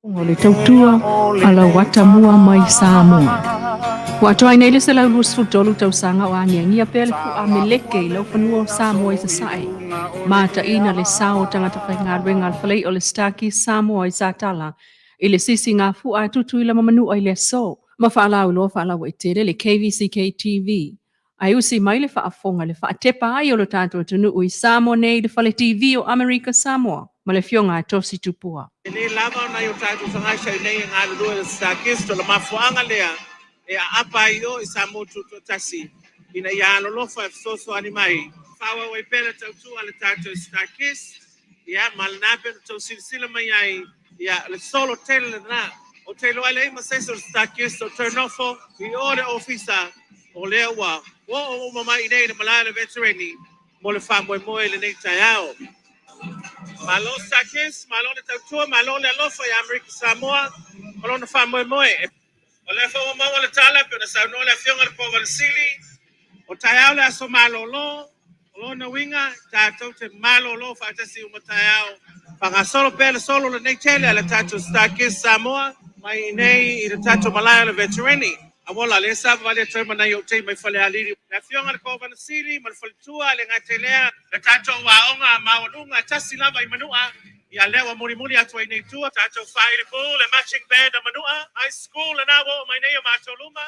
O le tautua a lau atamua mai Samoa. Ua atoa ai nei le 123 tausaga o agiagia pea le fu'a meleke i laufanua o Samoa i Sasae. Mataina le sao o tagata faigaluega a le Fale'i'a o le StarKist Samoa i Satala i le sisigāfu'a a Tutuila ma Manua i le aso, ma faalauiloa faalauaitele le KVCK TV. Ae usi mai le faafofoga i le faatepa ai o lo tatou atunuu i Samoa nei i le Fale TV o Amerika Samoa ma le Afioga a Tosi Tupua. E le lava ona i o tatou tagata i nei e galulue i le StarKist, o le mafuaaga lea e aapa ai i o i Samoa Tutoatasi ina ia alolofa e fesoasoani mai. Faaauau ai pea le tautua a le tatou StarKist, ia ma lena pea na tou silasila mai ai, ia le solo tele lena. Ou te iloa e leai ma se isi o le StarKist o toe nofo i o le ofisa, o lea ua oo uma mai i nei i le malae o le Vetereni mo le faamoemoe i lenei taeao. Malo StarKist, malo le tautua, malo le alofa i Amerika Samoa ma lona faamoemoe. O lea foi ua maua le tala pei ona saunoa le Afioga i le Kovana Sili, o taeao le aso malolo, o lona uiga tatou te malolo faatasi uma taeao. Faagasolo pea le solo lenei tele a le tatou StarKist Samoa mai i nei i le tatou malae o le Vetereni. Auola lea sa vavali atu ai ma nai ou teima i Falealili, le Afioga i le Kovana Sili ma le faletua, le gata i lea, le tatou aoga maualuga e tasi lava i Manua, ia lea ua mulimuli atu ai nei tua, tatou faailipu, le marching band a Manua High School lena ua oo mai nei o matou luma.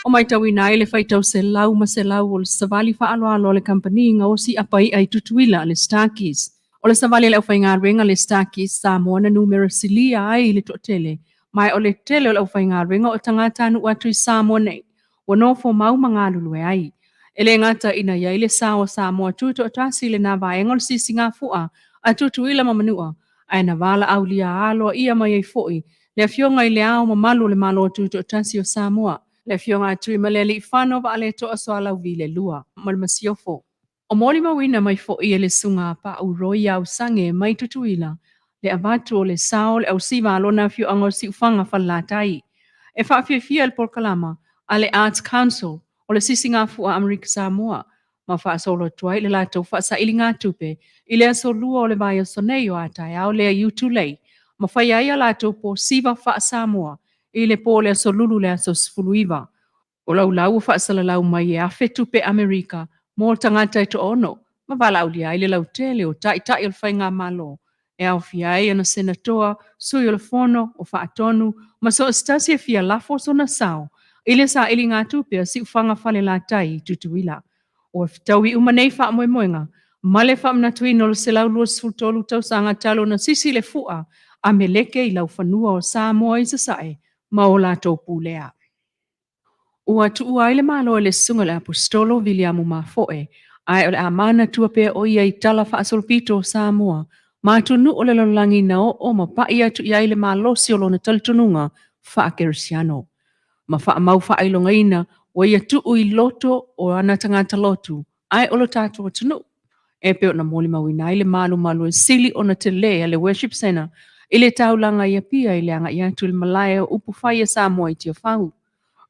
O matauina ai le faitau selau ma selau o le savali faaaloalo a le kamupani gaosi apai'a i Tutuila a le StarKist. O le savali a le aufaigaluega a le StarKist Samoa na numera silia ai i le toatele, ma o le tele o le aufaigaluega o tagatanuu atu i Samoa nei ua nofo mau ma galulue ai. E le gata ina i ai le sao o Samoa Tutoatasi i lena vaega o le sisigāfu'a a Tutuila ma Manua, ae na valaaulia aloaia mai ai foi le Afioga i Le Ao Mamalu o le Malo Tutoatasi o Samoa, le Afioga a Tuimalealiifano Vaaletoa Sualauvi II ma le Masiofo. O molimauina mai foi e le Susuga a Pau Roy Ausage mai Tutuila le avatu o le sao o le ausiva a lona afioaga o Siufaga Falelatai. E faafiafia le polokalama a le Arts Council o le Sisigāfu'a Amerika Samoa ma faasolo atu ai le latou faasailiga tupe i le aso Lua o le vaiaso nei o a taeao lea i Utulei, ma fai ai a latou posiva faa-Samoa i le po o le aso Lulu le aso 19. O laulau ua faasalalau mai e 1,000 tupe Amerika mo tagata e toaono, ma valaaulia ai le lautele o taitai o le faigamalo. E aofia ai ana Senatoa, Sui o le Fono, o Faatonu, ma so o se tasi e fia lafo sona sao i le sailiga tupe a Siufaga Falelatai i Tutuila. Ua fetaui uma nei faamoemoega ma le faamanatuina o le 123 tausaga talu ona sisi le fua a Meleke i laufanua o Samoa i Sasae ma o latou pulea. Ua tuua ai le Malo e le Susuga i le Aposetolo Viliamu Mafoe, ae o le a manatua pea o ia i tala faasolopito o Samoa ma atunuu o le lalolagi na oo ma pa'i atu i ai le malosi o lona talitonuga faakerisiano. Ma faamau faailogaina ua ia tuu i loto o ana tagata lotu, ae o lo tatou atunuu. E pei ona molimauina ai le malumalu e sili ona telē a le Worship Centre i le taulaga i Apia i le agai atu i le malae o upu fai a Samoa i Tiafau.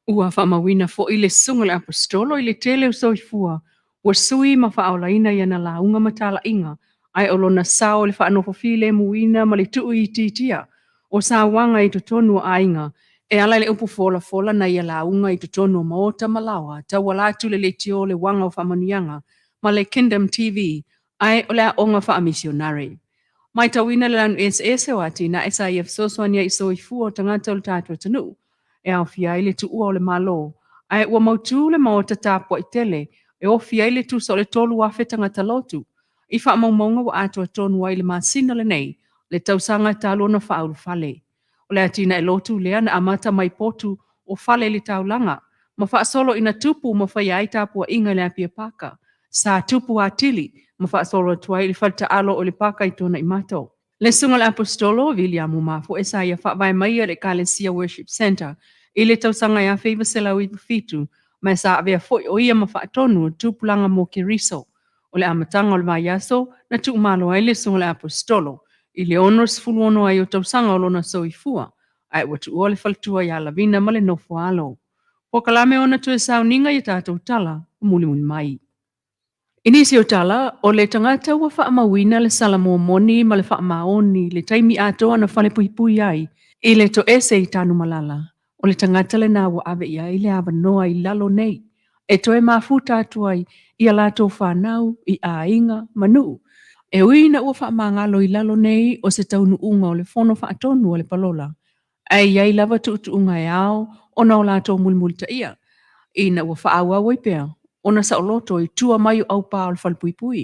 Ua faamauina foi le Susuga i le Aposetolo i le tele o soifua ua sui ma faaolaina i ana lauga ma talaiga, ae o lona sao i le faanofofilemuina ma le tuuitiitia o sauaga i totonu o aiga e ala i le upu folafola na ia lauga i totonu o maota ma laoa tauala atu i le leitio le Uaga o Faamanuiaga ma le Kingdom TV, ae o le aoga faamisionare. Matauina le lanu eseese o atinae sa ia fesoasoani ai i soifua o tagata o le tatou atunuu e aofia ai le tuua o le Malo, ae ua mautu le maota tapuai tele e ofi ai le tusa o le 3,000 tagata lotu. I faamaumauga ua atoa tonu ai le masina lenei le tausaga talu ona faaulufale. O le atinae lotu lea na amata mai potu o fale i le taulaga ma faasolo ina tupu ma faia ai tapuaiga i le Apia Paka. Sa tupu atili ma faasolo atu ai i le faletaalo o le paka i Tuanaimato. Le Susuga i le Aposetolo Viliamu Mafoe sa ia faavae maia le Ekalesia Worship Centre i le tausaga e 1997, ma sa avea foi o ia ma faatonu o Tupulaga mo Keriso. O le amataga o le vaiaso na tuumalo ai le Susuga i le Aposetolo i le 66 ai o tausaga o lona soifua, ae ua tuua le faletua ia Lavina ma le nofo a alo. Polokalame ona toe sauniga i tatou tala mulimuli mai. I nisi o tala, o le tagata ua faamauina le salamo moni ma le faamaoni i le taimi atoa na falepuipui ai i le toese i Tanumalala, o le tagata lena ua ave i ai le avanoa i lalo nei e toe mafuta atu ai i a latou fanau i aiga ma nuu. E ui ina ua faamagalo i lalo nei o se taunuuga o le Fono Faatonu a le Palola, ae i ai lava tuutuuga e ao ona o latou mulimulitaia, ina ua faaauau ai pea ona saoloto i tua mai o aupā o le falepuipui.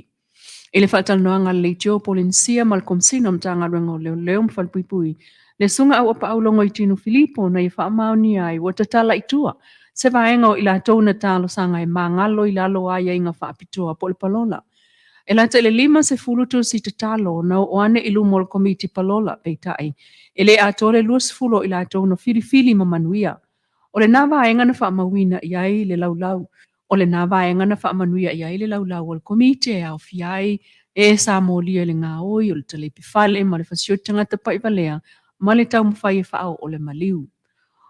I le faatalanoaga a le Leitio Polenisia ma le Komesina o Matagaluega o Leoleo ma Falepuipui, le Susuga Auapaau Logoitino Filipo na ia faamaonia ai ua tatala i tua se vaega o i latou na talosaga e magalo i lalo o aiaiga faapitoa po o le palola. E lata i le 50 tusi tatalo na oo ane i luma o le Komiti Palola, peitai, e le atoa le 20 o i latou na filifili ma manuia. O lena vaega na faamauina i ai le laulau. O lena vaega na faamanuia i ai le laulau o le Komiti e aofia ai e sa molia i le gaoi o le taleipe fale ma le fasioti tagata pa'ivalea ma le taumafai e faaoo le maliu.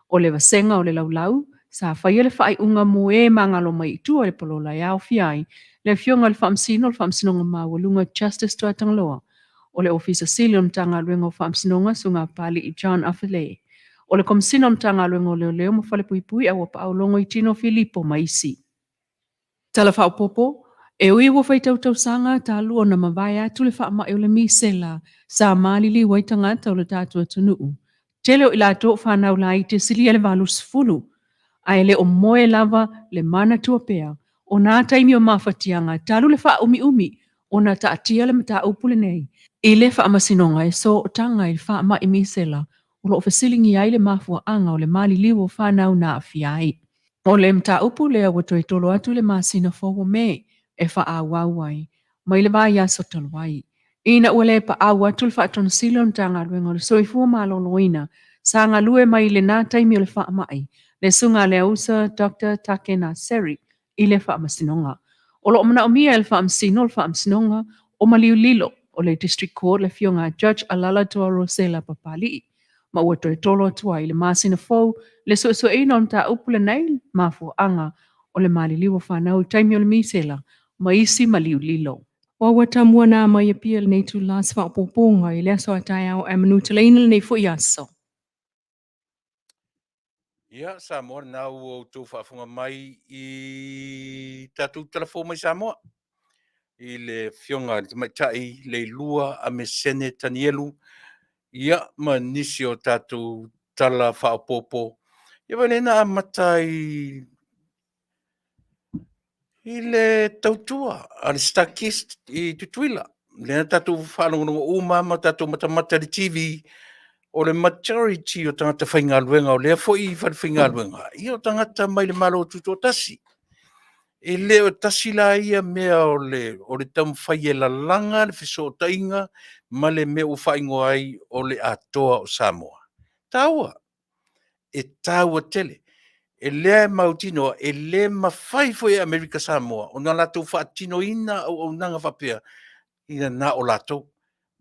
O le vasega o le laulau, sa faia le faaiuga mo e magalo mai i tua i le palola e aofia ai le Afioga i le Faamasino o le Faamasinoga Maualuga Justice Tuatagaloa, o le Ofisa Sili o le Matagaluega o Faamasinoga Susuga Papali'i John Afelē, o le Komesina o le Matagaluega o Leoleo ma Falepuipui Auapaau Logoitino Filipo ma isi. Tala Faaopoopo, E ui ua faitau tausaga talu ona mavae atu le faamai o le misela sa maliliu ai tagata o le tatou atunuu, tele o i latou o fanau laiti e silia i le 80, ae le o moe lava le manatua pea o nā taimi o mafatiaga talu le faaumiumi ona taatia le mataupu lenei i le Faamasinoga e sootaga i le faamai misela o lo o fesiligia ai le mafuaaga o le maliliu o fanau na aafia ai. O le mataupu lea ua toe tolo atu i le masina fou o Me e faaauau ai mai le vaiaso talu ai. Ina ua le paau atu le Faatonesili o le Matagaluega o le Soifua Maloloina sa galue mai i lena taimi o le faamai, le Susuga a Leausa Doctor Take Naseri i le Faamasinoga. O lo o manaomia e le Faamasino o le Faamasinoga o Maliulilo o le District Court le Afioga a Judge Alaalatoa Rosela Papali'i ma ua toe tolo atu ai i le masina fou le suesueina o le mataupu lenei mafuaaga o le maliliu o fanau i taimi o le misela ma isi maliulilo. Ua ua tamua nā mai Apia i lenei itulā se faaopoopoga i le aso a taeao ae manuteleina lenei foi aso. Ia, Samoa, lena ua outou faafofoga mai i tatou tala fou mai Samoa. i le Afioga i le Tamaitai Leilua Amesene Tanielu, ia ma nisi o tatou tala faaopoopo. Ia ma lea na amata ai i le tautua a le StarKist i Tutuila. Lea na tatou faalogologo uma ma tatou matamata i le TV, o le majority o tagata faigaluega o lea foi falefaigaluega, ia o tagata mai le Malo Tutoatasi. E le o tasi la ia mea o le taumafai e lalaga le fesootaiga ma le mea ua faaigoa ai o le Atoa o Samoa. E taua, e taua tele. E lea e mautinoa e le mafai foi e Amerika Samoa ona latou faatinoina auaunaga faapea ina na o latou.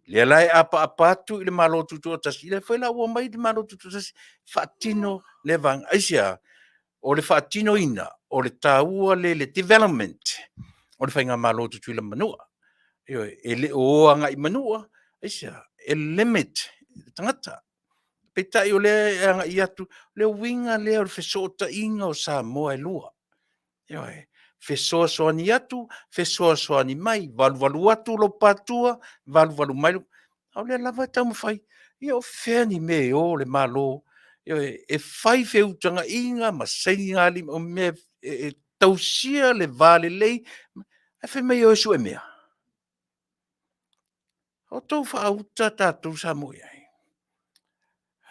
Lea la e apaapa atu i le Malo Tutoatasi, lea foi la ua omai le Malo Tutoatasi faatino lea vaega. Aisea? O le faatinoina o le taua lea i le development o le faigamalo a Tutuila ma Manua. Ioe, e le o o agai i Manua, aisea? E limit le tagata. Peitai o lea e agai atu, o le uiga lea o le fesootaiga o Samoa e lua. Ioe, fesoasoani atu, fesoasoani mai, valuvalu atu lou palatua, valuvalu mai. A o lea lava e taumafai. Ia o fea ni mea e o le Malo, ioe, e fai feutagaiga ma sainigalima, o mea e tausia le va lelei, ae fai mai e o e sue mea. O outou faauta tatou sa moe ai.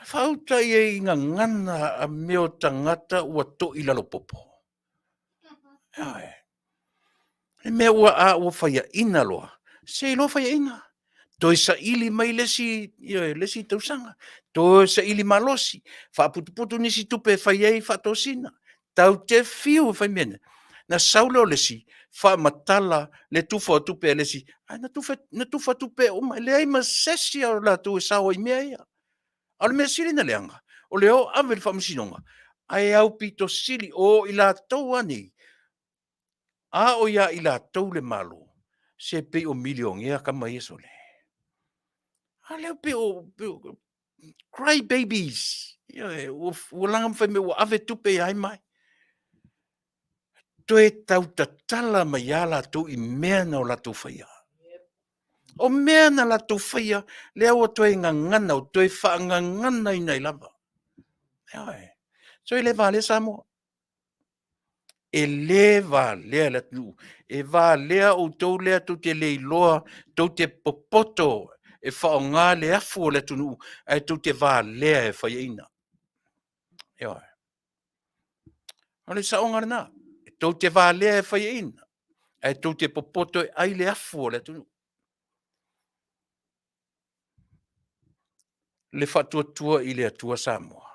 Faauta i ai i gagana a mea o tagata ua toilalopopo. Ioe. Le mea ua a ua faiaina loa, seiloa faiaina. Toe saili mai le isi, ioe, le isi tausaga, toe saili malosi, faaputuputu nisi tupe e fai ai faatosina. Tatou te fiu e fai mea nei, na sau lea o le isi faamatala le tufa o tupe a le isi, ae na tufa tupe uma, e leai ma se isi o latou e sao ai i mea ia. A o le mea sili ona leaga, o le o ave i le faamasinoga, ae aupito sili, o i latou lava nei, a o ia i latou le Malo, se pei o milionea tama ia sole. A lea pei o cry babies, ioe, ua laga fai mai ua ave tupe ia ai ma ai. Toe tautatala mai lava latou i mea na o latou faia. O mea na latou faia, lea ua toe gagana, ua toe faagaganaina ai lava. Ioe. So e le valea Samoa. E le valea le atunuu. E valea outou lea tou te le iloa, tou te popoto e faaaoga le afu o le atunuu, ae tou te valea e faiaina. Ioe. O le saoga lena. Tou te valea e faiaina, ae tou te popoto e ai le afu o le atunuu. Le faatuatua i le Atua Samoa.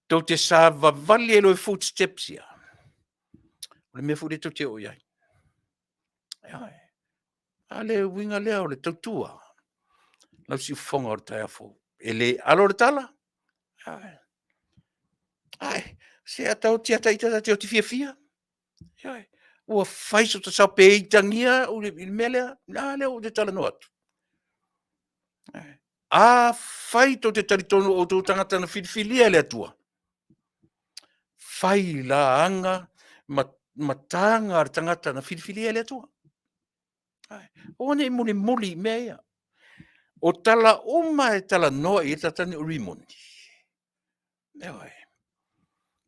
Tou te savavali ai loa i footsteps ia, o le mea foi lea tou te oo i ai. Ioe. A le uiga lea o le tautua, lau siufofoga o le taeao fou. E le alo le tala, ioe. Ae, se a tau ata ita ta te oti fiafia. Ioe. Ua fai so ta sao pe itagia au i le mea lea, a lea ou te talanoa atu. Afai tou te talitonu o outou tagata na filifilia e le Atua, fai la aga ma, ma taga a le tagata na filifilia e le Atua. Aua ne i mulimuli i mea ia. O tala uma e talanoa i ai le tagata lenei o Rimoni. Ioe.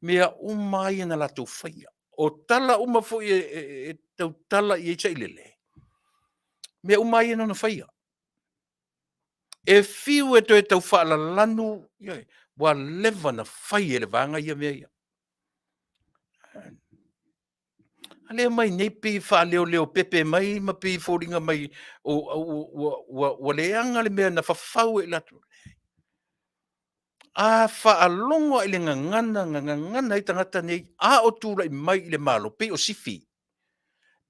Mea uma ia na latou faia. O tala uma foi e, e, e tautala i ai Sailele, mea uma ia na faia. E fiu e toe tau faalalanu, ioe, ua leva na fai e le vaega ia mea ia. A lea mai nei pei e faaleoleo pepe mai ma pei e foliga mai o, ua, ua, ua, ua leaga le mea na fafau e i latou. A faalogo i le gagana na gagana ai tagata nei a o tulai mai i le Malo, pei o Sifi.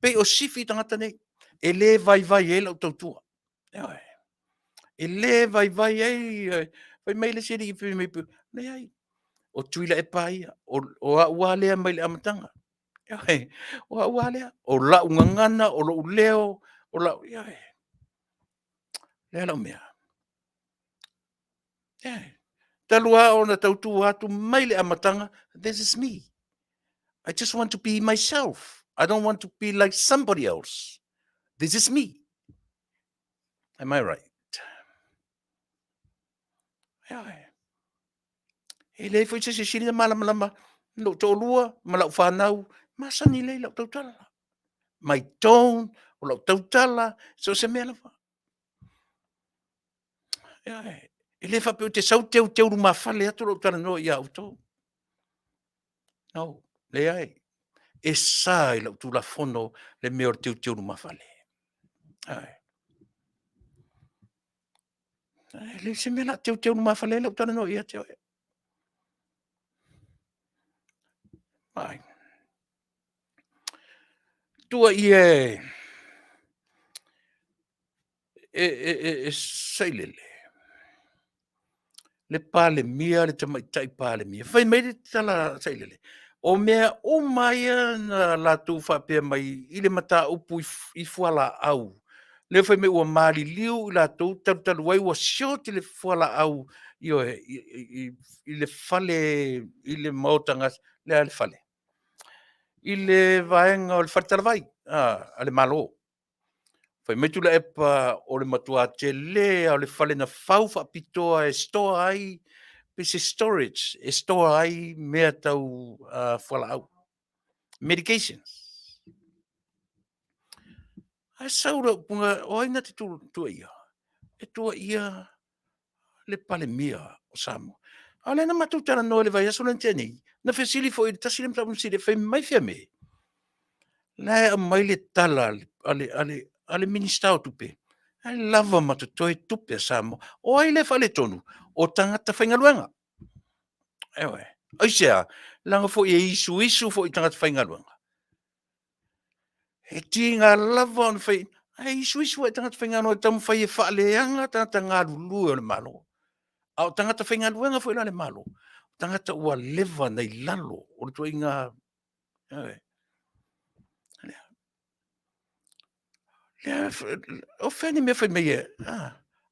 Pei o Sifi tagata nei. E le vaivai ai lau tautua. Ioe. E le vaivai ai, fai mai le isi alii, fai mai, leai, o Tuilaepa ia, o, o au lava lea mai le amataga. Ioe, o au lava lea, o lau gagana, o lou leo, o lau, ioe. Lea lau mea. Ioe. Talu lava ona tautua atu mai le amataga, this is me. I just want to be myself. I don't want to be like somebody else. This is me. Am I right? Ioe. E leai foi se isi sili na malamalama lou toalua ma lau fanau, masani lelei lau tautala. My tone, o lau tautala, so o se mea lava. Ioe. E le faapea ou te sau teuteu lumafale atu lou talanoa ia outou. No, leai. E sa i lau tulafono le mea o le teuteu lumafale. Ioe. E leai se mea o le a teuteu lumafale ai lau talanoa ia te oe. Ai. Tua ia e, e, e, e, e Sailele, le Palemia, le tamaitai Palemia. Fai mai le tala a Sailele, o mea uma ia na latou faapea mai i le mataupu i fualaau, lea fai mai ua maliliu i latou talu talu ai ua short le fualaau, ioe, i le fale, i le maota gase, le a le fale, i le vaega o le faletalavai a le Malo. Fai mai Tuilaepa o le matua tele lava o le fale na fau faapitoa e store ai, pei se storage e store ai mea tau fualaau, medications. Ae sau le upuga, o ai na te tuuaia? E tuuaia le Palemia o Samoa. A o lea na matou talanoa i le vaiaso lea na tea nei, na fesili foi i le tasi lea mataupu na fesili ai, fai mai Fiame, la e aumai le tala a le Minisita o Tupe, la e lava ma totoe tupe a Samoa. O ai lea e faaletonu? O tagata faigaluega. Ioe. Aisea? Leaga foi e isuisu foi i tagata faigaluega. E tiga lava ona fai, ae isuisu ai tagata faigaluega e taumafai e faaleaga tagata galulue o le Malo. A o tagata faigaluega foi la a le Malo, o tagata ua leva ona i lalo o le ituaiga, ioe. O fea le mea fai mai ai,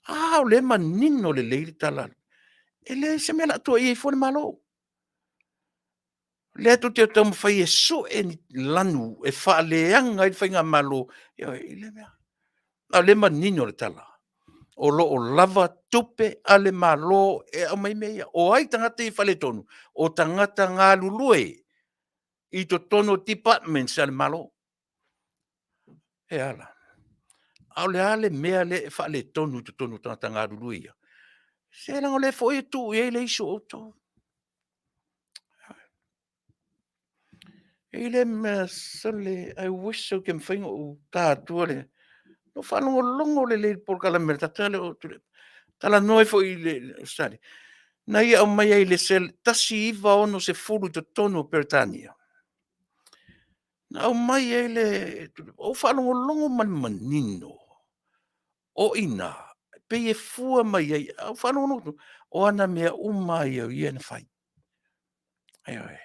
a o lea e manino lelei le tala, e leai se mea o le a tuuaia ai fua le Malo. O lea tou te taumafai e sue ni lanu e faaleaga ai le faigamalo, ioe, i lea mea. A o lea e manino le tala, o lo o lava tupe a le Malo e aumai ai mea ia. O ai tagata ia e faaletonu? O tagata galulue i totonu o departments a le Malo. E a la? A o le a le mea lea e faaletonu i totonu o tagata galulue ia? Se leaga o lea foi e tuu i ai le isu o outou. E i ai le mea, sole, I wish ou te mafai ona ou ta atua le... Na ou faalogologo lelei i le polokalame a le tagata lea o Tuilaepa, talanoa ai foi i le Ausetalia, na ia aumaia i le 1960 i totonu o Peretania, na aumai ai le... Ou faalogologo ma le manino, o i ina, e pei e fua mai ai, ae ou faalogologo atu, o ana mea uma lava ia o ia na fai. Ioe.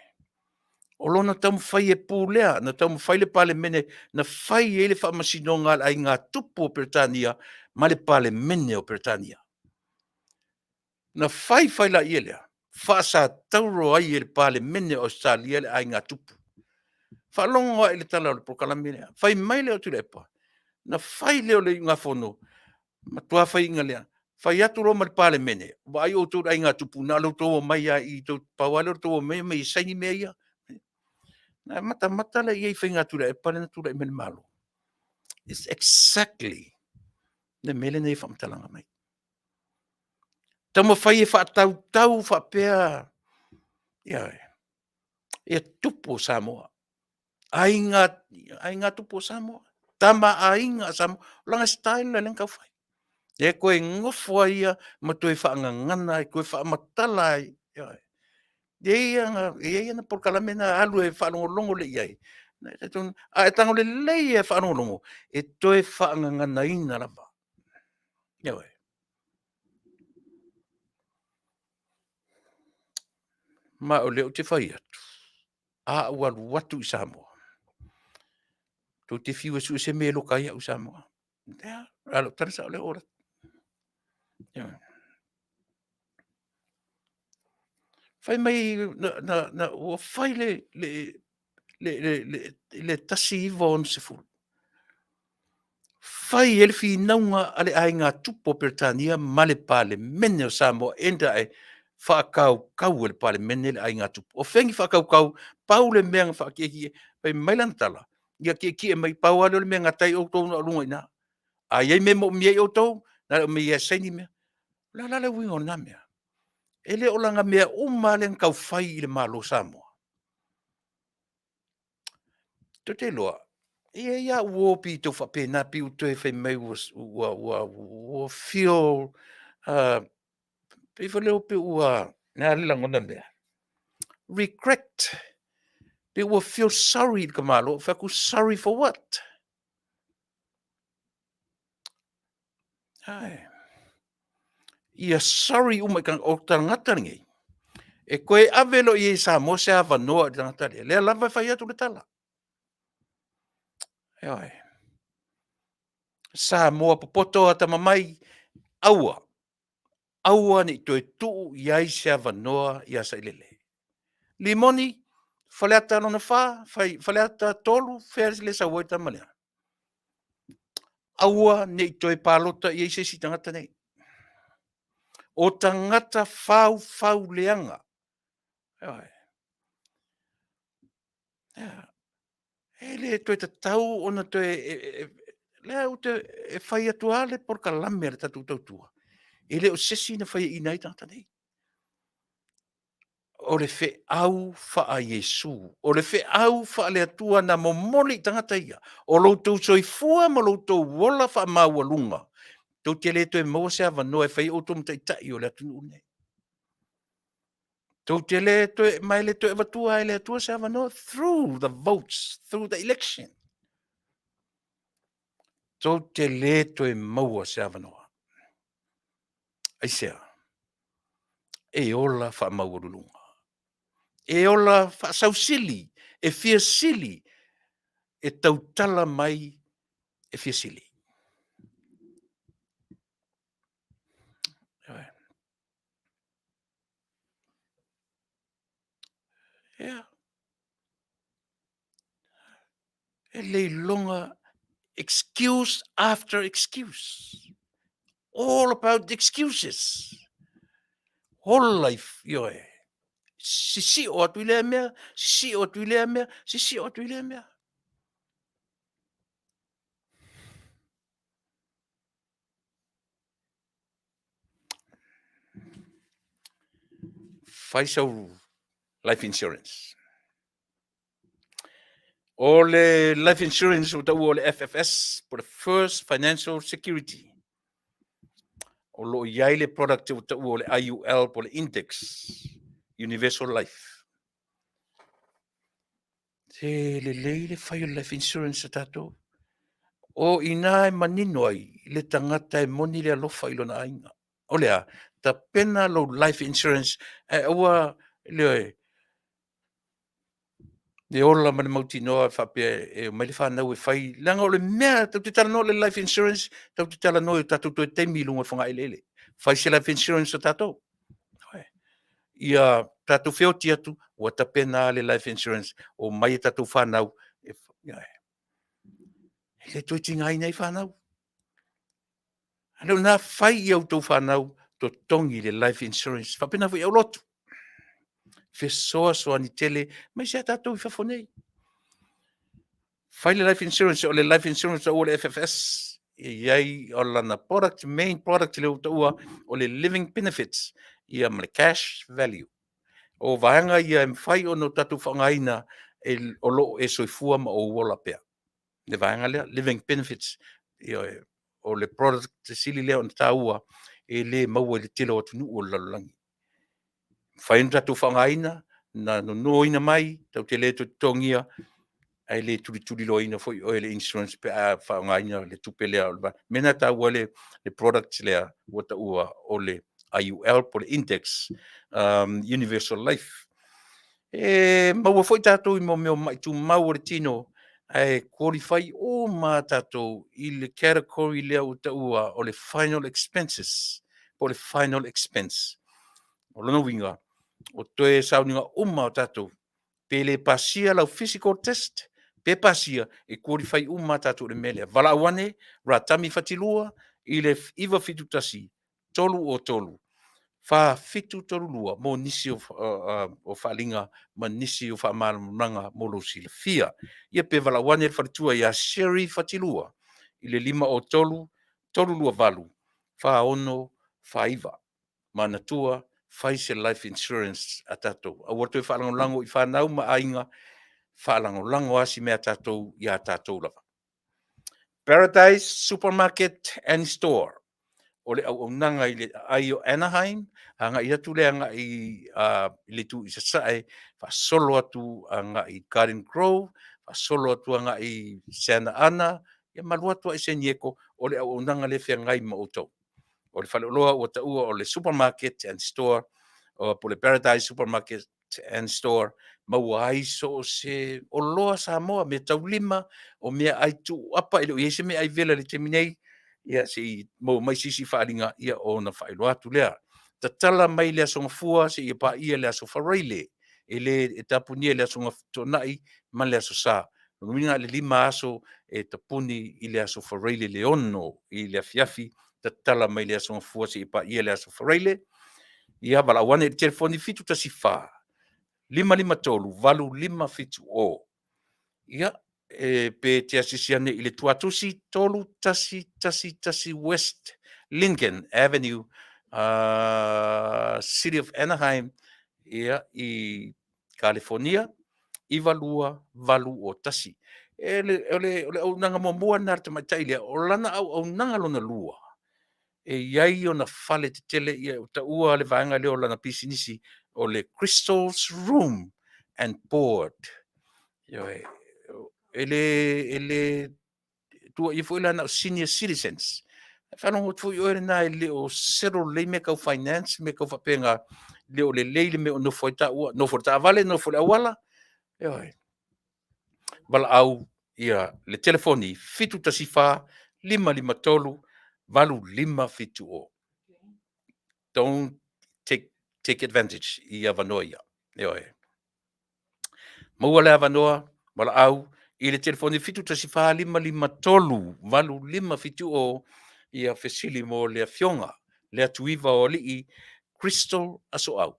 O lona taumafai e pulea, na taumafai le Palemene, na fai ai le faamasinoga a le aiga tupu o Peretania ma le Palemene o Peretania. Na fai fai laia lea, faasatauro ai e le Palemene o Ausetalia le aiga tupu. Faalogo lava i le tala o le polokalame lea. Fai mai lea o Tuilaepa, na fai lea o le iugafono, matua faiaina lea, fai atu loa ma le Palemene, vaai outou i le aiga tupu, na o lo outou omai lava i i, pau lava lea o le tou omai omai e saini mea ia. Na matamata la i ai i faiga a Tuilaepa lea na tulai mai i le Malo. It's exactly le mea lea na ia faamatalaga mai. Taumafai e faatautau faapea ia tupu o Samoa, aiga, aiga tupu o Samoa, tama a aiga a Samoa. O lana style lea na tau fai. Lea e toe nofo ai ia ma toe faagagana ai, toe faamatala ai. Ioe. E i ai ana polokalame na alu e faalogologo lelei i ai. A e tago lelei lava e faalogologo, e toe faagaganaina lava. Ioe. Ma o lea ou te fai atu, a ou alu atu i Samoa, tou te fiu e sue se mea e loka ai au i Samoa. A o lau tala sao lea ua ou alu atu. Ioe. Fai mai ua fai le le, le, le, le 1960. Fai ai le finauga a le aiga tupu o Peretania ma le Palemene o Samoa enda e faakaukau e le Palemene le aiga tupu. O fea ni faakaukau, pau le mea na faakiekie, fai mai lana tala, ia kiekie mai, pau lava lea o le mea e gata ai outou na o luga i ina. A i ai mea e moomia ai outou, na o le aumai lava e saini mea. O le a la le uiga o lena mea? E le o lana mea uma lava lea na tau fai i le Malo o Samoa. Tou te iloa, e i ai lava uo pei e tau faapena, pei ua toe fai mai ua, ua, ua, ua feel, pei foi lea pei ua, o le a le lagona lea? Regret, pei ua feel sorry i le tamaloa. Ou fai atu, sorry for what? Ae. Ia sorry uma i tagata, o tagata lenei, e toe ave loa i ai e Samoa se avanoa i le tagata lea, lea lava e fai atu le tala. Ioe. Samoa popoto atamamai, aua, aua ne i toe tuu i ai se avanoa ia Sailele. Limoni, Faleata lona 4, Faleata 3, fea le sau ai le tama lea? Aua ne i toe palota i ai se isi tagata nei. O tagata faufau leaga. Ioe. E le toe tatau ona toe... lea ou te e fai atu lava le polokalame a le tatou tautua, e le o se isi na faiaina ai tagata nei. O le feau faa-Iesu, o le feau faale-Atua na momoli i tagata ia, o lo outou soifua ma lo outou ola faamaualuga, tou te le toe maua se avanoa e fai ai outou ma taitai o le atunuu lenei. Tou te le toe, ma e le toe avatua lava e le Atua se avanoa through the votes, through the election. Tou te le toe maua se avanoa. Aisea? E ola faamaualuluga. E ola faasausili, e fia sili, e tautala mai e fia sili. Ia. E le iloga excuse after excuse. All about excuses. Ola i, ioe. Sisio atu i lea mea, sisio atu i lea mea, sisio atu i lea mea. Fai sau life insurance. O le life insurance ua taua o le FFS, po le First Financial Security. O lo o i ai le product ua taua o le IUL po le Index Universal Life. Se lelei le fai o le life insurance a tatou. O i ina e manino ai le tagata e moni le alofa i lona aiga. O le a? Tapena lou life insurance ae aua le le ola ma le mautinoa faapea e omai le fanau e fai, leaga o le mea tatou te talanoa i le life insurance, tatou te talanoa i o tatou toe taimi i luga o le fogaeleele. Fai se life insurance a tatou. Ia tatou feoti atu, ua tapena le life insurance, omai a tatou fanau. E le toe tigaina ai fanau. A lea na fai i a outou fanau totogi le life insurance. Faapena foi i aulotu. Fesoasoani tele mai se a tatou i fafo nei. Fai le life insurance, o le life insurance taua le FFS, e i ai o lana product, main product lea ua taua, o le living benefits, ia ma le cash value. O vaega ia e mafai ona tatou faaaogaina e, o lo o e soifua ma ou ola pea. Le vaega lea, living benefits, ia, o le product sili lea ona taua e le maua i le tele o atunuu o le lalolagi. Mafai ona tatou faaaogaina, na nonoina mai, tatou te le toe totogia, ae le tulituliloaina foi oe e le insurance pe a faaaogaina le tupe lea. O le mea lena e taua ai le product lea ua taua o le IUL po o le Index Universal Life. E maua foi tatou i mea o mai tumau o le tino, ae qualify uma tatou i le category lea ua taua o le final expenses po o le final expense. O lona uiga, o toe sauniga uma o tatou, Pe le pasia lau physical test, pe pasia, e qualify uma tatou i le mea lea. Valaau ane, Ratami Fatilua i le 971 303 4732 mo nisi o faaaliga ma nisi o faamalamalamaga mo lou silafia. Ia pe valaau ane le faletua ia Sherry Fatilua i le 503 328 4649. Manatua, fai se life insurance a tatou. Aua le toe faalagolago i fanau ma aiga, faalagolago lava si mea a tatou iā tatou lava. Paradise Supermarket and Store, o le auaunaga i le aai o Anaheim, agai atu lea agai i le itu i sasae, faasolo atu agai i Garden Grove, faasolo atu agai i Santa Ana, ia ma alu atu lava i San Diego, o le auaunaga lea e feagai ma outou. O le faleoloa ua taua o le Supermarket and Store, po o le Paradise Supermarket and Store, maua ai so o se oloa Samoa, meataulima, o meaai tuuapa, e le o i ai se meaai vela i le taimi nei, ia se i maua mai se isi faaaliga ona faailoa atu lea. Tatala mai le Aso Gafua seia paia le Aso Faraile, e le e tapunia i le Aso Toonai ma le Aso Sa. O lona uiga o le 5 aso e tapuni i le Aso Faraile le 6 i le afiafi, tatala mai le Aso Gafua seia paia le Aso Faraile. Ia valaau ane i le telefoni 714 553 8570. Ia, e pe te asiasi ane i le tuatusi 3111 West Lincoln Avenue, City of Anaheim, ia, i Kalifonia, 92801. E le, o le, o le auaunaga muamua lena a le tamaitai lea, o lana auaunaga lona lua, e i ai ona fale tetele, ia ua taua le vaega lea o lana pisinisi o le Crystal's Room and Board. Ioe, e le tuuaia foi la na o senior citizens. E faalogo atu foi oe lena e le o settle lelei mea tau finance, mea tau faapena, le o lelei le mea o nofo ai taua, nofo i le taavale, nofo i le auala. Ioe. Valaau ia le telefoni 714 553 8570. Don't take advantage i avanoa ia. Ioe. Maua le avanoa, valaau i le telefoni 714 553 8570 ia fesili mo le afioga le Atuiva o Alii Crystal Asoau.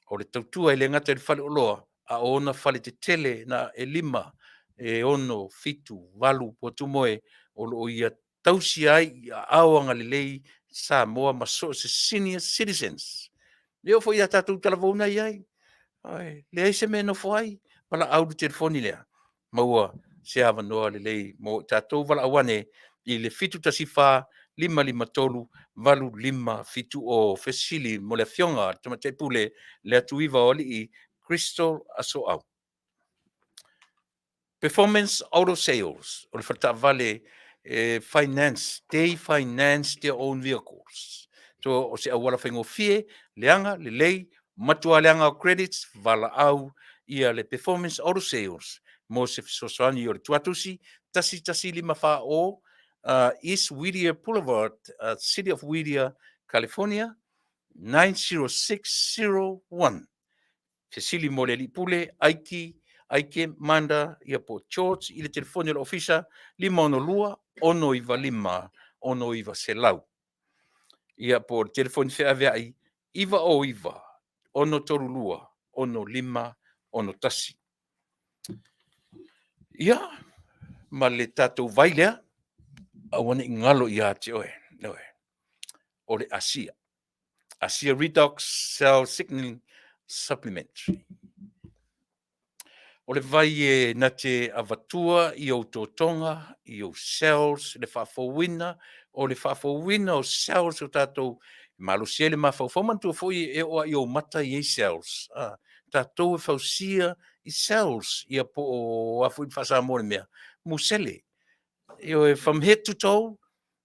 O le tautua e le gata i le faleoloa, a o ona fale tetele na e 5, e 6, 7, 8 potumoe o lo o ia tausia ai i aao agalelei Samoa ma so o se senior citizens. E oo foi ia tatou talavou na i ai, leai se mea e nofo ai, valaau le telefoni lea, maua se avanoa lelei mo i tatou. Valaau ane i le 714 553 8570, fesili mo le afioga le Tamaitai Pule le Atuiva o Alii Crystal Asoau. Performance Auto Sales, o le faletaavale e finance, they finance their own vehicles. So, o se auala faigofie, leaga, lelei, matua leaga o credits, valaau ia le Performance Auto Sales mo se fesoasoani o le tuatusi 11540 East Whittier Boulevard, City of Whittier, California 90601. Fesili mo le Alii Pule, Aiki, Aike Manda, ia po George i le telefoni o le ofisa 562 695 6900. Ia po o le telefoni feaveai 909 632 6561. Ia, ma le tatou vai lea, aua ne i galo ia te oe, oe, o le Asia. Asia Redox Cell Signaling Supplement. O le vai e na te avatua i ou totoga, i ou cells, le faafouina, o le faafouina o cells o tatou malosi ai le mafaufau. Manatua foi e oo lava i ou mata e i ai cells. Tatou e fausia i cells, ia po o a foi le faa-Samoa o le mea, musele. Ioe, from head to toe,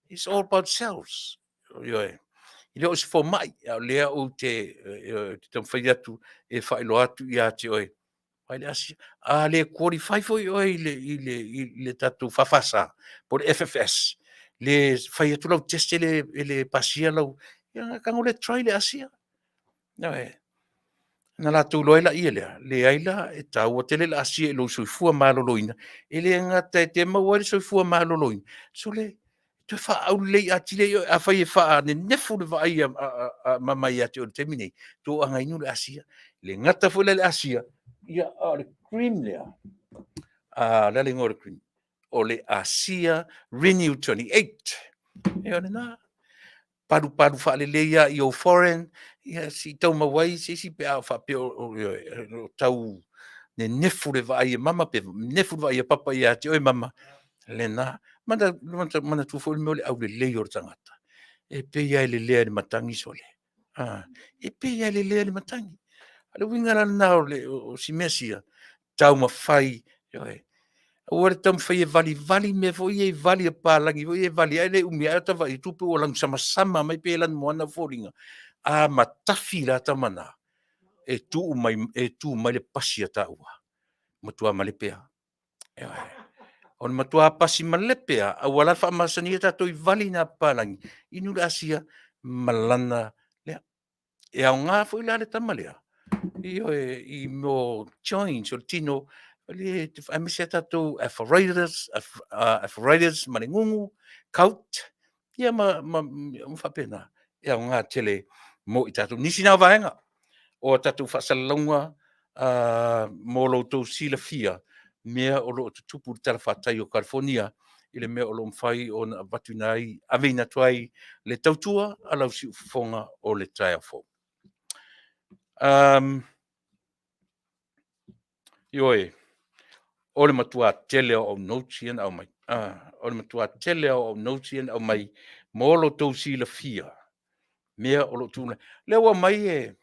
it's all about cells. Ioe. E le o se fomai, a o lea ou te taumafai atu e faailoa atu ia te oe. Vai le asia. A le qualify foi oe i le tatou FFS, po o le FFS, le fai atu lau test e le pasia lau, ia tago lea try le asia. Ioe. Na latou iloa ai laia lea, leai la, e taua tele le asia i lou soifua maloloina, e le gata e te maua ai le soifua maloloina, sole, e toe faaaulelei atili ai oe. Afai e faanenefu le vaai a mama ia te oe i le taimi lenei, toaga inu le asia. E le gata foi la i le asia, ia a o le cream lea, o le a le igoa o le cream? O le Asia Renew 28. Ia o lena. Palupalu faalelei lava i ou foreign, ia se i tau maua ai se isi pe a faapea o tau nenefu le vaai a mama pe nenefu le vaai a papa ia te oe mama, lena. Manatua foi le mea o le aulelei o le tagata, e pei lava e lelea i le matagi sole, a, e pei lava e lelea i le matagi. O le uiga la lena o si mea sia, taumafai, ioe, aua le taumafai e valivali mea foi ia i vali a papalagi foi ia e vali ae le umi ae ota vaai atu pei ua lanu samasama mai pei e lanumoana foliga. A matafi la tama na, e tu mai le pasi a taua, matua malepe lava. Ioe. O le matua pasi malepe lava, aua la le faamasania tatou i vali na a papalagi, inu le asia ma lana lea. E aoga foi la le tama lea, ioe, i mea o joints o le tino, aemaise lava tatou arthritis ma le gugu, gout, ia ma mea uma faapena. E aoga tele mo i tatou. O nisi na o vaega o a tatou faasalalauga mo lo outou silafia mea o lo o tutupu i le talafatai o Kalifonia i le mea o lo o mafai ona aveina atu ai le tautua a lau siufofoga o le taeao fou. Ioe, o le matua tele lava o au notes ia na aumai, o le matua tele lava o au notes ia na aumai mo lo outou silafia, mea o lo o tulai. O lea ua aumai e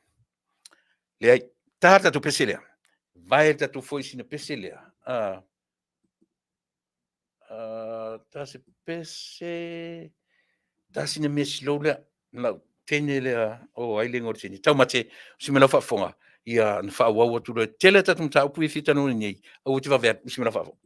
leai, ta le tatou pese lea, vae tatou foi i sina pese lea, ta se pese, ta sina mea slow lea, lau teine lea, o ai le igoa o le teine? Taumate, usi mai lau faafofoga, ia ona faaauau atu loa. E tele a tatou mataupu ia e fia talanoaina nei, aua e te vave alu, usi mai lau faafofoga.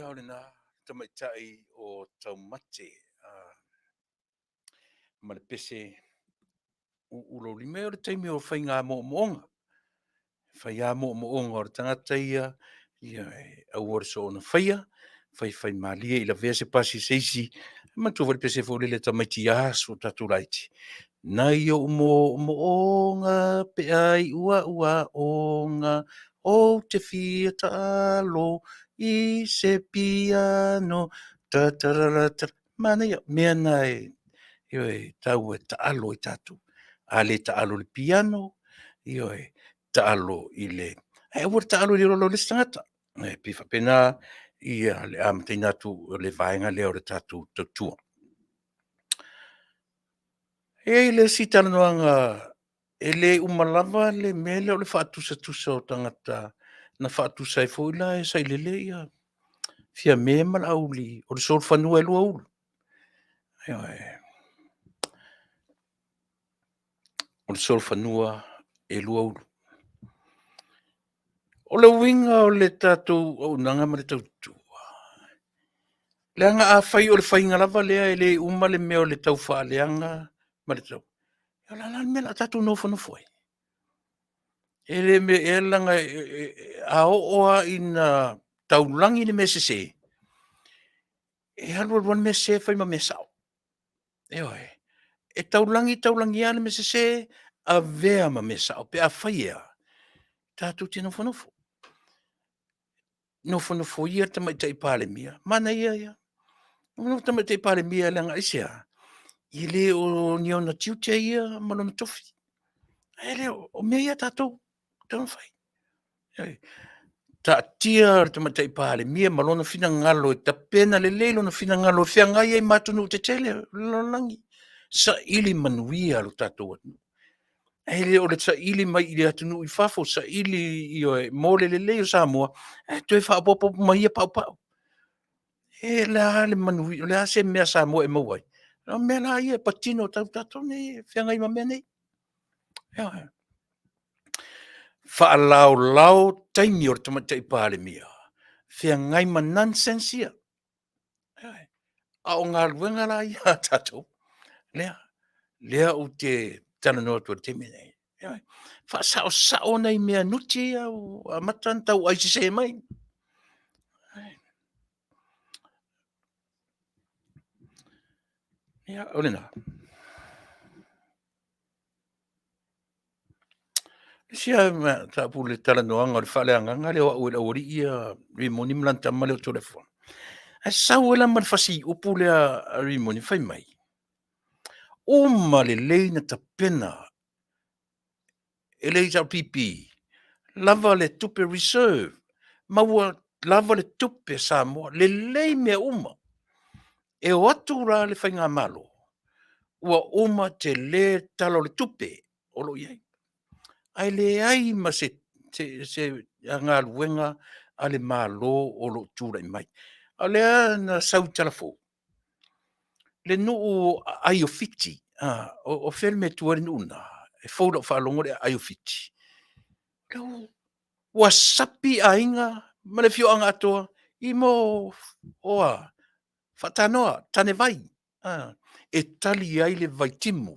Ia, o lena tamaitai o Taumate ma le pese uulolima. O le taimi o faiga moomooga, faiga moomooga o le tagata ia, ia e aua le soona faia, faifai malie i lavea se pasi a se isi. E manatua foi le pese foi lele a tamaiti i aso a tatou laiti, nai ou moomooga pe a iu au aoga, ou te fia taalo i se piano, ta ta ra ra ta. Manaia, mea na e, ioe, tau e taalo ai tatou. A le taalo i le piano, ioe, taalo i le... Ae aua le taalo i le ola o le isi tagata. E pei e faapena ia le amataina atu o le vaega lea o le tatou tautua. E i ai le isi talanoaga, e le uma lava le mea lea o le faatusatusa o tagata na faatusa ai foi la e Sailele ia Fiame ma Laauli, o le solofanua e 2 ulu. Ioe. O le solofanua e 2 ulu. O le uiga o le tatou auaunaga ma le tautua, leaga afai o le faiga lava lea e le uma le mea o le taufaaleaga ma le tau... O le a la le mea o le a tatou nofonofo ai? E le mea ea leaga a oo lava ina taulagi le mea sese, e alu alu lava le mea sese fai ma mea sao. Ioe. E taulagi taulagi lava le mea sese, avea ma mea sao pe afai e a? Tatou te nofonofo. Nofonofo ia le Tamaitai Palemia, manaia ia. Nofonofo le Tamaitai Palemia leaga aisea? E le o ni ona tiute ia ma lona tofi. Ae le o mea ia a tatou e tatau ona fai. Taatia le Tamaitai Palemia ma lona finagalo e tapena lelei lona finagalo e feagai ai ma atunuu tetele o le lalolagi, saili manuia lo tatou atunuu. Ae le o le saili mai i atunuu i fafo, saili, ioe, mo le lelei o Samoa, ae toe faaopoopo ma ia paupau. E o le a le manuia, o le a se mea a Samoa e maua ai? O mea la ia e patino tau tatou nei e feagai ma mea nei. Ioe. Faalaolao taimi o le Tamaitai Palemia, feagai ma nonsense ia. Ioe. A o galuega la ia a tatou, lea, lea ou te talanoa atu ai i le taimi lenei. Ioe. Faasaosao nai mea nuti ia ua amata ona tau ai sese mai. Ia, o lena. Isi mataupu i le talanoaga o le faaleagaga lea o au e le aualii ia Rimoni ma lana tama lea o Toleafoa. Ae sau ai la ma le fasiupu lea a Rimoni fai mai, uma lelei ona tapena e le HRPP lava le tupe reserve, ma ua lava le tupe a Samoa, lelei mea uma. E o atu la le faigamalo, ua uma tele le Tala o le Tupe o lo o i ai, ae leai ma se galuega a le Malo o lo o tulai mai. O lea na sau i tala fou, le nuu o Aai o Fiti, o fea le mea e tu ai le nuu lena? E fou i lau faalogo le aai o Fiti. Ua sapi aiga ma le afioaga atoa i mea o a? Faatanoa, tanevai, e tali ai le vaitimu.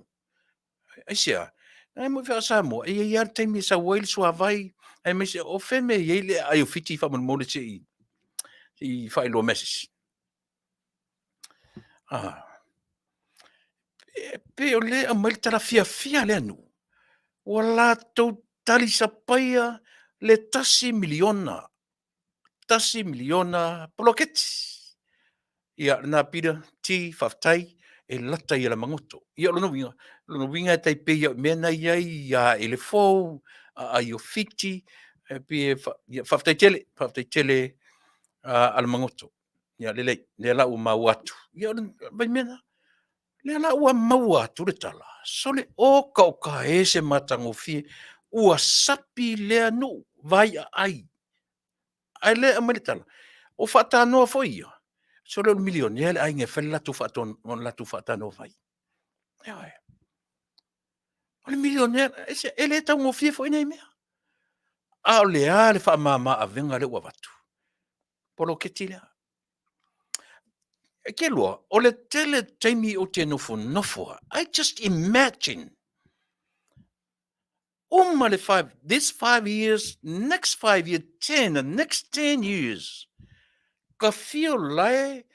Aisea? Leaga o Samoa, e i ai lava le taimi e sau ai le suavai, aemaise o fea le mea e i ai le aai o Fiti faamolemole se i faailoa mai e se isi? E pei o lea e aumai le tala fiafia a lea nuu, ua latou talisapaia le $1 miliona, $1 miliona poloketi. Ia lena Peter T, faafetai, e lata i Alamagoto. Ia o lona uiga, o lona uiga e tai pei lava o mea na e i ai i Aele Fou, Aai o Fiti, e pei e ia faafetai tele, faafetai tele Alamagoto. Ia lelei, lea la ua maua atu, ia o le vaimea lena. Lea la ua maua atu le tala, sole, oka oka e se matagofie, ua sapi lea nuu, vaiaai. Ae o lea e aumai le tala, o faatanoa foi ia, sole o le milionea le aiga e fai le latou faatanoa fai. Ioe. O le milionea, e le taugofie foi nei mea. A o le a le faamama avega lea ua avatu? Poloketi lea. E ke lua, o le tele taimi o te nofonofo a. I just imagine. Uma le five, this 5 years, next 5 years, 10, the next 10 years. Ka fio lae,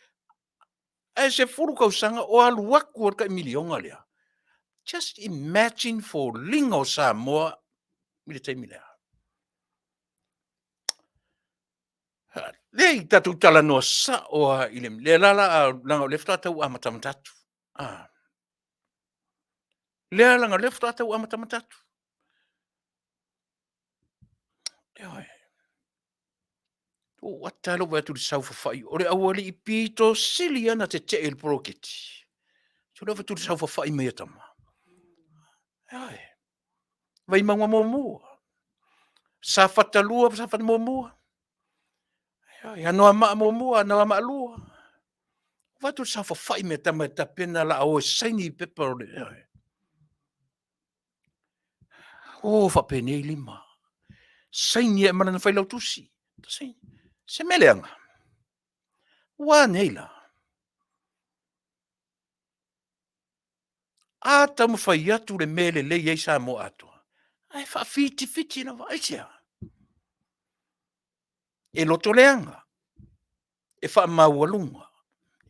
ae 10 kausaga o alu aku o le tai miliona lea. Just imagine foliga o Samoa i le taimi lea. Lea i tatou talanoa sao lava i le lea la la leaga o lea faatoa tau amatamata atu. Ah. Lea leaga o lea faatoa tau amatamata atu. Ioe. Ua ata lou vaai atu i le saofafai o le aualii pito sili lava ona tetee i le poloketi. So lea atu i le saofafai mai a tama. Ioe. Vaimauga muamua. Safata 2, Safata muamua. Ioe, Anoamaa muamua, Anoamaa 2. Vaai atu i le saofafai mai a tama e tapena la o e saini i pepa o le... Ioe. O faapenei lima. Saini e ma lana failautusi. Saini. Se mea leaga. Ua nei la. A taumafai atu le mea e lelei ai Samoa atoa, ae faafitifiti lava, aisea? E loto leaga, e faamaualuga.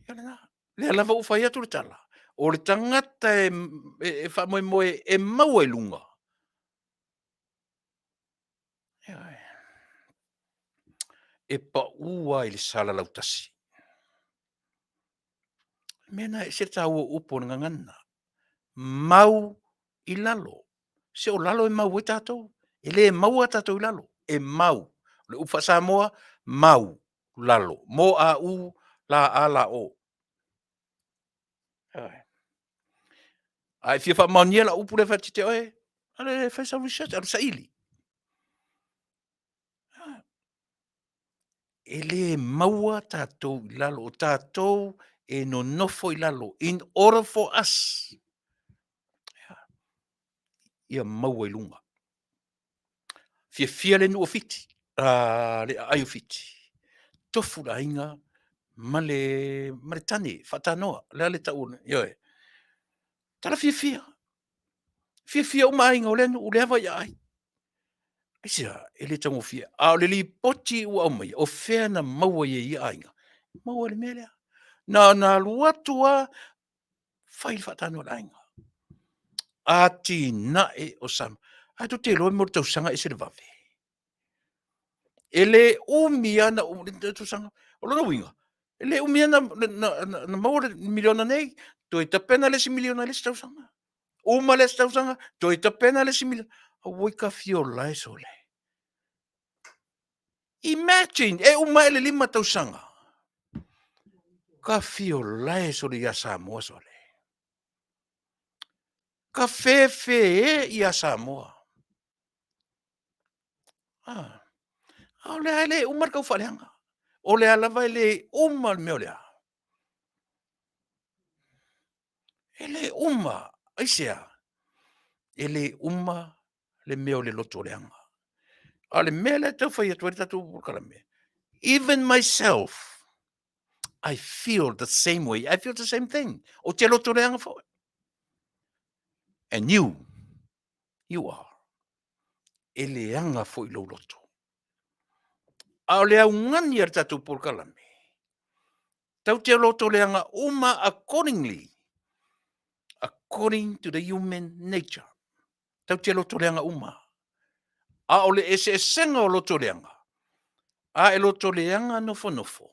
Ia lena. Lea lava ua fai atu le tala, o le tagata e faamoemoe e maua i luga, ioe, e pau lava i le salalau tasi. O le mea lena e ese le taua o upu o le gagana. Mau i lalo. Se o lalo e mau ai tatou. E le maua tatou i lalo. E mau. O le upu faa-Samoa, mau, lalo. Mo a u, la a la o. A e fia faamaonia lau upu lea e fai atu ia te oe, alu e fai sau research, alu saili. E le maua tatou i lalo, o tatou e nonofo i lalo in order for us ia maua i luga. Fiafia le nuu o Fiti, le aai o Fiti. Tofu le aiga ma le, ma le tane faatanoa, le a le tau, ioe. Tala fiafia. Fiafia uma aiga o lea nuu, lea vai aai. Aisea, e le taugofie. A o le lipoti ua aumaia, o fea na maua ai e ia aiga? Maua i le mea lea. Na ona alu atu lava, fai le faatanoa a le aiga. Atinae o Samoa. Ae tou te iloa mo le tausaga e ese le vave. E le umi lava na le tausaga. O lona uiga, e le umi lava na maua le miliona nei, toe tapena le isi miliona i le isi tausaga. Uma le isi tausaga, toe tapena le isi miliona. Auoi ka fiola e sole. Imagine, e uma ae le 5 tausaga. Ka fiola e sole ia Samoa sole. Ka fefe e ia Samoa. Ah. A o lea e le uma le taufaaleaga. O lea lava e le uma le mea o lea. E le uma, aisea? E le uma le mea o le loto leaga. A o le mea lea e tau fai atu ai le tatou polokalame, even myself, I feel the same way. I feel the same thing. Ou te loto leaga foi. And you, you are. E leaga foi lou loto. A o le augani a le tatou polokalame, Tau te loto leaga uma accordingly, according to the human nature. Tau te loto leaga uma. A o le eseesega o loto leaga, a e loto leaga nofonofo,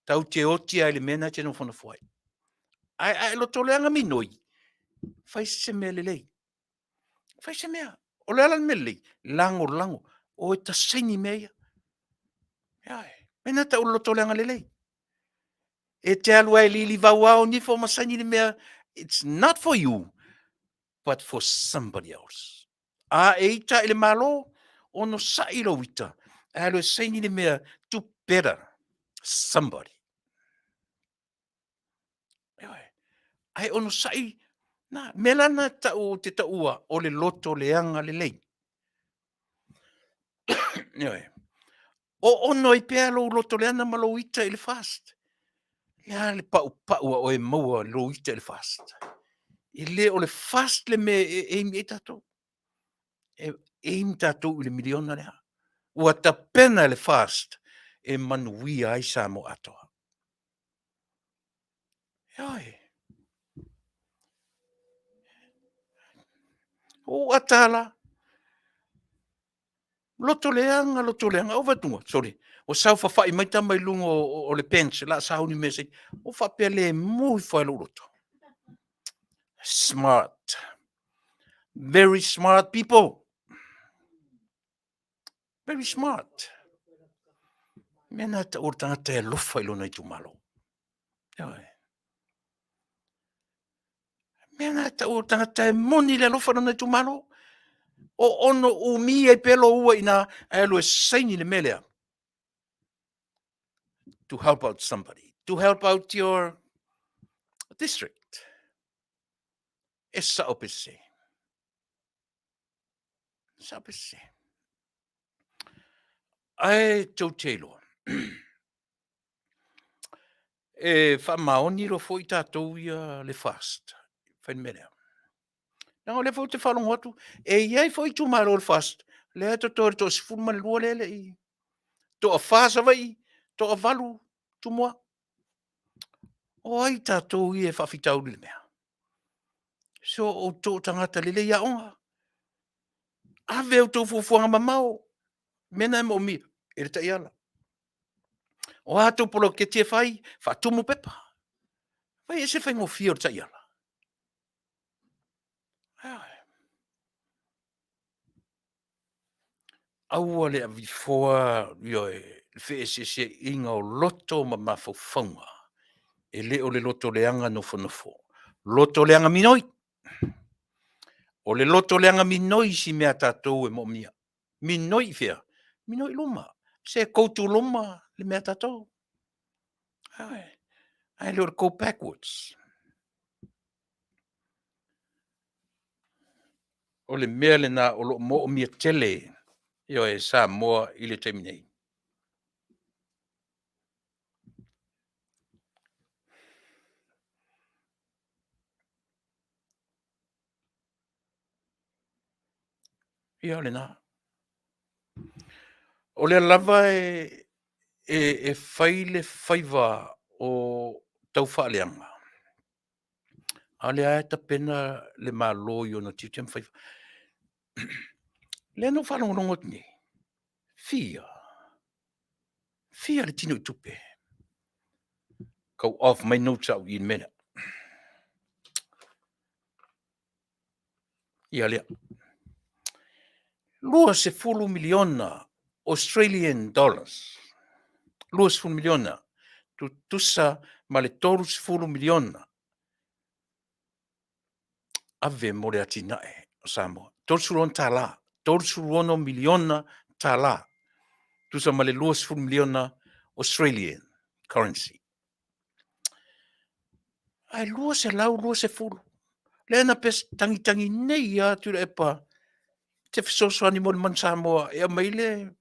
tau te oti ai le mea na te nofonofo ai. Ae a e loto leaga minoi, fai se mea lelei. Fai se mea. O le ala le mea lelei, lagolago. O e ta saini mea ia. Ioe. Mena tau loto leaga lelei. E te alu ai lili vau ao nifo ma saini le mea. It's not for you, but for somebody else. A e ita i le malo, ono sa'i lou ita. E alu e saini le mea to better somebody. Ioe. Ae onosai, na, mea la na tau te taua o le loto leaga lelei. Ioe. O ono ai pea lou loto leaga ma lou ita i le fast. Le a le paupau a oe maua lou ita i le FAST? E le o le FAST le mea e aim i ai tatou. E aim tatou i le miliona lea. Ua tapena e le FAST e manuia ai Samoa atoa. Ioe. Ua ou ata la. Loto leaga, loto leaga. Ou vaai atu, sole, ua saofafai mai tama i luga o le bench o le a sauni mea se. Ua faapea lemu ifo lava i lou loto. Smart. Very smart people. Very smart. Mea na tau o le tagata e alofa i lona itumalo. Ioe. Mea na tau o le tagata e moni le alofa i lona itumalo. O ono umi ai pea lou ua i ina, ae alu e saini le mea lea. To help out somebody. To help out your district. E sao pe sese. E sao pe sese. Ae tou te iloa. E faamaoni loa foi tatou ia le FAST, fai le mea lea. Leaga o lea foi ou te faalogo atu, e i ai foi itumalo o le FAST, lea e totoe le toa-12 lea e le i... toa-4 Savaii, toa-8 Tumua. O ai tatou ia e faafitauli i le mea? Se o outou o tagata lelei aoga. Ave a outou fuafuaga mamao, mea na e moomia e le taiala. O a tou poloketi e fai, faatumu pepa. Fai ese le faigofie o le taiala. Aua le avifoa ioe, le feeseeseaiga o loto ma mafaufauga. E le o le loto leaga nofonofo, loto leaga minoi. O le loto leaga minoi si mea a tatou e moomia. Minoi i fea? Minoi i luma. Se go to luma le mea a tatou. Ae le o le go backwards. O le mea lena o lo o moomia tele ioe Samoa i le taimi nei. Ia o lena. O lea lava e, e, e fai le faiva o taufaaleaga, a o lea e tapena le Malo i ona tiute ma faiva. Lea na ou faalogologo atu nei, fia, fia le tinoitupe tau off mai notes au i le mea lea. Ia lea. 20 miliona Australian dollars. 20 miliona. Tutusa ma le 30 miliona ave mo le atinae o Samoa. 36 tala, 36 miliona tala. Tusa ma le 20 miliona Australian currency. Ae 220. Lea na pes tagitagi nei lava Tuilaepa te fesoasoani mo le Manu Samoa e aumai le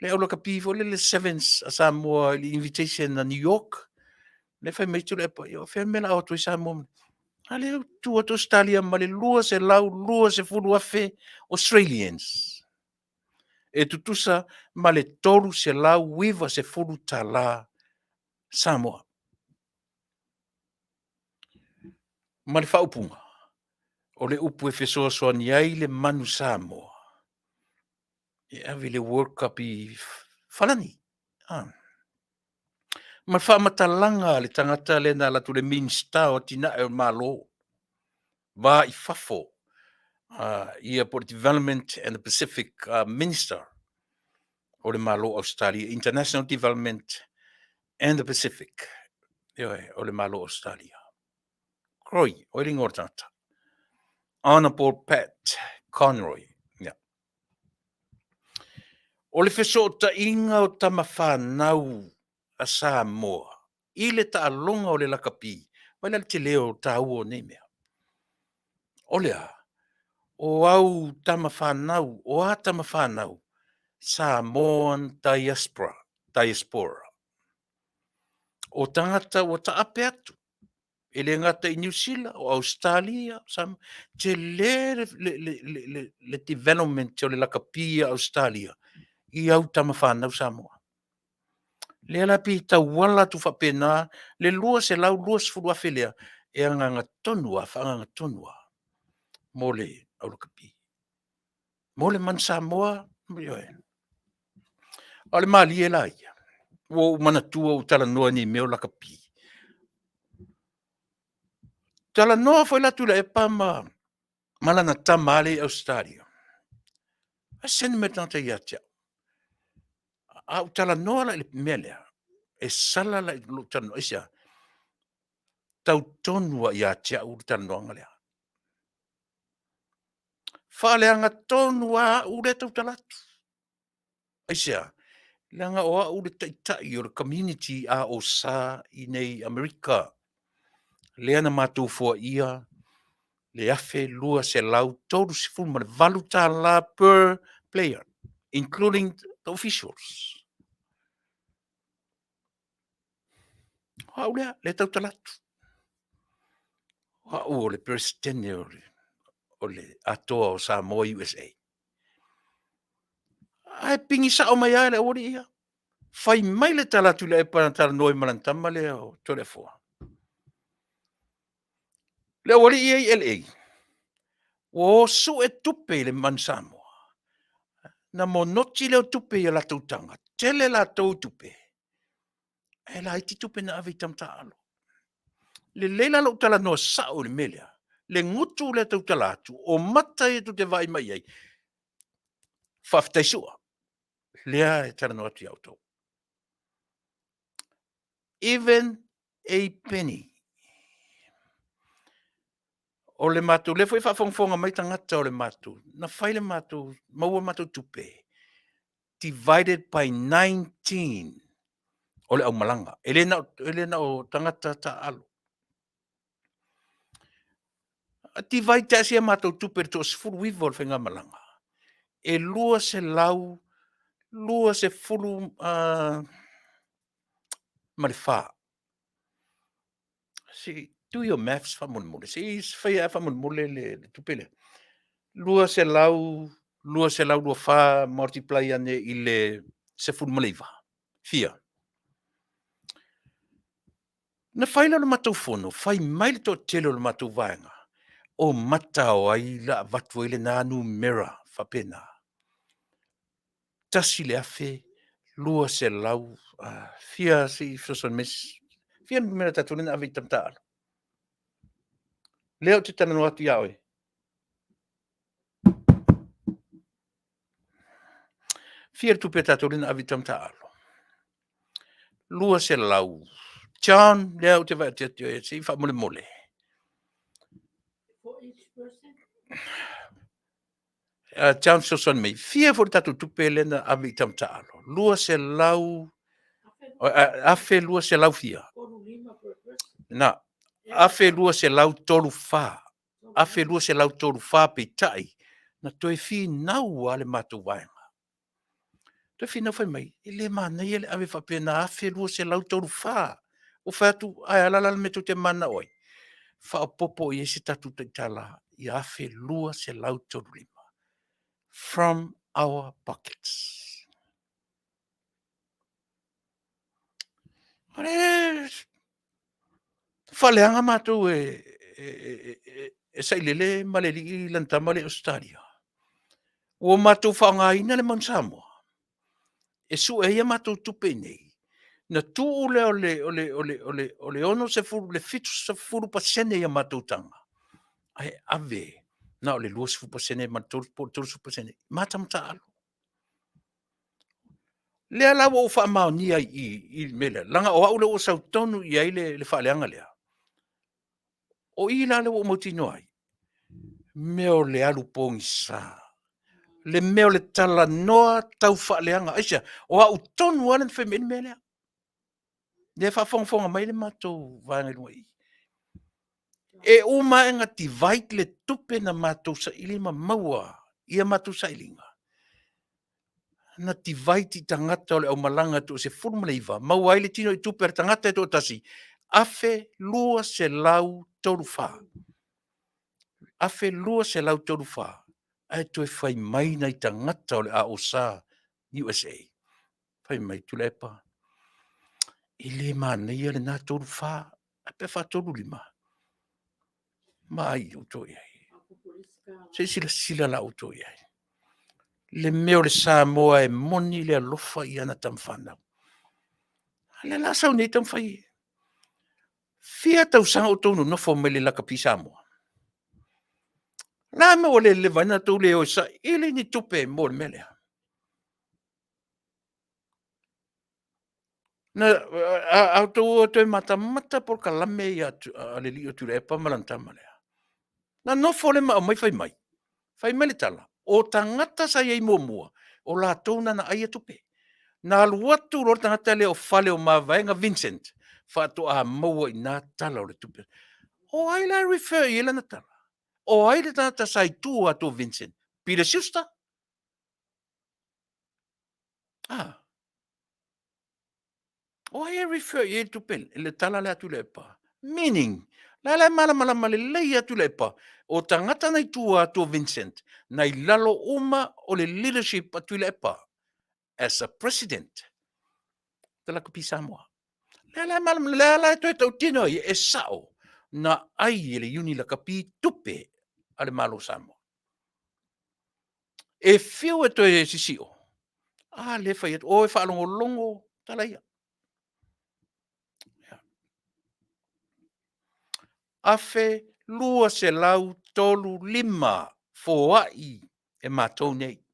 le au lakapi foi lele Sevens a Samoa i le invitation a New York. Lea fai mai Tuilaepa, o fea le mea o le a o atu ai Samoa? A lea ua tu atu Ausetalia ma le 220,000 Australians e tutusa ma le 390 tala Samoa. Ma le faaupuga, o le upu e fesoasoani ai le manu Samoa e ave le World Cup i Falani. Ah. Ma le faamatalaga a le tagata lea na alu atu le Minisita o Atinae o le Malo, va i fafo, ia po o le Development and the Pacific Minister o le Malo o Ausetalia, International Development and the Pacific, ioe, o le Malo o Ausetalia. Croy, o le ingoa o le tagata. Honourable Pat Conroy. Yeah. O le fesootaiga o tama whanau a Samoa i le taaloga o le lakapi, vai la le tele o taua o nei mea. O le a? O au tama whanau, o a tama whanau, Samoan diaspora, diaspora. O tagata ua taape atu, e le gata i Niu Sila, o Ausetalia, Samoa, tele le development o le lakapi a Ausetalia i au tama fanau Samoa. Lea la pei e tauala atu faapena le $220,000 lea e agaga tonu lava, faaagaga tonu lava mo le au lakapi. Mo le Manu Samoa, ioe. A o le malie la ia, ua ou manatua ua ou talanoa i mea o lakapi. Talanoa foi la Tuilaepa ma lana tama lea i Ausetalia, ae sene mai le tagata ia te au. A ou talanoa la i le mea lea, e sala la i lou talanoa. Aisea? E tau tonu lava ia te au le talanoaga lea. Faaleaga tonu lava au lea e tautala atu. Aisea? Leaga o au le taitai o le community AO Sa i nei i Amerika, lea na matou foaia le $1,238 per player, including the officials. O au lea, lea e tautala atu. O au o le Peresetene o le Atoa o Samoa USA. Ae pigi sao mai lava e le aualii ia. Fai mai le tala a Tuilaepa na talanoa ai ma lana tama lea o Toleafoa, le aualii ia i LA, ua o sue tupe i le Manu Samoa, na monoti lea o tupe i a latou taga, tele latou tupe, ae laiti tupe na ave i tama taaalo. Lelei la lou talanoa sao i le mea lea, le gutu lea e tautala atu, o mata ia tou te vaai mai ai, faafetai Sua, lea e talanoa atu ia outou. Even a penny. O le matou, lea foi e faafogafoga mai tagata o le matou, na fai le matou, maua matou tupe, divided by 19 o le aumalaga. E le na o tagata taaalo. Divide sia a matou tupe i le toa-19 o le faigamalaga, e 224. Se i do your maths faamolemole. Se i fai ae faamolemole le tupe lea. 224 multiply ane i le 19. Fia? Na fai lea o le matou fono, fai mai le toatele o le matou vaega, o mata o ai la avatu ai lena numera faapena? 1,200, fia se i fesoasoani mai? Fia le numera tatou lea na ave i tama taaalo? Lea ou te talanoa atu ia oe. Fia le tupe a tatou lea na ave i tama taaalo? 200. John, lea ou te vaai atu ia te oe, se i faamolemole. John fesoasoani mai. Fia foi le tatou tupe lea na ave i tama taaalo? 200, 1,200 fia? Na, 1,234. 1,234 peitai, na toe finau lava le matou vaega. Toe finau fai mai, e le manaia le ave faapea na 1,234. Ou fai atu, ae a la le mea tou te mananao ai? Faaopoopo i ai se tatou tai $1 ia 1,235 from our pockets. O le faaleaga matou e Sailele ma le alii lana tama lea i Ausetalia. Ua matou faaaogaina le Manu Samoa e sue ai a matou tupe i inei, ona tuu lea o le 60, le 70% i a matou taga, ae ave na o le 20% ma le 30 po o le 30% ma tama taaalo. Lea la ua ou faamaonia i i i le mea lea, leaga o au lea ua sau tonu i ai le faaleaga lea. O i la lea ua ou mautinoa ai, mea o le alu pogisa, le mea o le talanoa taufaaleaga. Aisea? O au tonu lava lea na fai mai ai le mea lea. Lea e faafogafoga mai le matou vaega i luga i i. E uma ae ona divide le tupe na matou saili ma maua i a matou sailiga. Na divide i tagata o le aumalaga e toa-19, maua ai le tino i tupe a le tagata e toatasi, $1,234. $1,234. Ae toe fai mai nai tagata o le AOSA USA, fai mai, Tuilaepa, e le manaia lena 34, ae a pe a faa-35? Vaai outou i ai. Se i silasila la outou i ai? Le mea o le Samoa e moni le alofa i ana tama fanau. A lea o le a sau nei taumafai e... Fia tausaga o outou nonofo mai i le lakapi Samoa? O le a le mea ua le leva ai ona outou le o e saili ni tupe mo le mea lea? A outou o e toe matamata polokalame ia a le alii o Tuilaepa ma lana tama lea, na nofo le ma aumai fai mai, fai mai le tala, o tagata sa i ai muamua, o latou na na aia tupe. Na alu atu loa le tagata lea o Fale o Mavaega Vincent, faatoa maua i ina tala o le tupe. O ai la e refer i ai lana tala? O ai le tagata sa i tua atu o Vincent? Peter Schuster? A? O ai e refer i ai le tupe, le tala lea a Tuilaepa? Meaning, o la la e malamalama lelei lava Tuilaepa, o tagata na i tua atu o Vincent, na i lalo uma o le leadership a Tuilaepa as a President o le Lakapi Samoa. O lea la e malamalama, lea la e toe tautino ai, e sao, na ai e le Iuni Lakapi tupe a le Malo o Samoa. E fiu e toe sisio, a lea e fai atu, o e faalogologo tala ia. $1,235 foai e matou nei,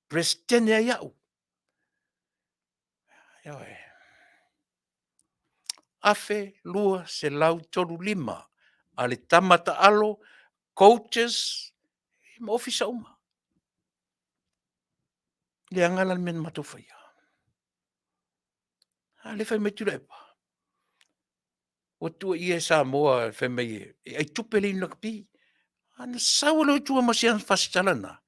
Peresetene ai au. Ioe. $1,235 a le tama taalo, coaches ma ofisa uma. Leaga la le mea na matou faia. A lea e fai mai Tuilaepa, ua tuuaia e Samoa fai mai e ai tupe le Iuni Lakapi. Ona sau ai loa i tua ma si ana fasi tala lena,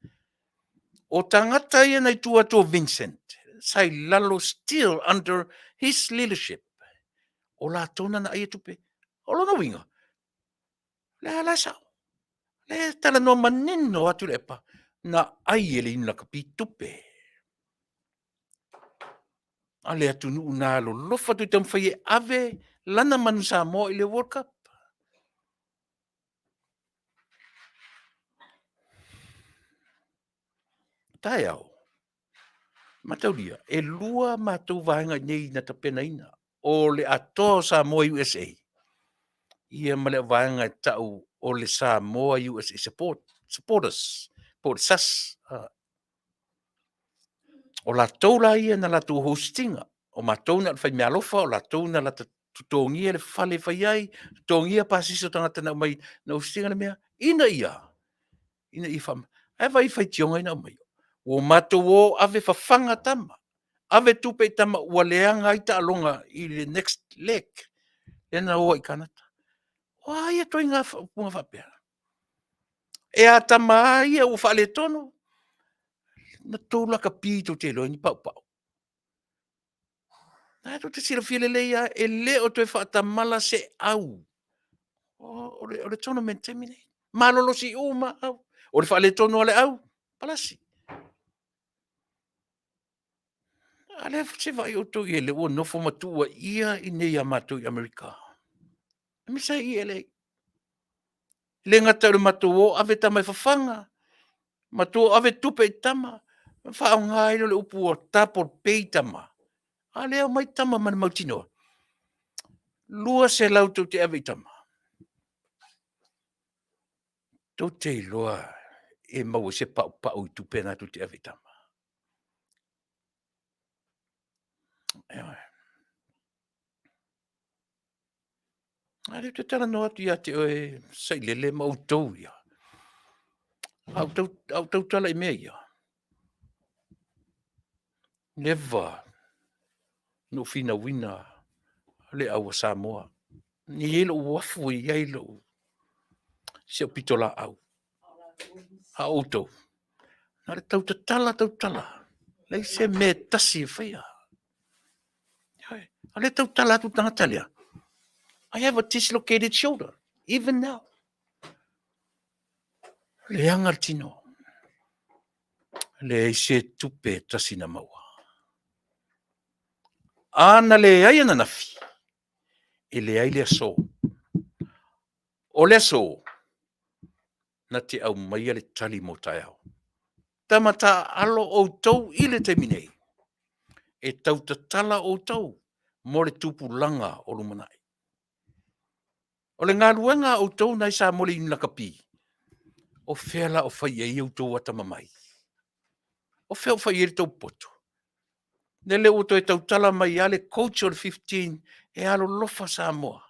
o tagata ia na i tua atu o Vincent, sa i lalo, still under his leadership, o latou na na aia tupe. O lona uiga, o lea la e sao. O lea e talanoa manino lava Tuilaepa, na ai e le Iuni Lakapi tupe a le atunuu na alolofa atu e taumafai e ave lana manu Samoa i le World Cup. Taeao, mataulia, e 2 matou vaega i inei na tapenaina, o le Atoa o Samoa USA, ia ma le vaega e tau o le Samoa USA Support, Supporters, po o le SAS. O latou la ia na latou host ina, o matou na o le faimeaalofa, o latou na latou totogia le fale e fai ai, totogia pasese o tagata na aumai na host ina le mea, ina ia Ae vaai i faitioga ia na aumai? Ua matou o ave fafaga tama, ave tupe i tama ua leaga ai taaloga i le next leg lea na o ai i Kanata. O a ia ituaiga faaupuga faapea? E a tama lava ia ua faaletonu, na tou lakapi tou te iloa ai ni paupau. O lena tou te silafia lelei lava, e le o toe faatamala se au o le tournament i le taimi lenei. Malolosi uma lava au. O le faaletonu lava o le au, palasi. A o lea se i vaai outou i ai o lea ua nofo ma tuuaia i inei ia matou i Amerika, aemaise lava i LA. E le gata i le matou o ave tama e fafaga, matou o ave tupe i tama, ona faaaoga ai lea o le upu ua double pay tama, a o lea e omai tama ma le mautinoa, 200 tou te ave i tama. Tou te iloa e maua ai se paupau i tupe na tou te ave i tama? Ioe. A o lea ou te talanoa atu ia te oe Sailele ma outou ia, a ou tautala i mea ia, never na ou finauina le au a Samoa. E i ai lou uafu, e i ai si au pitolaau. A o outou, na o le tau tatala tautala. Leai se mea e tasi e faia. A lea tautala atu le tagata lea, I have a dislocated shoulder, even now. Leaga le tino. Leai se tupe e tasi na maua. A na leai ananafi, e leai le aso. O le aso, na te aumaia le tali mo taeao. Tama taaalo outou i le taimi nei, e tau tatala outou mo le tupulaga o lumanai. O le galuega a outou na i Samoa i le Iuni Lakapi, o fea la o fai i ai outou atamamai? O fea o fai i ai le tou popoto? Lele ua toe tautala mai lava le coach o le 15 e alolofa Samoa.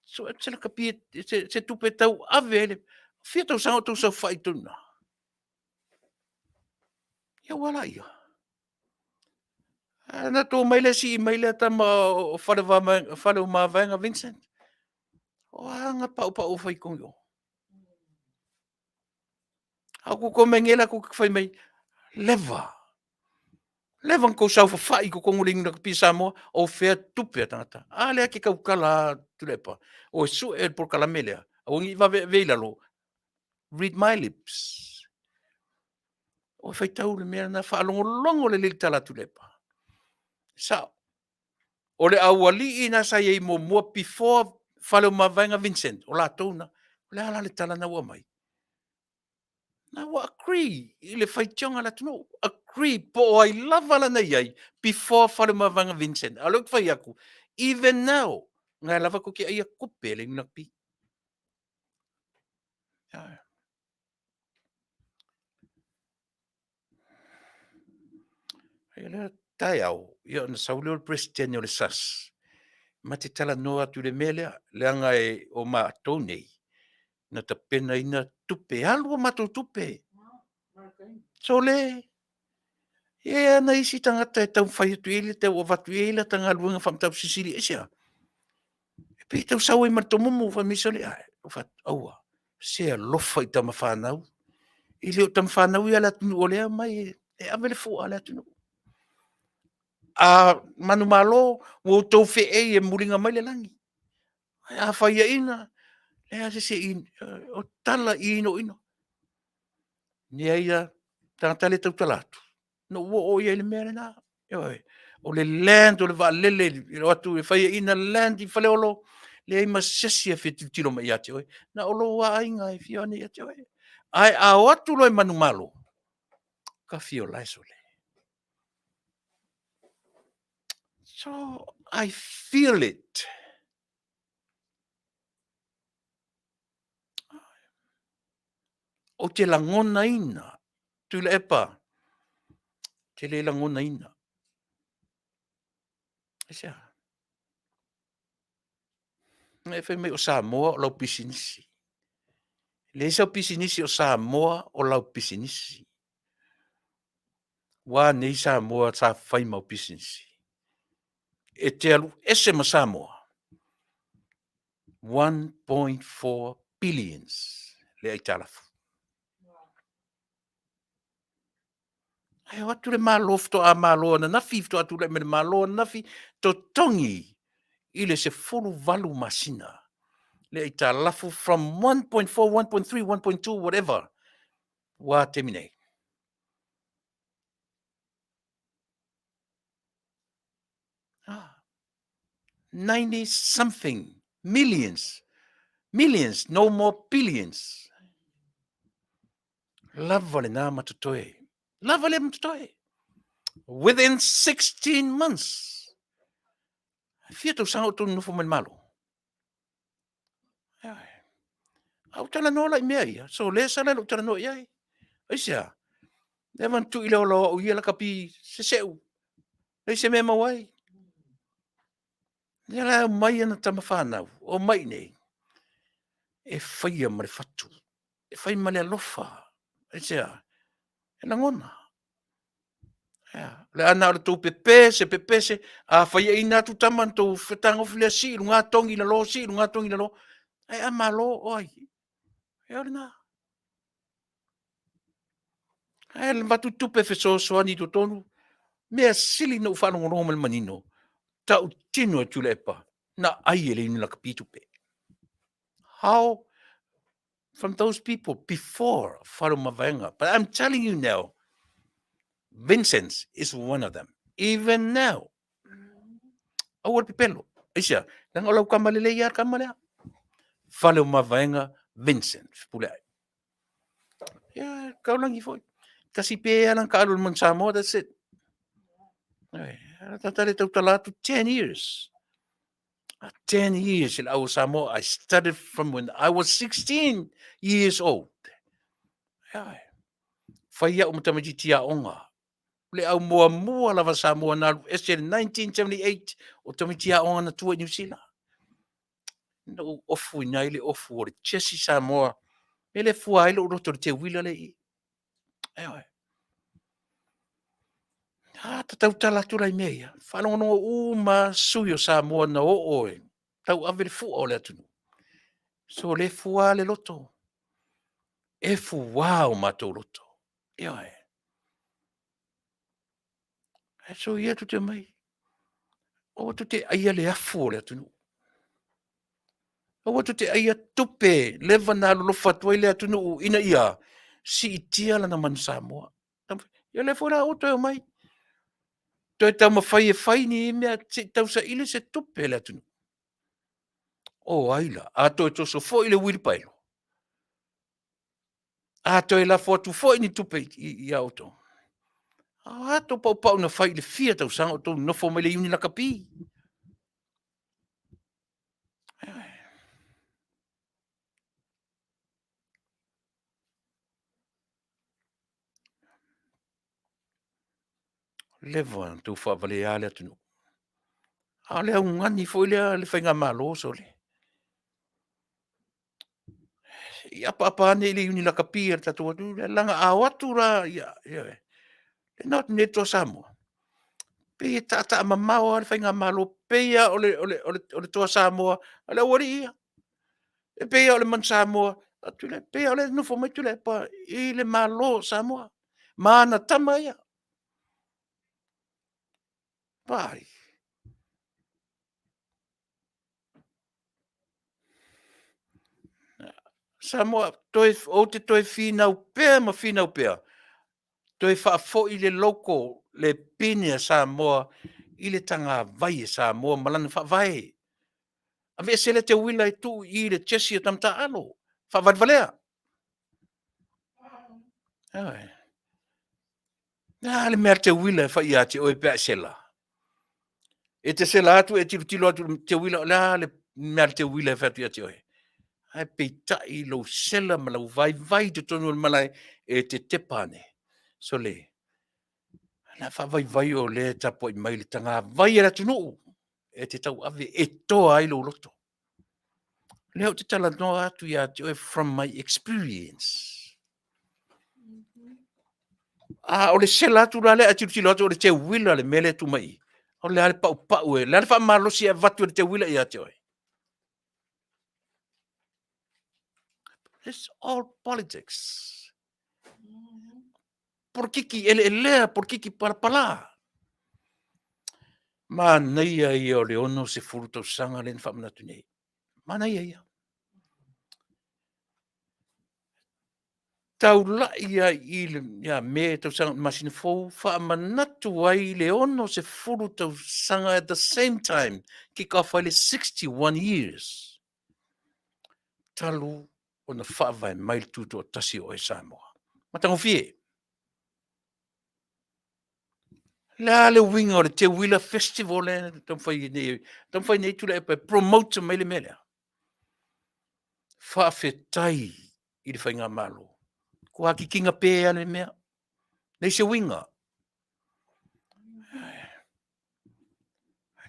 Sue atu se lakapi, se tupe e tauave ai le... Fia tausaga o outou saofafai i totonu i ina? Ia ua a laia? Ona tou omai lea sii mai lea tama o Faleomavaega Vincent. O a aga paupau o fai i totonu i o? A o tou omai nei la tou te fai mai, leva, leva ona outou saofafai i totonu o le Iuni Lakapi a Samoa, o fea tupe a tagata? A lea e te tautala lava Tuilaepa, o e sue le polokalame lea, aua ne i vave avea i lalo. Read my lips. Ua faitau le mea lena, faalogologo lelei i le tala a Tuilaepa. E sao. O le aualii na sa i ai muamua before Faleomavaega Vincent, o latou na. O le a la le tala lena ua aumai? Na ua agree i le faitioga a le atunuu. Agree po o ai lava lana i ai before Faleomavaega Vincent. A o lea ou te fai atu, even now, na lava tou te aia tupe a le Iuni Lakapi. Lea taeao, ia ona sau lea o le Peresetene o le SASS, ma te talanoa atu i le mea lea, leaga o matou nei, na tapenaina tupe, alu a matou tupe. Sole, e i ai lava nai isi tagata e taumafai atu i ai, tau avatu i ai lata galuega faamataupu silisili ese. E pei e tau sau ai ma le tomumu, fai mai sole, ou fai atu, aua, se alofa i tama fanau. E le o tama fanau ia a le atunuu o lea e omai e ave le fua a le atunuu. A manumalo, ua outou feei e muliga mai le lagi. Ae a faiaina, e leai lava se isi e... o tala inoino. Leai lava, o le tagata lea e tautala atu, na ou oo i ai i le mea lena. Ioe, o le land o le vaalele e o atu e faiaina land i Faleolo, leai ma se isi e fia tilotilo mai ia te oe, na o lou lava aiga e afio ane ia te oe. Ae a o atu loa e manumalo, ta fia ola e sole. So I feel it. Ou te lagonaina, Tuilaepa, ou te le lagonaina. Aisea? Na e fai mai o Samoa o lau pisinisi. E leai sau pisinisi o Samoa o lau pisinisi. Ua a nei Samoa sa fai ma au pisinisi? E te alu ese ma Samoa, 1.4 billions le aitalafu. Ae o atu le Malo faatoa malo ananafi, faatoa tulai mai le Malo ananafi, totogi i le 18 masina le aitalafu from 1.4, 1.3, 1.2 whatever ua taimi nei. Ah, 90 something millions, millions, no more billions. Lava lena ma totoe. Lava lea ma totoe. Within 16 months. Fia tausaga o outou nonofo mai le Malo? A ou talanoa la i mea ia, so lea sala lou talanoa i ai. Aisea? Lea ma tui leo loa au ia lakapi seseu. Leai se mea maua ai. Lea la e omai ana tama fanau, omai i inei, e faia ma le fatu, e fai ma le alofa. Aisea? E lagona. O le a na o le tou pepese, pepese, a faiaina atu tama ona tou fetagofi lea sii i luga togi i lalo, sii i luga togi i lalo. Ae a malo o ai? E o lena. Ae le avatu tupe fesoasoani i totonu, mea sili na ou faalogologo ma le manino, tautino e Tuilaepa, na ai e le Iuni Lakapi tupe. How? From those people before Faleomavaega. But I'm telling you now, Vincent is one of them. Even now. Aua le pepelo. Aisea, leaga o lau kama lelei lava le kama lea. Faleomavaega Vincent Fepuleai. Ia, kaulagi foi. Tasi pe ala ka alu i le Manu Samoa, that's it. Ai, tata le tautala atu 10 years. 10 years i le au Samoa. I started from when I was 16 years old. Ai, fai au ma tamaitiiti aoga. Le au muamua lava Samoa na alu ese i le 1978 o tamaiti aoga na tua i Niu Sila. Na ou ofu ina ai le ofu o le Jesse Samoa. Me le fua ai lou loto i le teuila le i. Ioe. A, ta tautala atu la i mea ia. Faalogologo uma sui o Samoa na oo e tauave le fua o le atunuu. So le fua le loto. E fuā o matou loto. Ioe. Ae so ia tu te mai. Aua tu te aia le afu o le atunuu. Aua tu te aia tupe leva na alolofa atu ai le atunuu ina ia siitia lana manu Samoa. Ia lea foi la ua toe omai. Toe taumafai e fai ni mea se i tausaili se tupe a le atunuu. O ai la, a toe toso foi le uilipaelo, A toe lafo atu foi ni tupe ia outou. A tou paupau na fai i le fia tausaga o tou nofo mai le iuni lakapi. Leva ona outou faavalea le atunuu. A o le augani foi lea a le faigamalo, sole. I apaapa ane i le Iuni Lakapi a le tatou atunuu, leaga a o atu la ia, ioe, le na o atu nei le Toa Samoa, pei e taataa mamao lava le faigamalo, pei lava o le Toa Samoa a le aualii ia. E pei lava o le Manu Samoa, e pei lava o lea e nofo mai Tuilaepa i le Malo o Samoa ma ana tama ia. Vaai. Samoa, toe, ou te toe finau pea ma finau pea, toe faafoi le logo, le pine a Samoa i le tagavai e Samoa ma lana faavae. Aveese lea teuila e tuu i i le jersey a tama taaalo. Faavalevalea. Ioe. Le a le mea teuila e fai ia te oe pe a e sela? E te sela atu e tilotilo atu i le teuila, o le a le mea le teuila e fai atu ia te oe? Ae peitai lou sela ma lau vaivai i totonu o le malae e te tepa ane. Sole, o le a faavaivai o lea e tapuai mai le tagavai a le atunuu e te tauave e toa ai lou loto. O lea ou te talanoa atu ia te oe from my experience. A o le sela atu la lea, a tilotilo atu o le teuila le mea lea e tu mai i. O le a le paupau e, le a le faamalosi e avatu e le teuila ia te oe. It's all politics. Polokiki eleelea, polokiki palapala. Manaia ia o le 60 tausaga lea na faamanatu nei. Manaia ia. Taulai ai i le, ia Me tausaga masina fou, faamanatu ai le 60 tausaga at the same time, kick off ai le 61 years. Talu ona faavae mai le tutoatasi o oe Samoa. Matagofie. Le a le uiga o le Teuila Festival lea e taumafai nei, taumafai nei Tuilaepa e promote mai le mea lea. Faafetai i le faigamalo. Kua kikinga pē a le mea. Leai se uiga.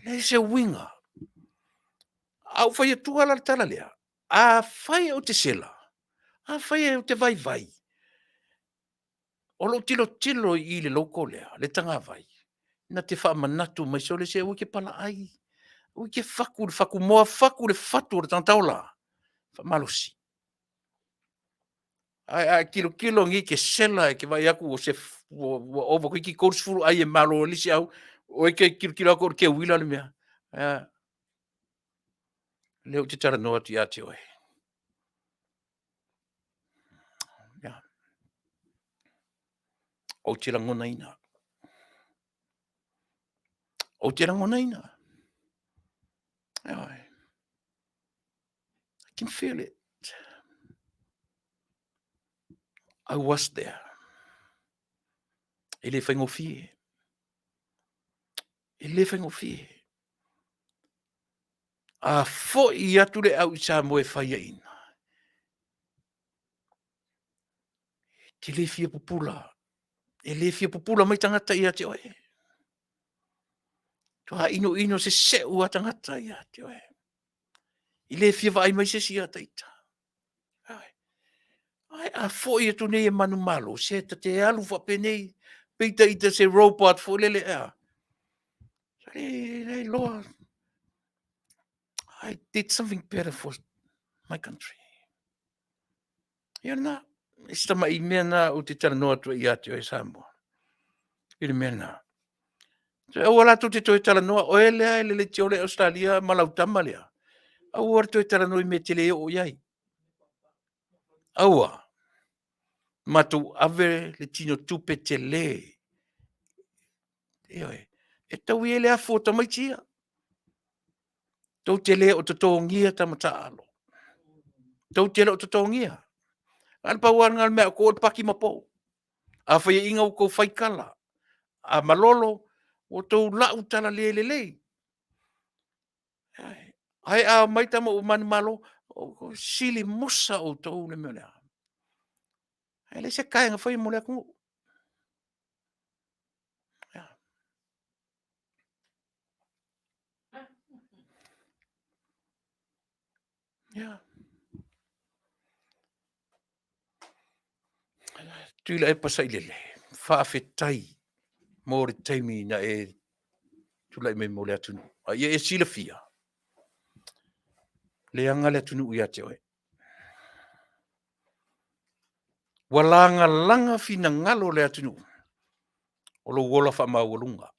Leai se uiga. A ou fai atua la le tala lea, afai ou te sela, afai ou te vaivai, o lou tilotilo i le logo lea, le tagavai, na te faamanatu mai sole se aua e te palaai, aua e te faku i le fakumoa, faku i le fatu o le tagata ola. Faamalosi. Ae a e tilotilo nei ke sela e ke vaai atu ua se ua ova toeitiiti 30 ai e malo ai le isi au, oe ke tilotilo atu o le teuila le mea. Ia, lea ou te talanoa atu ia te oe. Ia. Ou te lagonaina. Ou te lagonaina. Ioe. I can feel it. I was there. E le faigofie. E le faigofie. A foi atu le au i Samoa e faiaina, e te le fia pupula. E le fia pupula mai tagata ia te oe. Toa inoino se seu a tagata ia te oe. I le fia vaai mai se isi ia taita. Ai, ai a foi atu nei e manumalo, se ta te alu faapenei, peita ita se robot foi lele ea. Sa le, le loa. I did something better for my country. Ia lena, e se tama'i mea na ou te talanoa atu ai ia te oe Samoa. I le mea lena. So, aua latou te toe talanoa, oe lea e lele tiole Australia ma lau tama lea. Aua le toe talanoa i mea te le oo i ai. Aua. Matou ave le tino tupe tele. Ioe. E taui ai le afu o tamaiti ia. Tou te le o totogia tama taalo. Tou te le o totogia. A le pau lava lena o le mea a outou o le paki ma pou. A faiaina ua tou faitala, a malolo ua tou lau tala le lelei. Ae a omai tama ua manumalo, sili mosa outou le mea lea. Ae leai se kae na faia mo le atunuu. Ia. Tuilaepa Sailele, faafetai mo le taimi na e tulai mai mo le atunuu. A ia e silafia, leaga le atunuu ia te oe. Ua lagalaga finagalo o le atunuu o lou ola faamaualuga.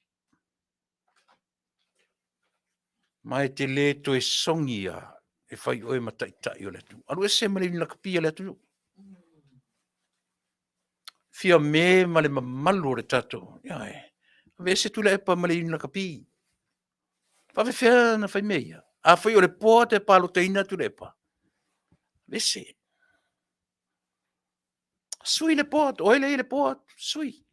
Ma e te le toe sogia e fai oe ma taitai o le atunuu. Alu ese ma le lakapi a le atunuu. Fiame ma le mamalu o le tatou. Ioe. Aveese Tuilaepa ma le lakapi. Faafefea na fai mea ia? Afai o le poa te palotaina Tuilaepa. Aveese. Sui le poa, o ai lea i le poa, sui.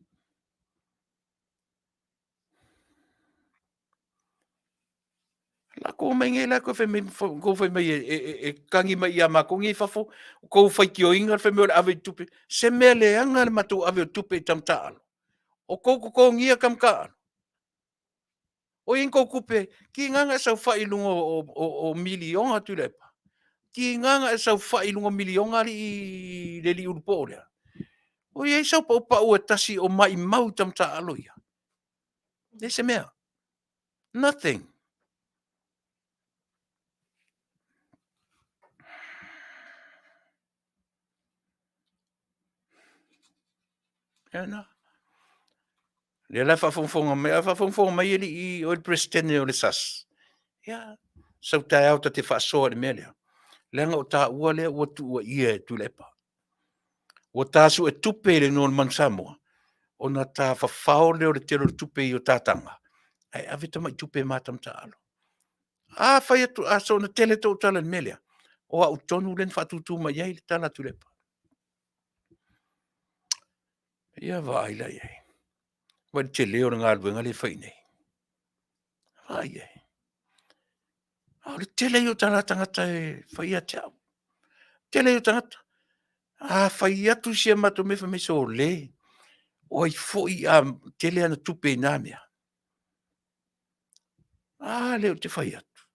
Lako mai nei la koe fai mai, kou fai mai e kagi mai ia makou nei i fafo, kou faitioina le fai mai o le ave i tupe. Se mea leaga le matou ave o tupe i tama taaalo. O kou totogia tama taaalo. O i ai ni kou tupe, tiga na e saofai i luga o miliona Tuilaepa. Tiga na e saofai i luga o miliona alii le alii ulupoo lea. O i ai sau paupau e tasi o maimau i tama taaalo ia. Leai se mea. Nothing. Ia na. Lea la e faafogafoga mai, a faafogafoga mai alii o le Peresetene o le SAS, ia, sau taeao ta te faasoa i le mea lea, leaga o taua lea ua tuuaia e Tuilaepa. Ua ta suetupe i le igoa o le Manu Samoa, ona ta fafao lea o le tele o le tupe i o ta taga, ae ave tamai tupe ma tama taaalo. A fai atu, a soona tele tou tala i le mea lea, o au tonu lea na faatutu mai ai le tala a Tuilaepa. Ia vaai la i ai. Vaai i le tele o le galuega lea e fai i inei. Vaai i ai. A o le tele ia o tala tagata e fai ia te au. Tele ia o tagata. A fai atu si a matou mea, fai mai sole. O ai foi a tele ana tupe i na mea. A lea ou te fai atu.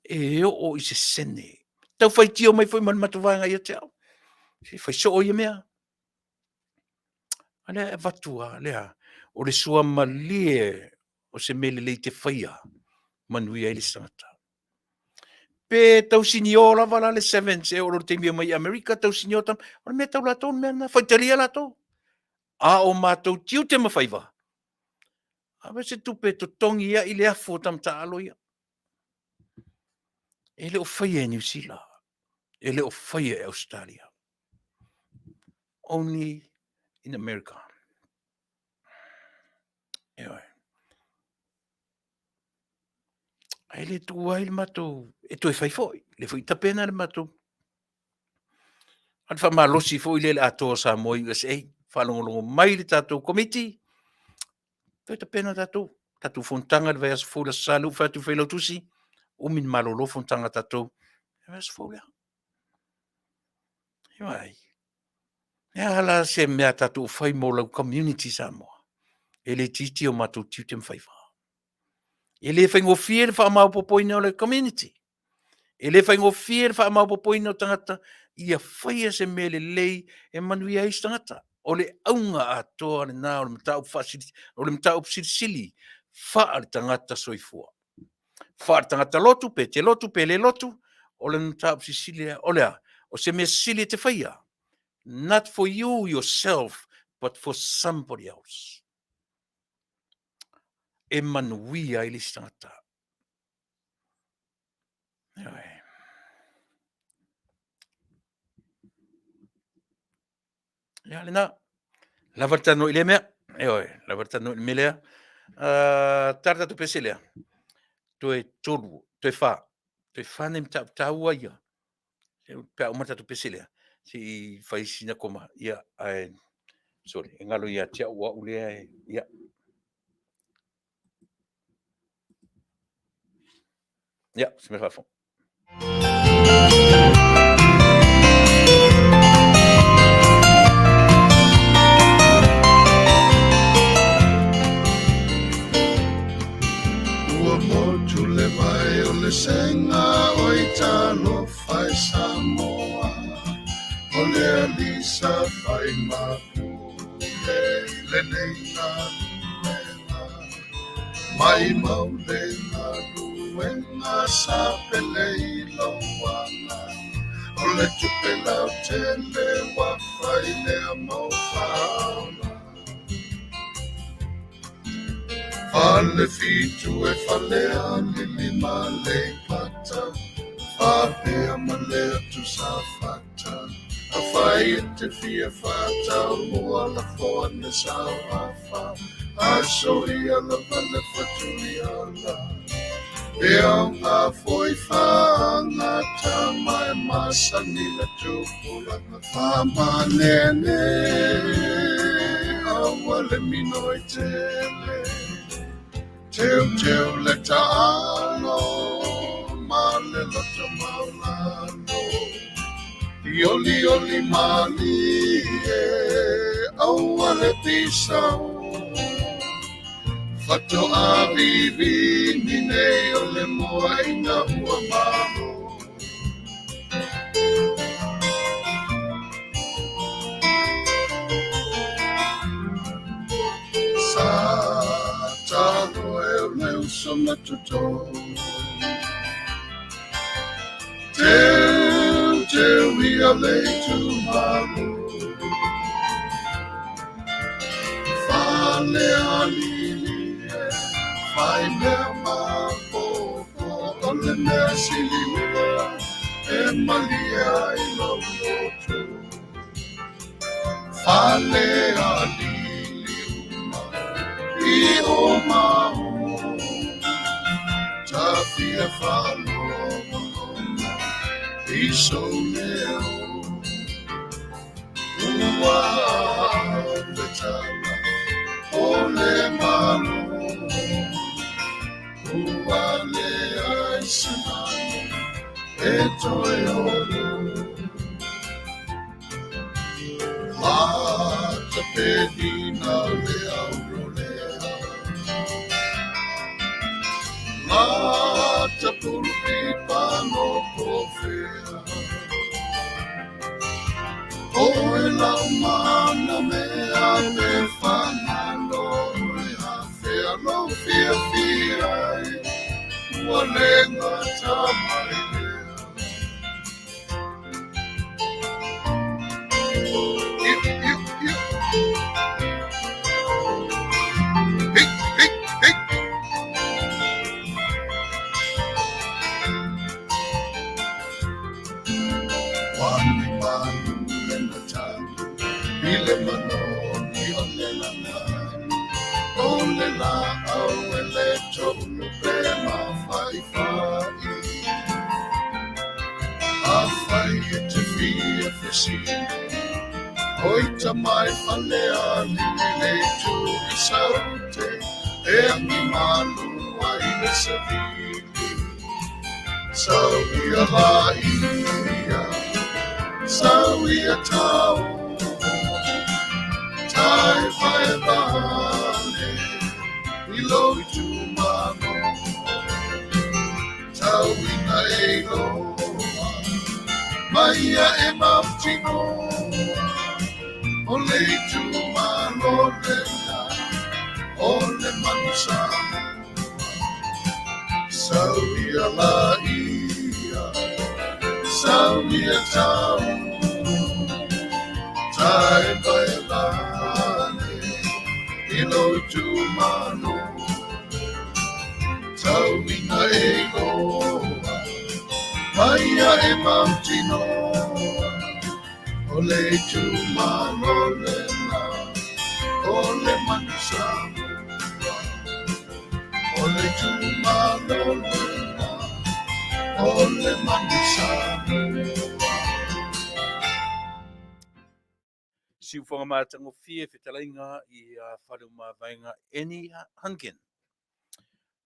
E oo i se sene. Tau faitio mai foi ma le matou vaega ia te au. Se fai soo ia mea. A lea e avatu a lea, o le suamalie o se mea lelei te faia, manuia ai le isi tagata. Pe tausinio lava la le sevens e oo loa i le taimi e omai i Amerika, tausinio tama, o le mea tau latou le mea lena, faitalia latou. A o matou tiute ma faiva, ave se tupe e totogi ai le afu o tama taalo ia. E le o faia e Niu Sila, e le o faia e Ausetalia. Only in America. Ioe. Ae le tuua ai le matou, e toe fai foi, le foi tapena le matou. A le faamalosi foi lea i le atoa o Samoa USA, faalogologo mai le tatou komiti, toe tapena tatou, tatou fonotaga i le vaiaso fou i le Aso Sa, lea ua ou fai atu i le Failautusi, umi ona malolo fonotaga a tatou i le vaiaso fou lea. Vaai, e a la se mea a tatou o fai mo lau community Samoa? E le itiiti o matou tiute ma faiva. E le faigofie le faamaopoopoina o le community. E le faigofie le faamaopoopoina o tagata ia faia se mea lelei e manuia ai isi tagata. O le auga atoa lena o le mataupu faasili, o le mataupu silisili faale-tagata soifua. Faale-tagata lotu, pe te lotu pe le lotu, o le mataupu silisili lea. O le a? O se mea sili e te faia. Not for you yourself, but for somebody else. E manuia ai le isi tagata. Ioe. Ia lena. Lava le talanoa i lea mea. Ioe, lava le talanoa i le mea lea. Tala tatou pese lea. Toe tolu, toe fa. Toe fa nai mataupu taua ia. Pe a uma le tatou pese lea, se i fai sina koma. Ia, ae, sorry, e galo ia te au o au lea e, ia. Ia, se mea faafofoga. Ua motu le vai o le sega oi talofa e Samoa O le alii sa fai ma pule i lenei galuega Maimau le galuega sa pele i lou agaga O le tupe lautele ua fai lea mau faaola Fale fitu e fale alili ma Aleipata Faapea ma le atu Safata Afai e te fia faatau mua lafo ane sau afa Aso ia lava le fatu ia la E aoga foi faagata ma e masani le tupulaga Faamanene aua le minoi tele Teuteu le taalo ma le loto maulalo I olioli malie aua le pisao Faatoa vivini nei o le moa ina ua malo Sa talo e o le uso ma toto Teu teu ia le itumalo Fale alili e fai mea mapopo O le mea sili lea e malie ai lou loto Fale alili uma i o mao Ta fia faalogologo i sou leo Ua ave tala o le Malo Ua leai se manu e toe olo Lata pelina le aurolea Lata pulupipa no pofea Oe lau mana mea pe fagalo e afea lou fiafia ai Ua le gata mai lea. I le manogi o le lagani, o le laau e le toulu pe mafaifai. Afai e te fia fesili, oi tamai falealili le itu i Saute, e agi malu ai le savili. Sau ia laia, sau ia tau, tai vai vale, i lou itumalo. Tau ina e iloa, mai ia e mautinoa, o le itumalo lena, o le manu Samoa. Sau ia laia, sau ia tau, tai vai vale, i lou itumalo. Tau ina e iloa, mai ia e mautinoa, o le itumalo lena, o le manu Samoa. O le itumalo lena, o le manu Samoa. Siufoga matagofie fetalaiga i a Faleomavaega Eni Hunkin.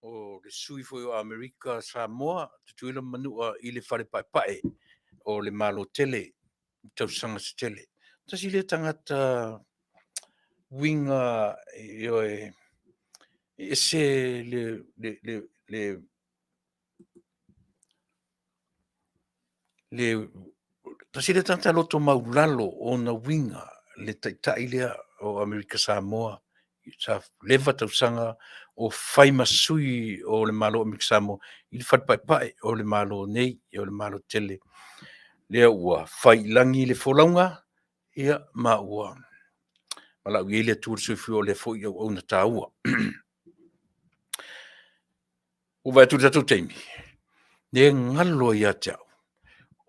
O le sui foi o Amerika Samoa, Tutuila ma Manua i le fale paepae o le Malo tele i tausaga se tele. Tasi lea tagata uiga ioe, e ese le tasi lea tagata loto maulalo ona uiga le taitai lea o Amerika Samoa sa leva tausaga o fai ma sui o le Malo o Amerika Samoa i le fale paepae o le Malo nei, o le Malo tele. Lea ua fai i lagi le folauga, ia, ma ua valaau i ai le Atua i le soifua o lea foi auauna taua. Ua vaai atu i le tatou taimi, le galo ia te au,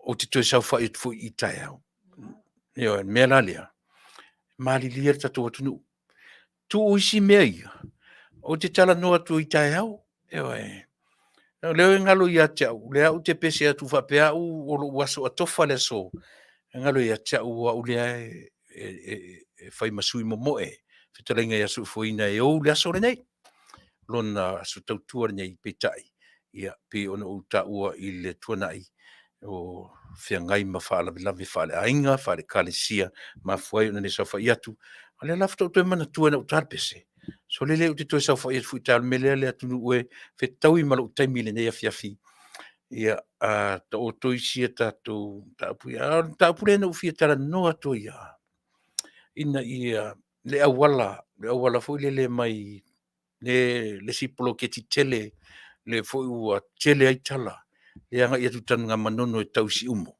ou te toe saofai atu foi i taeao. Ioe, o le mea la lea, malilie le tatou atunuu, tuu isi mea ia, ou te talanoa atu i taeao. Ioe. O lea e galo ia te au, lea ou te pese atu faapea au o lou aso atofa le aso, e galo ia te au o au lea e fai ma sui momoe, fetalaiga ia Soifua e ou le aso lenei, lona aso tautua lenei, peitai, ia, pei ona ou taua i le tuanai, o feagai ma faalavelave faaleaiga, faale-ekalesia, mafua ai ona le saofai atu. A o lea la faatoa ou toe manatua ina ua ta le pese, sole lea ou te toe saofai atu foi i taeao. O le mea lea le atunuu e, fetaui ma lou taimi i lenei afiafi, ia taoto isi a tatou mataupu ia. A o le mataupu lea na ou fia talanoa atu ai lava, ina ia le auala, le auala foi lele mai le isi poloketi tele lea foi ua tele ai tala e agai atu i Tanugamanono e tau i Siumu.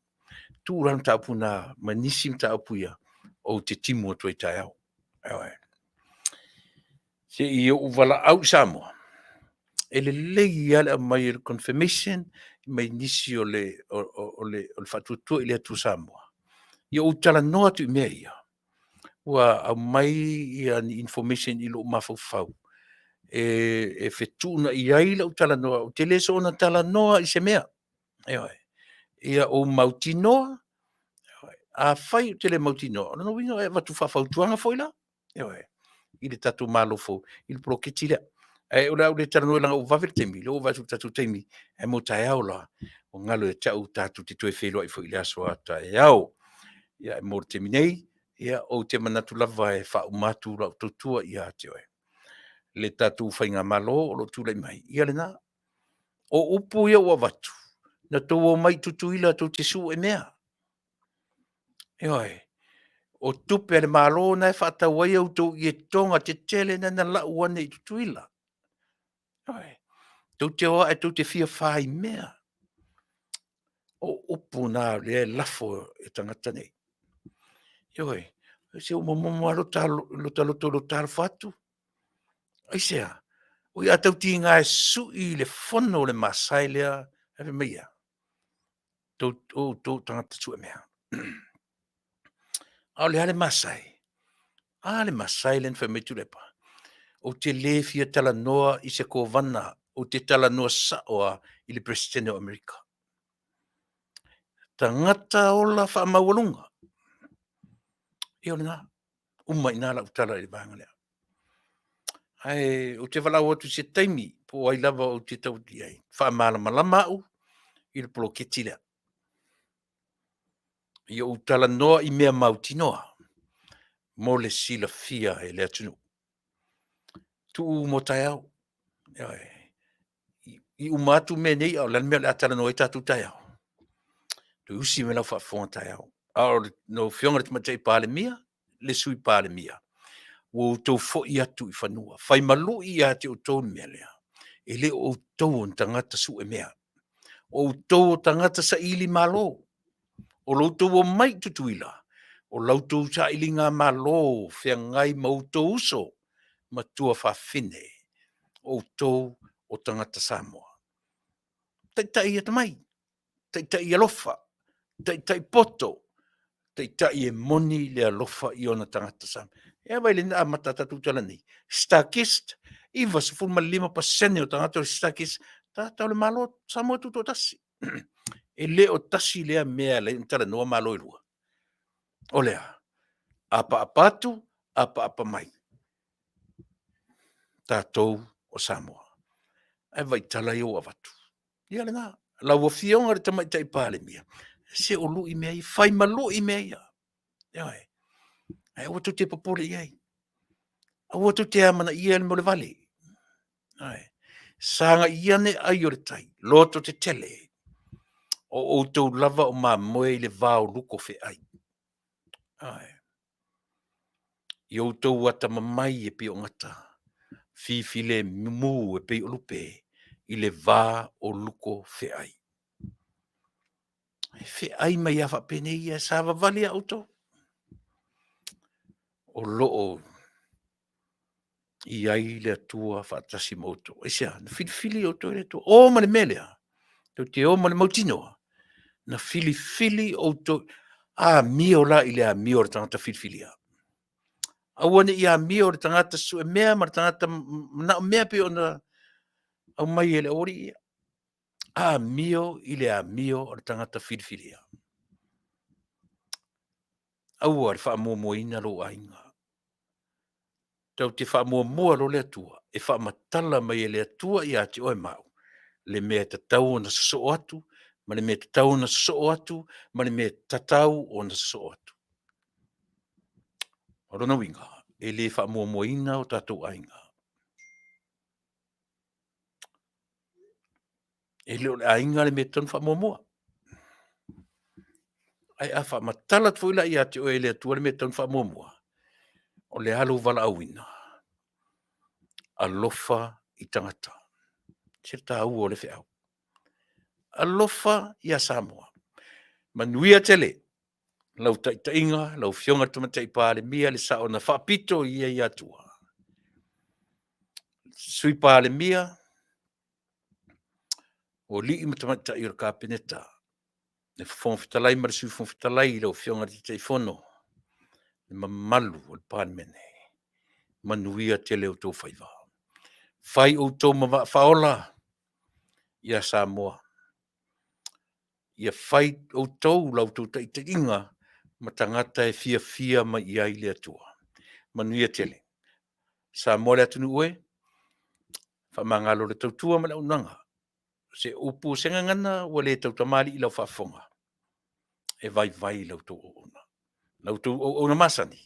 Tuu la le mataupu lena ma nisi mataupu ia, ou te timu atu ai taeao. Ioe. Se i ou valaau i Samoa, e lelei lava le aumai o le confirmation mai nisi o le Faatuatua i le Atua Samoa. Ia ou talanoa atu i mea ia, ua aumai ia ni information i lou mafaufau e fetuunai ai lau talanoa, ou te le soona talanoa i se mea. Ioe. Ia ou mautinoa, afai ou te le mautinoa, o lona uiga e avatu faafautuaga foi la, ioe, i le tatou Malo fou i le poloketi lea. Ae o le a ou le talanoa leaga ua vave le taimi, lea ua ou vaai atu i le tatou taimi, ae mo taeao la, ua galo ia te au tatou te toe feiloai foi i le aso a taeao. Ia ae mo le taimi nei, ia ou te manatu lava e faauma atu lau tautua ia te oe. Le tatou faigamalo o lo o tulai mai, ia lena. O upu ia ua avatu, na tou omai i Tutuila tou te sue mea. Ioe. O tupe a le Malo na e faatau ai a outou ietoga tetele na na lau ane i Tutuila. Ioe. Tou te o ae tou te fia fai mea. O upu na lea e lafo e tagata nei. Ioe. Se ua momomo lava lo ta loto i lo ta alofa atu. Aisea? Oi a tau tiga e sui le fono o le masae lea, ae fai mai e a? Tou, o outou tagata sue mea. A o le a le masae? A le masae lea na fai mai Tuilaepa, ou te le fia talanoa i se Kovana, ou te talanoa sao lava i le Peresetene o Amerika. Tagata ola faamaualuga. Ia o lena, uma i ina lau tala i le vaega lea. Ae ou te valaau atu i se taimi po o ai lava ou te tau atu i ai, faamalamalama au i le poloketi lea. Ia ou talanoa i mea mautinoa mo le silafia e le atunuu. Tuu mo taeao. Ioe. I uma atu mea nei, a o le a le mea o le a talanoa ai tatou taeao? Toe usi mai lau faafofoga taeao. A o lau Afioga i le Tamaitai Palemia, le Sui Palemia, ua outou foi atu i fanua, fai ma lui ia te outou le mea lea, e le o outou o ni tagata suemea, o outou o tagata saili malo. O lo outou omai i Tutuila, o la outou sailigamalo feagai ma outou uso ma tuafafine, o outou o tagata Samoa. Taitai atamai, taitai alofa, taitai poto, taitai e moni le alofa i ona tagata Samoa. Ia vaai lelei na amata lava tatou tala nei, Stargist, 95% o tagata o le Stargist, tagata o le Malo o Samoa Tutoatasi. E le o tasi lea mea e ala ai ona talanoa Malo e lua. O le a? Apaapa atu, apaapa mai, tatou o Samoa. Ae vaai i tala ia ua avatu. Ia lena, lau Afioga i le Tamaitai Palemia, se o lui mea ia, fai ma lui mea ia. Ioe. Ae aua tou te popole i ai. Aua tou te amanaia le mea o le vale. Ioe. Sagai ane ai o le tai, lototetele, o outou lava o mamoe i le va o luko feai. Ioe. I outou atamamai e pei o gata, fifilemu e pei o lupe i le va o luko feai. E feai mai lava faapenei e savavali lava outou. O lo o i ai le Atua faatasi ma outou. Aisea? Na filifili outou e le Atua. O ma le mea lea, tou te o ma le mautinoa, na filifili outou. Amio la i le amio a le tagata filifilia. Aua ne i amio le tagata suemea ma le tagata manaomea pei ona aumai e le aualii ia. Amio i le amio a le tagata filifilia. Aua le faamuamuaina lou aiga. Tatou te faamuamua loa le Atua, e faamatala mai e le Atua ia te oe ma au le mea e tatau ona sosoo atu, ma le mea e tatau ona sosoo atu, ma le mea e tatau ona sosoo atu. O lona uiga, e le faamuamuaina o tatou aiga. E le o le aiga le mea e tatau ona faamuamua. Ae a faamatala atu foi la ia te oe e le Atua le mea e tatau ona faamuamua, o le a lou valaauina? Alofa i tagata. E ese le taua o lea feau. Alofa ia Samoa. Manuia tele lau taitaiga, lau Afioga i le Tamaitai Palemia, le sao na faapito i ai ia Atua, Sui Palemia, o alii ma tamaitai o le Kapeneta, le Fofoga Fetalai ma le Sui Fofoga Fetalai, lau Afioga i le Taitaifono, le mamalu o le Palemene, manuia tele outou faiva. Fai outou ma vaa faaola ia Samoa. Ia fai outou la outou taitaiga ma tagata e fiafia mai i ai le Atua. Manuia tele. Samoa le atunuu e, faamagalo le tautua ma le auaunaga. O se upu o se gagana ua le tautamalii i lau faafofoga, e vaivai la outou auauna. La outou auauna masani,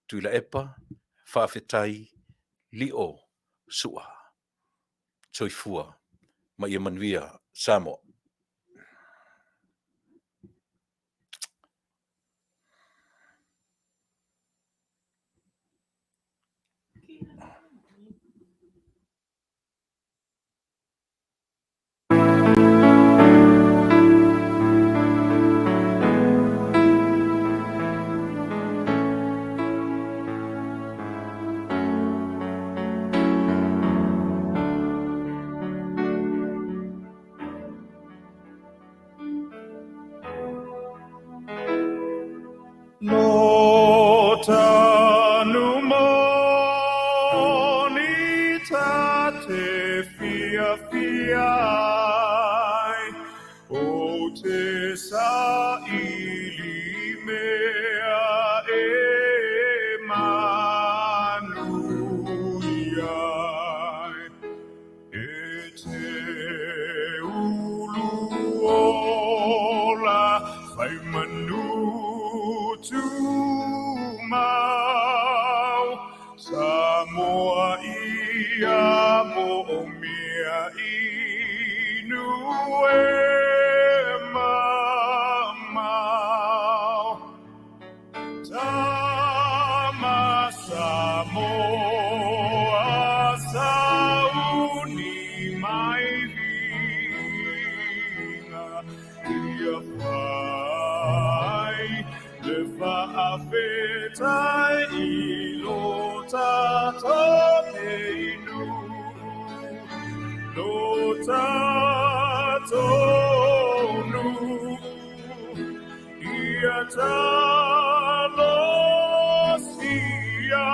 Tuilaepa Faafetai Lio Sua. Soifua ma ia manuia Samoa. Saili mea e manuia ai, e te ulu ola fai manu tumau. Samoa ia mo o mea inu e mamao. Tama Samoa sauni mai viiga ia fai le faafetai i lo tatou nei nuu, lo tatou nuu ia talosia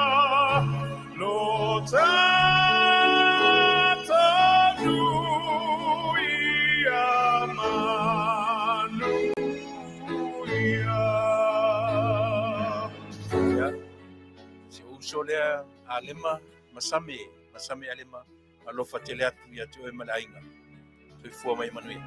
lo tatou nuu ia manuia. Ia, si ou uso lea Alema Masame, Masame Alema, alofa tele atu ia te oe ma le aiga. Soifua ma ia manuia.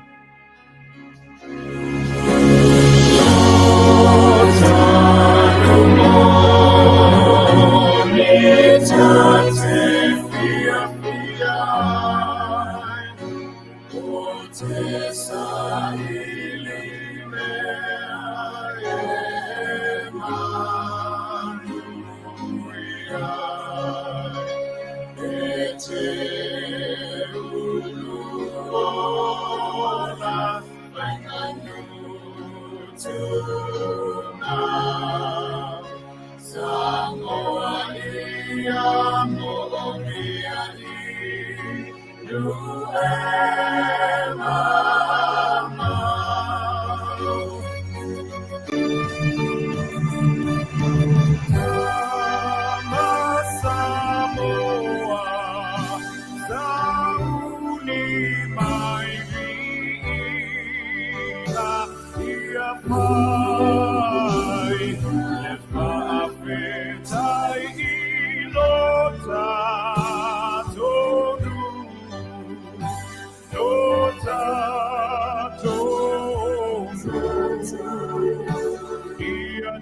Tama Samoa, sauni mai viiga ia fai le faafetai i lo tatou nuu, lo tatou nuu ia.